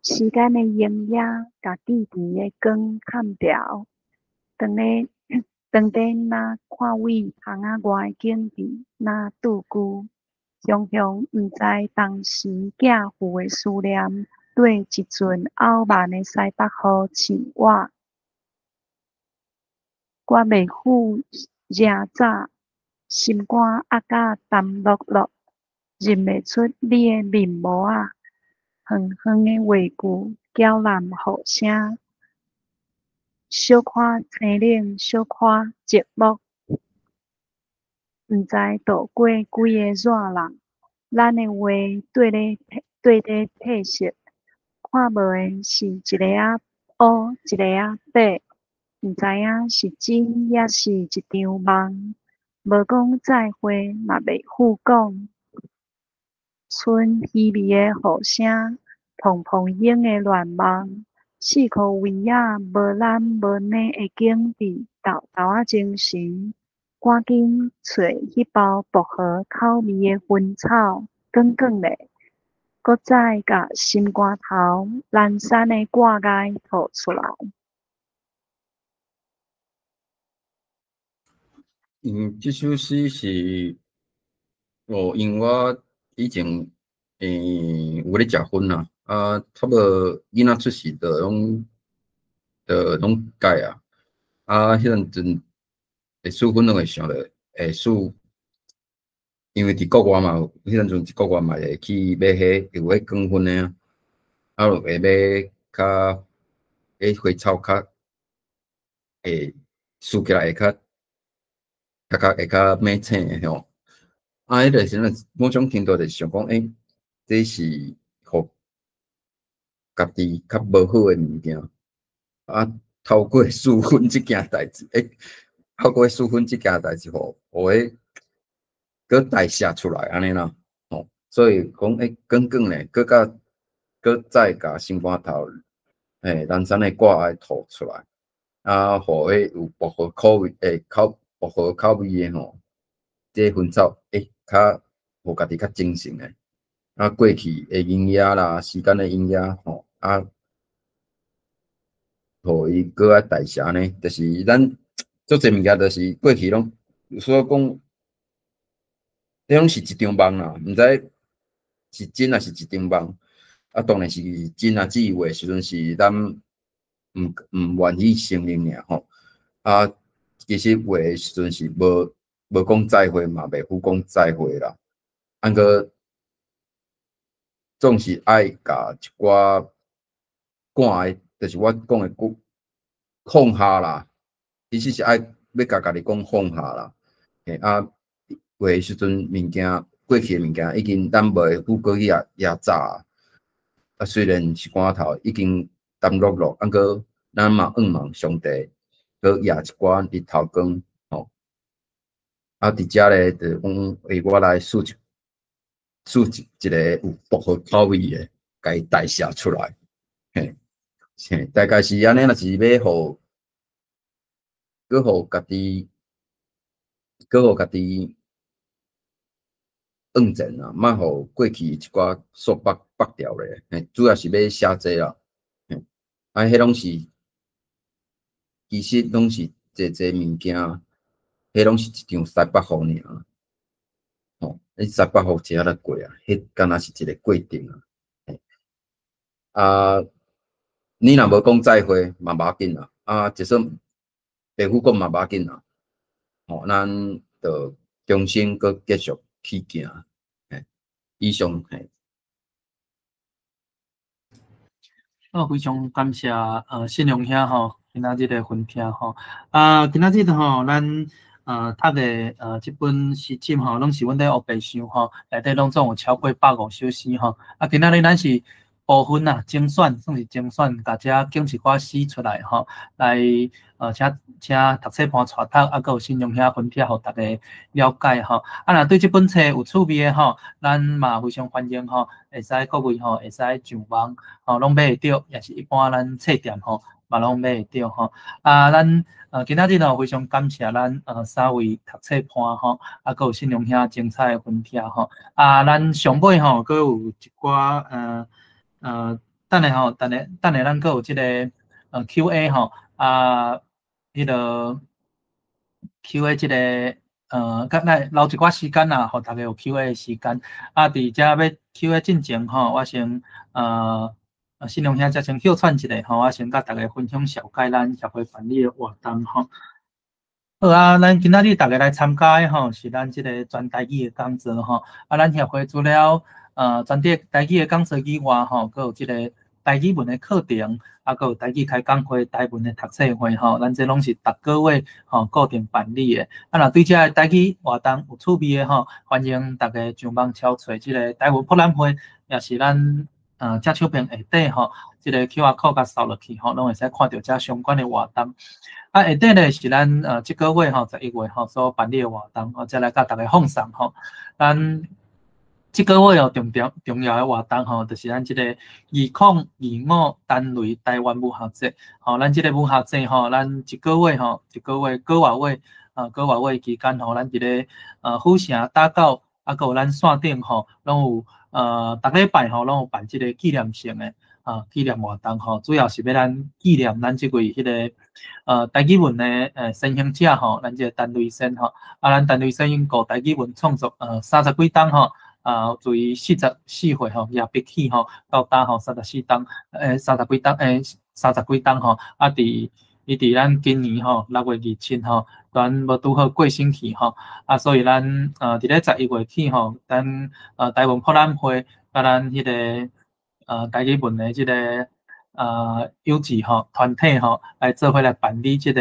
時間的營養，共記甜的光砍掉。當咧若看位窗仔外的景致，若駐居，雄雄毋知當時寄付的思念，綴一陣傲慢的西北雨沁我。我袂赴惹早，心肝壓甲澹漉漉，認袂出你的面模仔。遠遠的話句，嬌難雨聲。小可清冷，小可寂寞，毋知渡過幾个熱人，咱的話綴咧褪色，看無的是一个仔烏，一个仔白，毋知影是真抑是一場夢。無講再會，嘛袂赴講。賰稀微的雨聲，蓬蓬湧的亂夢。四箍圍仔無懶無膩的景致，沓沓仔精神，趕緊揣彼包薄荷口味的薰草，捲捲咧，閣再共心肝頭懶散的掛礙吐出來。嗯，這首詩是，哦，因為我以前有咧食薰啦。啊，差不多囡仔出世就攏戒啊。啊，彼陣陣會輸薰攏會想著會輸，因為佇國外嘛，彼陣陣佇國外嘛會去買彼有彼捲薰的啊，啊，就會買較彼花草較會輸起來會較明醒的吼。啊，彼個時陣某種程度就是想講，欸，這是予家己較無好的物件，啊，透過輸薰這件代誌，欸，透過輸薰這件代誌，予彼閣代謝出來按呢啦，吼，所以講，欸，捲捲咧，閣再共心肝頭，欸，懶散的掛礙吐出來，啊，予彼有薄荷口味，欸，薄荷口味的吼，這薰草，欸，較予家己較精神的。啊，過去的營養啦，時間的營養吼，啊，予伊閣愛代謝呢，就是咱足濟物件，就是過去攏，所以講，彼攏是一場夢啦，毋知是真抑是一場夢。啊，當然是真啊，只有的時陣是咱毋願意承認爾吼。啊，其實畫的時陣是無講再會嘛，袂赴講再會啦。啊，毋過總是愛共一寡趕的，就是我講的句放下啦。其實是愛欲共家己講放下啦。嘿，啊，畫的時陣物件過去的物件已經咱袂赴閣去遐遐早啊，雖然是罐頭已經澹落落，毋過咱嘛向望上帝閣掖一寡日頭光吼。啊，佇遮咧就講為我來試一試一一个有薄荷口味的，共伊代謝出來，嘿，嘿，大概是按呢，若是欲予，閣予家己，閣予家己向前啊，莫予過去一寡束縛縛牢咧，嘿，主要是欲寫這啦，嘿，啊，彼攏是，其實攏是濟濟物件，彼攏是一場西北風爾，吼，你西北風一下就過啊，彼敢若是一個過程啊，嘿，啊，你若無講再會嘛無要緊啦，啊，就算白虎講嘛無要緊啦，吼，咱就重新閣繼續去行，嘿，以上嘿。好，非常感謝信良兄吼，今仔日的分享吼。啊，今仔日吼，咱讀的這本詩集吼，攏是阮咧烏白想吼，內底攏總有超過150首詩吼。啊，今仔日咱是部分啊，精選，算是精選，共遮揀一寡詩出來吼，來請請讀冊伴帶讀，啊，閣有信良兄分享，予大家了解吼。啊，若對這本冊有趣味的吼，咱嘛非常歡迎吼，會使各位吼，會使上網吼，攏買會著，也是一般咱冊店吼，嘛攏買會著吼。啊，咱今仔日吼非常感謝咱三位讀冊伴吼，啊，閣有信良兄精彩的分享吼。啊，咱上尾吼，閣有一寡等下吼，等下等下，咱閣有這個Q&A 吼，啊，彼个 Q&A 這個閣來留一寡時間啦，予大家有 Q&A 的時間。啊，佇遮欲 Q&A 進前吼，我先信良兄遮先歇喘一下吼，我先佮大家分享紹介咱協會辦理的活動吼。好啊，咱今仔日大家來參加的吼，是咱這個全台語的講座吼。啊，咱協會除了全台台語的講座以外吼，閣有這個台語文的課程，啊，閣有台語開講會、台文的讀冊會吼，咱這攏是逐個月吼固定辦理的。啊，若對這个台語活動有趣味的吼，歡迎大家上網搜揣這個台文博覽會，也是咱正手邊下底吼，這個 QR code 共掃落去吼，攏會使看著遮相關的活動。啊，下底咧是咱這個月吼11月吼所辦理的活動，我再來共大家放送吼。咱這個月有重點重要的活動吼，就是咱這個2025陳雷台灣文學節吼，咱這個文學節吼，咱一個月吼，一個月個外月啊，個外月期間吼，咱佇咧府城打狗，啊，閣有咱線頂吼，攏有逐禮拜吼，攏有辦這個紀念性的紀念活動吼，主要是欲咱紀念咱這位彼个台語文的先行者吼，咱這個陳雷仙吼，啊，咱陳雷仙𪜶顧台語文創作三十幾冬吼。啊，自44歲吼，舉筆起吼，到今吼34冬，三十幾冬，三十幾冬吼，啊，佇伊佇咱今年吼6月27吼，咱無拄好過身去吼，啊，所以咱佇咧11月起吼，咱台文博覽會，佮咱彼个台語文的這个友誼吼團體吼來做伙來辦理這個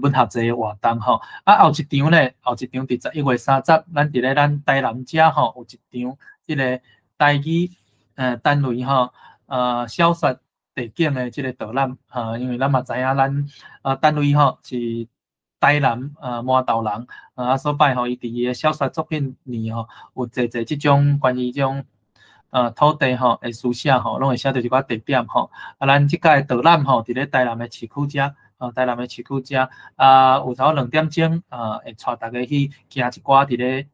文學節的活動吼。啊，後一場咧，後一場佇11月30，咱佇咧咱台南遮吼有一場這個台語陳雷吼小說地景的這個導覽，因為咱嘛知影咱陳雷吼是台南饃頭人，啊所擺吼伊佇伊的小說作品裡吼有濟濟這種關於這種土地吼的書寫吼，攏會寫著一寡地點吼。啊，咱這擺導覽吼，佇咧台南的市區遮，台南的市區遮，啊，有差不多2點鐘，會帶大家去行一寡佇咧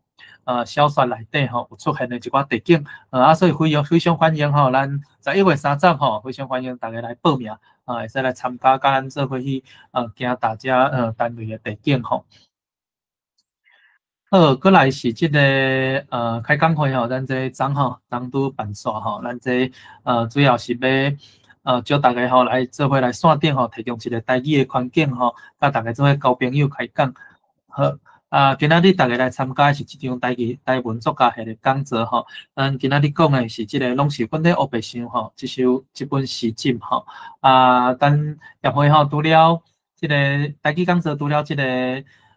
小說內底吼有出現的一寡地景，啊，所以非常非常歡迎吼，咱11月30吼，非常歡迎大家來報名，啊，會使來參加，佮咱做伙去行大遮單位的地景吼。好，閣來是這个開講會吼，咱這昨吼昨拄辦煞吼，咱這主要是欲招大家吼來做伙來線頂吼，提供一個台語的環境吼，佮大家做伙交朋友開講。好，啊，今仔日大家來參加的是這場台語台文作家系列講座吼，咱今仔日講的是這個攏是阮咧烏白想吼，這首這本詩集吼。啊，咱協會吼除了這个台語講座，除了這个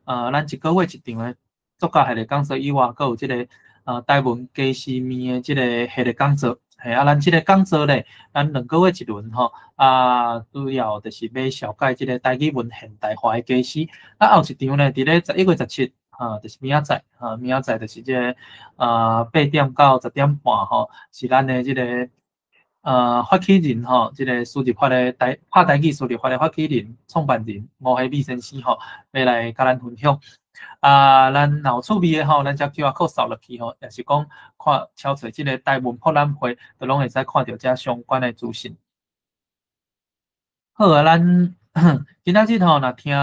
咱一個月一場的作家系列講座以外，閣有這个台文家私面的這个系列讲座。嘿，啊，咱這个讲座咧，咱2个月一轮吼，啊，主要就是欲紹介這个台语文现代化的家私。啊，后一场咧，伫咧11月17，哈，就是明仔载，哈，明仔载就是这个8点到10点半吼，是咱的这个发起人吼，这个输入法的台拍台语输入法的发起人、创办人吴希美先生吼，欲来佮咱分享。啊，咱若有趣味的吼，咱才 QR code 扫入去吼，抑是讲看敲揣这个台文博览会，都拢会使看著遮相关的资讯。好啊，咱今仔日吼，若听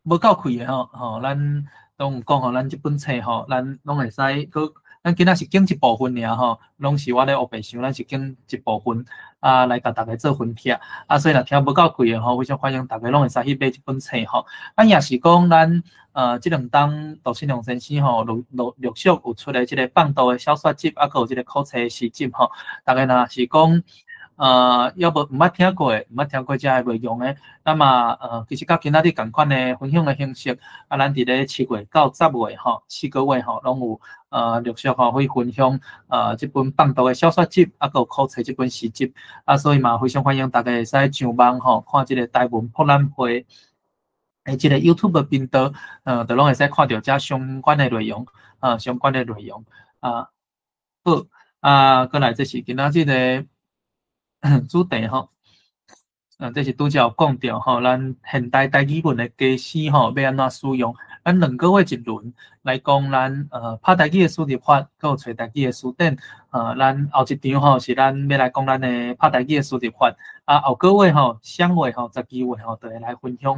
无够气的吼，吼，咱拢有讲吼，咱这本册吼，咱拢会使阁，咱今仔是拣一部分尔吼，拢是我咧乌白想，咱是拣一部分啊来共大家做分享。啊，所以若听无够气的吼，非常欢迎大家拢会使去买这本册吼。啊，也是讲咱这两冬杜信良先生吼，陆陆续有出的这个放毒的小说集，啊，阁有这个苦册诗集吼。大家若是讲犹无毋捌听过的，毋捌听过遮个内容的，那么其实佮今仔日仝款的分享的形式，啊，咱伫咧7月到10月吼，4个月吼，拢有陆续吼会分享这本放毒的小说集，啊，阁有苦册这本诗集，啊，所以嘛非常欢迎大家会使上网吼，看这个台文博览会的这个 YouTube 频道，就拢会使看著遮相关的内容，相关的内容，啊，好，啊，阁来这是今仔日的主题吼，这是拄才有讲著吼，咱现代台语文的家私吼，欲按怎使用？咱2个月一轮来讲，咱拍台语的输入法，阁有揣台语的词典。咱后一场吼是咱欲来讲咱的拍台语的输入法。啊，后个月吼，双月吼，12月吼，就会来分享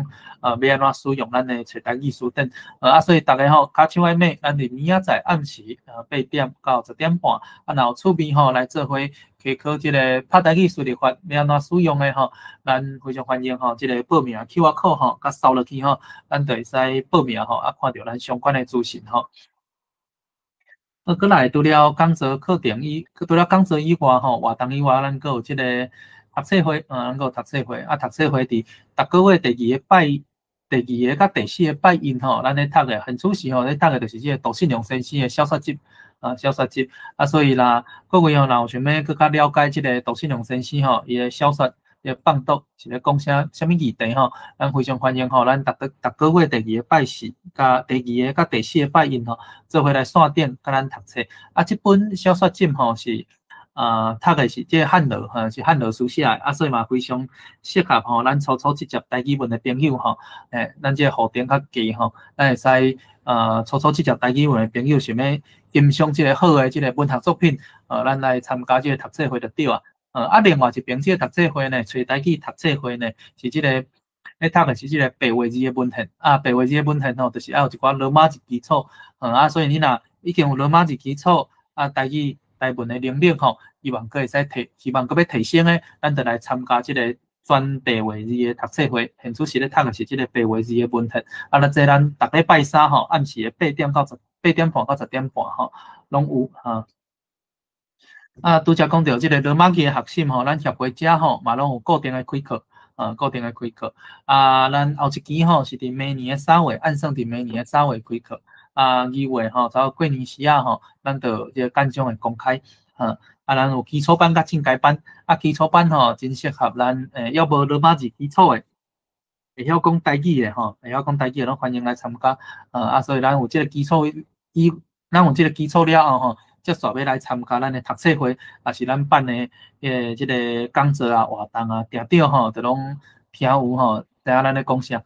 欲按怎使用咱的揣台语词典。啊，所以逐家吼，跤手爱买，咱伫明仔载暗时8点到10点半，啊，若有趣味吼，来做伙去考这个拍台语输入法，欲按怎使用的吼，咱非常欢迎吼，这个报名 QR code 吼，共扫落去吼，咱就会使报名吼，啊，看著咱相关的资讯吼。啊，阁来除了讲座课程以，除了讲座以外吼，活动以外，咱阁有这个读册会，咱阁有读册会，啊，读册会伫逐个月第二个拜，第二个佮第四个拜一吼，咱咧读的，很出时吼，咧读的就是这个杜信良先生的小说集，啊，小说集，啊，所以啦，各位吼，若有想欲阁较了解这个杜信良先生吼，伊的小说，伊的放毒是咧讲啥，啥物议题吼，咱非常欢迎吼，咱逐个逐个月第二个拜四，佮第二个佮第四个拜一吼，做伙来线顶佮咱读册。啊，这本小说集吼是读的是这个汉罗，哈，是汉罗书写的，啊，所以嘛非常适合吼，咱初初执接台语文的朋友吼，咱这个学程较低吼，咱会使初初执接台语文的朋友想欲欣赏这个好的这个文学作品，咱来参加这个读册会就对啊。啊，另外一边这个读册会呢，揣台语读册会呢，是这个咧读的是这个白话字的文献，啊，白话字的文献吼，就是爱有一寡罗马字基础，啊，所以你若已经有罗马字基础，啊，台语台文的能力吼，希望阁会使提，希望阁欲提升的，咱就来参加这个全白话字的读册会，现此时咧读的是这个白话字的文献，啊，那这咱逐礼拜三吼，暗时的8点到10、8点半到10点半吼，拢有哈。啊，拄才讲著这个罗马字的学习吼，咱协会遮吼嘛拢有固定的开课，固定的开课。啊，咱后一期吼是伫明年的3月，按算伫明年的3月开课。啊，2月吼，差不多过年时仔吼，咱就这个简章会公开。啊，咱有基础班佮进阶班。啊，基础班吼真适合咱，犹无罗马字基础的，会晓讲台语的吼，会晓讲台语的拢欢迎来参加。啊，所以咱有这个基础，基，咱有这个基础了后吼，才煞欲来参加咱的读册会，也是咱办的这个讲座啊、活动啊，定著吼，就拢听有吼，知影咱咧讲啥。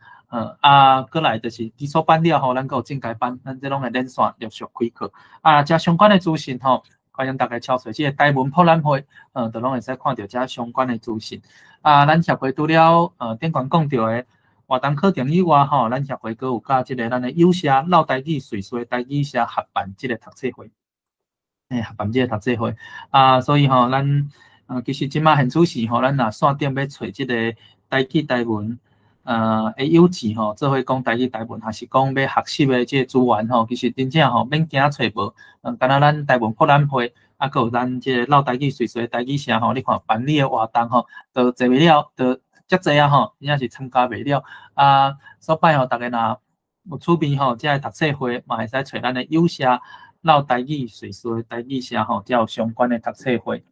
啊，阁来就是基础班了后，咱阁有进阶班，咱这拢会连续陆续开课。啊，遮相关的资讯吼，欢迎大家敲揣这个台文博览会，就拢会使看著遮相关的资讯。啊，咱协会除了顶悬讲著的活动课程以外吼，咱协会阁有佮这个咱的友社老台语瑞士台语社合办这个读册会。合办这个读册会。啊，所以吼，咱其实这马现此时吼，咱若线顶欲揣这个台语台文的友志吼，做伙讲台语台文，还是讲欲学习的这个资源吼，其实真正吼免惊揣无。敢若咱台文博览会，啊，阁有咱这个老台语瑞士台语社吼，你看办理的活动吼，都济袂了，都遮济啊吼，真正是参加袂了。啊，所摆吼，逐家若有趣味吼，这个读册会嘛会使揣咱的友社。落台語瑞士的台語社吼，才有相關的讀冊會。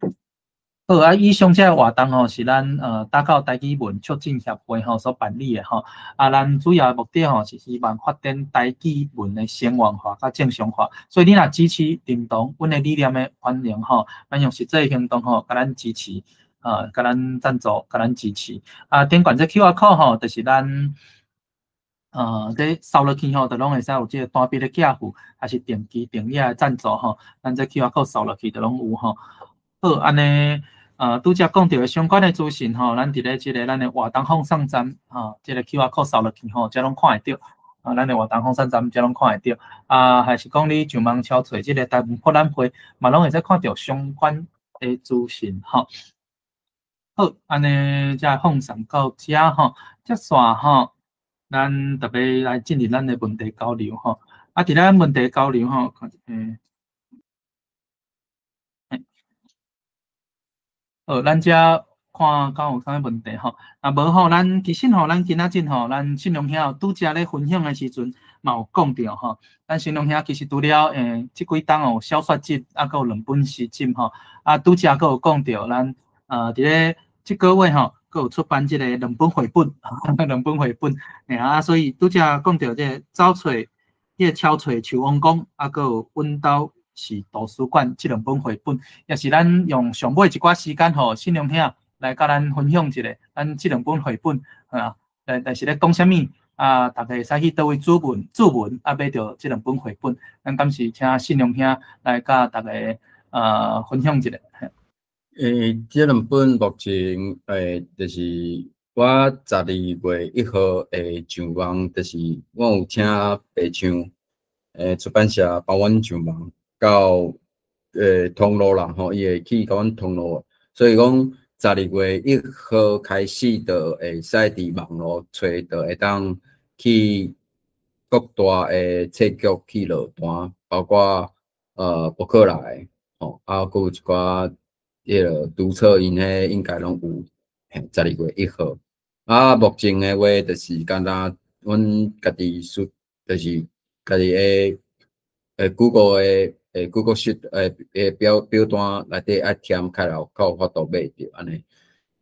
好啊，以上這个活動吼，是咱打狗台語文促進協會吼所辦理的吼。啊，咱主要的目的吼是希望發展台語文的生活化佮正常化。所以你若支持認同阮的理念的，歡迎吼，咱用實際行動吼，共咱支持，共咱贊助，共咱支持。啊，頂懸這 QR code 吼，就是咱這掃落去吼，就攏會使有這个單筆的寄付，抑是定期定額的贊助吼。咱這 QR code 掃落去就攏有吼。好，按呢。拄才講著的相關的資訊吼，咱佇咧這个咱的活動放送站吼，這个 QR code 掃落去吼，遮攏看會著。啊，咱的活動放送站遮攏看會著。啊，還是講你上網敲揣這个台文博覽會，嘛攏會使看著相關的資訊吼。好，按呢，才放送到遮吼，接紲吼，咱特別來進入咱的問題交流吼。啊，佇咱問題交流吼，看一下。好，咱遮看敢有啥物問題吼？若無吼，咱其實吼，咱今仔日吼，咱信良兄拄才咧分享的時陣，嘛有講著吼。咱信良兄其實除了這幾冬有小說集，啊，閣有兩本詩集吼。啊，拄才閣有講著，咱佇咧這個月吼，閣有出版這個兩本繪本，兩本繪本。啊，所以拄才講著這個走揣，彼个敲揣樹王宮，啊，閣有阮兜是圖書館這兩本繪本，也是咱用上尾一寡時間吼，信良兄來佮咱分享一下，咱這兩本繪本啊，但是咧講啥物啊？大家會使去佗位注文注文啊，買著這兩本繪本。咱敢是請信良兄來佮大家分享一下。這兩本目前就是我12月1號會上網，就是我有請白象出版社幫阮上網。到通路啦吼，伊會去共阮通路，所以講12月1號開始就會使佇網路揣著會當去各大的冊局去落單，包括博客來吼，啊，閣有一寡彼个讀冊𪜶彼應該攏有，嘿，十二月一號。啊，目前的話就是敢若阮家己出，就是家己的Google 的Google Sheet 的表單內底愛填較有法度買著按呢。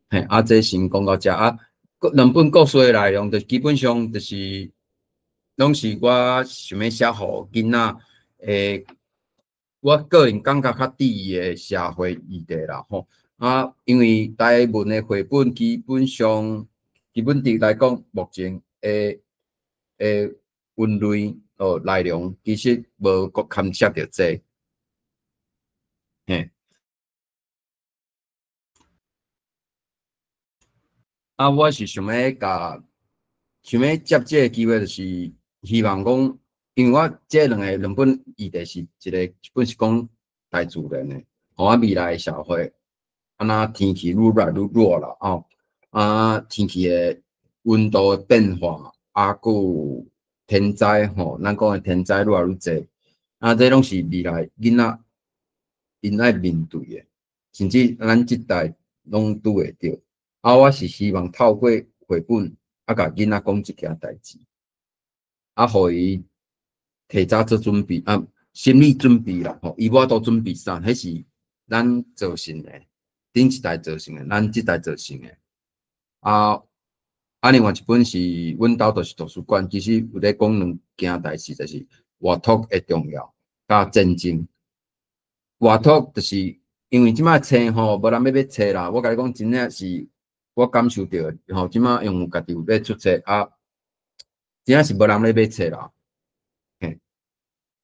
嘿，啊，這先講到遮啊。兩本故事的內容，就基本上就是攏是我想欲寫予囡仔我個人感覺較注意的社會議題啦吼。啊，因為台文的繪本基本上，基本佇來講，目前的文類哦內容其實無閣牽涉著這。嘿。啊，我是想欲共，想欲藉這个機會，就是希望講，因為我這兩个兩本議題是一个，一本是講大自然的，吼啊未來的社會，按怎天氣愈來愈熱啦，吼啊天氣的溫度的變化，啊閣有天災吼，咱講的天災愈來愈濟，啊這攏是未來囡仔𪜶愛面對的，甚至咱這代攏拄會著。啊，我是希望透過繪本，啊，共囡仔講這件代誌，啊，予伊提早做準備，啊，心理準備啦，吼，伊無法度準備啥，彼是咱造成的，頂一代造成的，咱這代造成的。啊，啊，另外一本是阮兜就是圖書館，其實有咧講兩件代誌，就是活托的重要，佮戰爭。活托就是因為這擺冊吼，無人欲買冊啦。我共你講，真正是我感受著吼，這擺用家己有咧出冊啊，真正是無人咧買冊啦。嘿，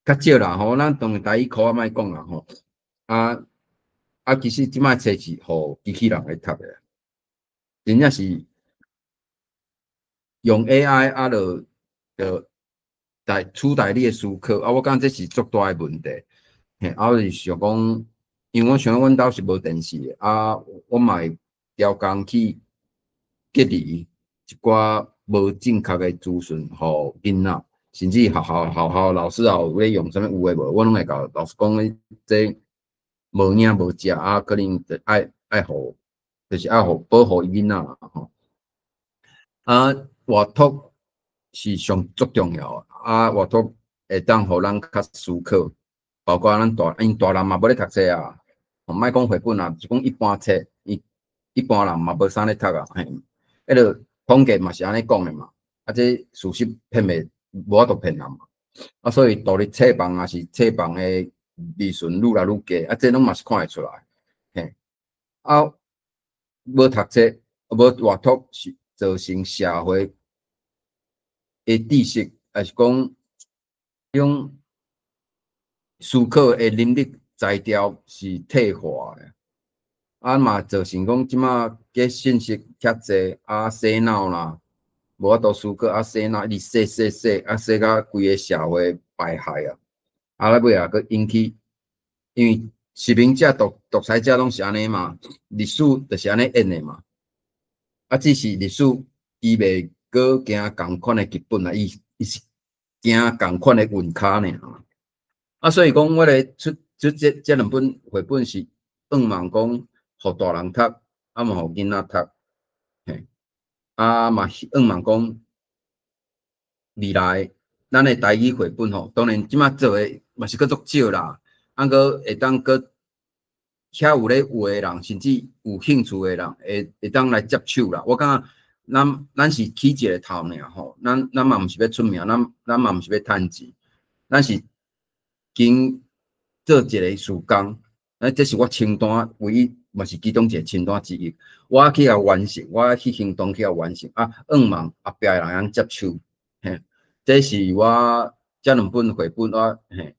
較少啦吼，咱當然台語課仔莫講啦吼。啊啊，其實這擺冊是予機器人來讀的，真正是用 AI 啊，就就代取代你的思考啊，我感覺這是足大的問題。嘿，啊，我是想講，因為我想阮兜是無電視的啊，我嘛會調工去隔離一寡無正確的資訊予囡仔，甚至學校老師也有咧用啥物有的無，我攏會共老師講，這無影無食啊，可能就愛愛予，就是愛予保護囡仔啦吼。啊，活托是上足重要的，啊，活托會當予咱較思考，包括咱大，𪜶大人嘛無咧讀冊啊，莫講繪本啊，就講一般冊，伊一般人嘛無啥咧讀啊，嘿，彼个統計嘛是按呢講的嘛，啊，這事實騙袂無法度騙人嘛，啊，所以獨立冊房也是冊房的利潤愈來愈低，啊，這攏嘛是看會出來，嘿，啊，無讀冊，無活脫是造成社會的知識，抑是講種思考的能力才調是退化的，啊嘛造成講這馬假信息遐濟，啊洗腦啦，無法度思考，啊洗腦一直洗洗洗，啊洗甲規个社會敗害啊，啊尾仔閣引起，因為殖民者、獨裁者攏是按呢嘛，歷史就是按呢演的嘛，啊只是歷史伊袂閣行仝款的劇本啊，伊是行仝款的運跤爾。啊，所以講，我咧出出這兩本繪本是向望講，予大人讀，啊嘛予囡仔讀，嘿，啊嘛向望講，未來咱的台語繪本吼，當然這馬做的嘛是閣足少啦，啊，閣會當閣遐有咧畫的人，甚至有興趣的人，會當來接手啦。我感覺咱是起一個頭爾吼，咱嘛毋是欲出名，咱嘛毋是欲趁錢，咱是經做一个事工，啊，這是我清單唯一，嘛是其中一个清單之一。我去予完成，我去行動去予完成，啊，向望後壁的人會當接手，嘿，這是我這兩本繪本我嘿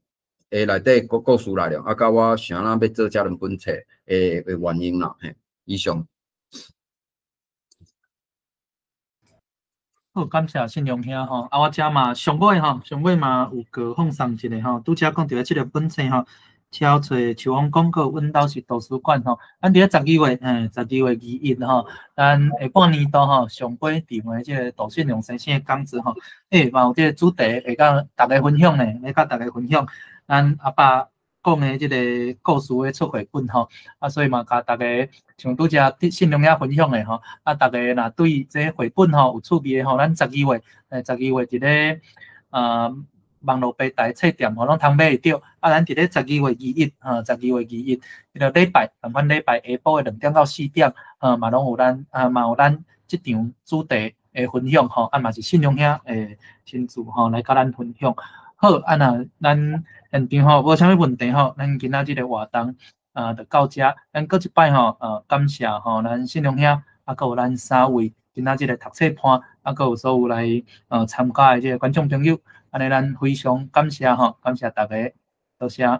的內底故事內容，啊，佮我想怎欲做這兩本冊的原因啦，嘿，以上。好，感謝信良兄吼，啊，我遮嘛上尾吼，上尾嘛有閣放送一个吼，拄才講著這個本冊吼，超揣樹王廣告，阮兜是圖書館吼，咱佇咧十二月，12月21吼，咱下半年度吼上尾場的這个杜信良先生的講座吼，欸，嘛有這个主題會佮大家分享呢，欲佮大家分享，咱阿爸講的這个故事的出繪本吼，啊，所以嘛，共大家像拄才信良遐分享的吼，啊，大家若對這繪本吼有趣味的吼，咱十二月，十二月佇咧網絡平台冊店吼，攏通買會著。啊，咱佇咧十二月二一，十二月二一，彼个禮拜，仝款禮拜下晡的2點到4點，嘛攏有咱，啊，嘛有咱這場主題的分享吼，啊，嘛是信良兄的親自吼來佮咱分享。好，啊，若咱現場吼無啥物問題吼，咱今仔這个活動啊，就到這。咱閣一擺吼，感謝吼咱信良兄，啊，閣有咱三位今仔這个讀冊伴，啊，閣有所有來參加的這个觀眾朋友，按呢咱非常感謝吼，感謝大家，多謝。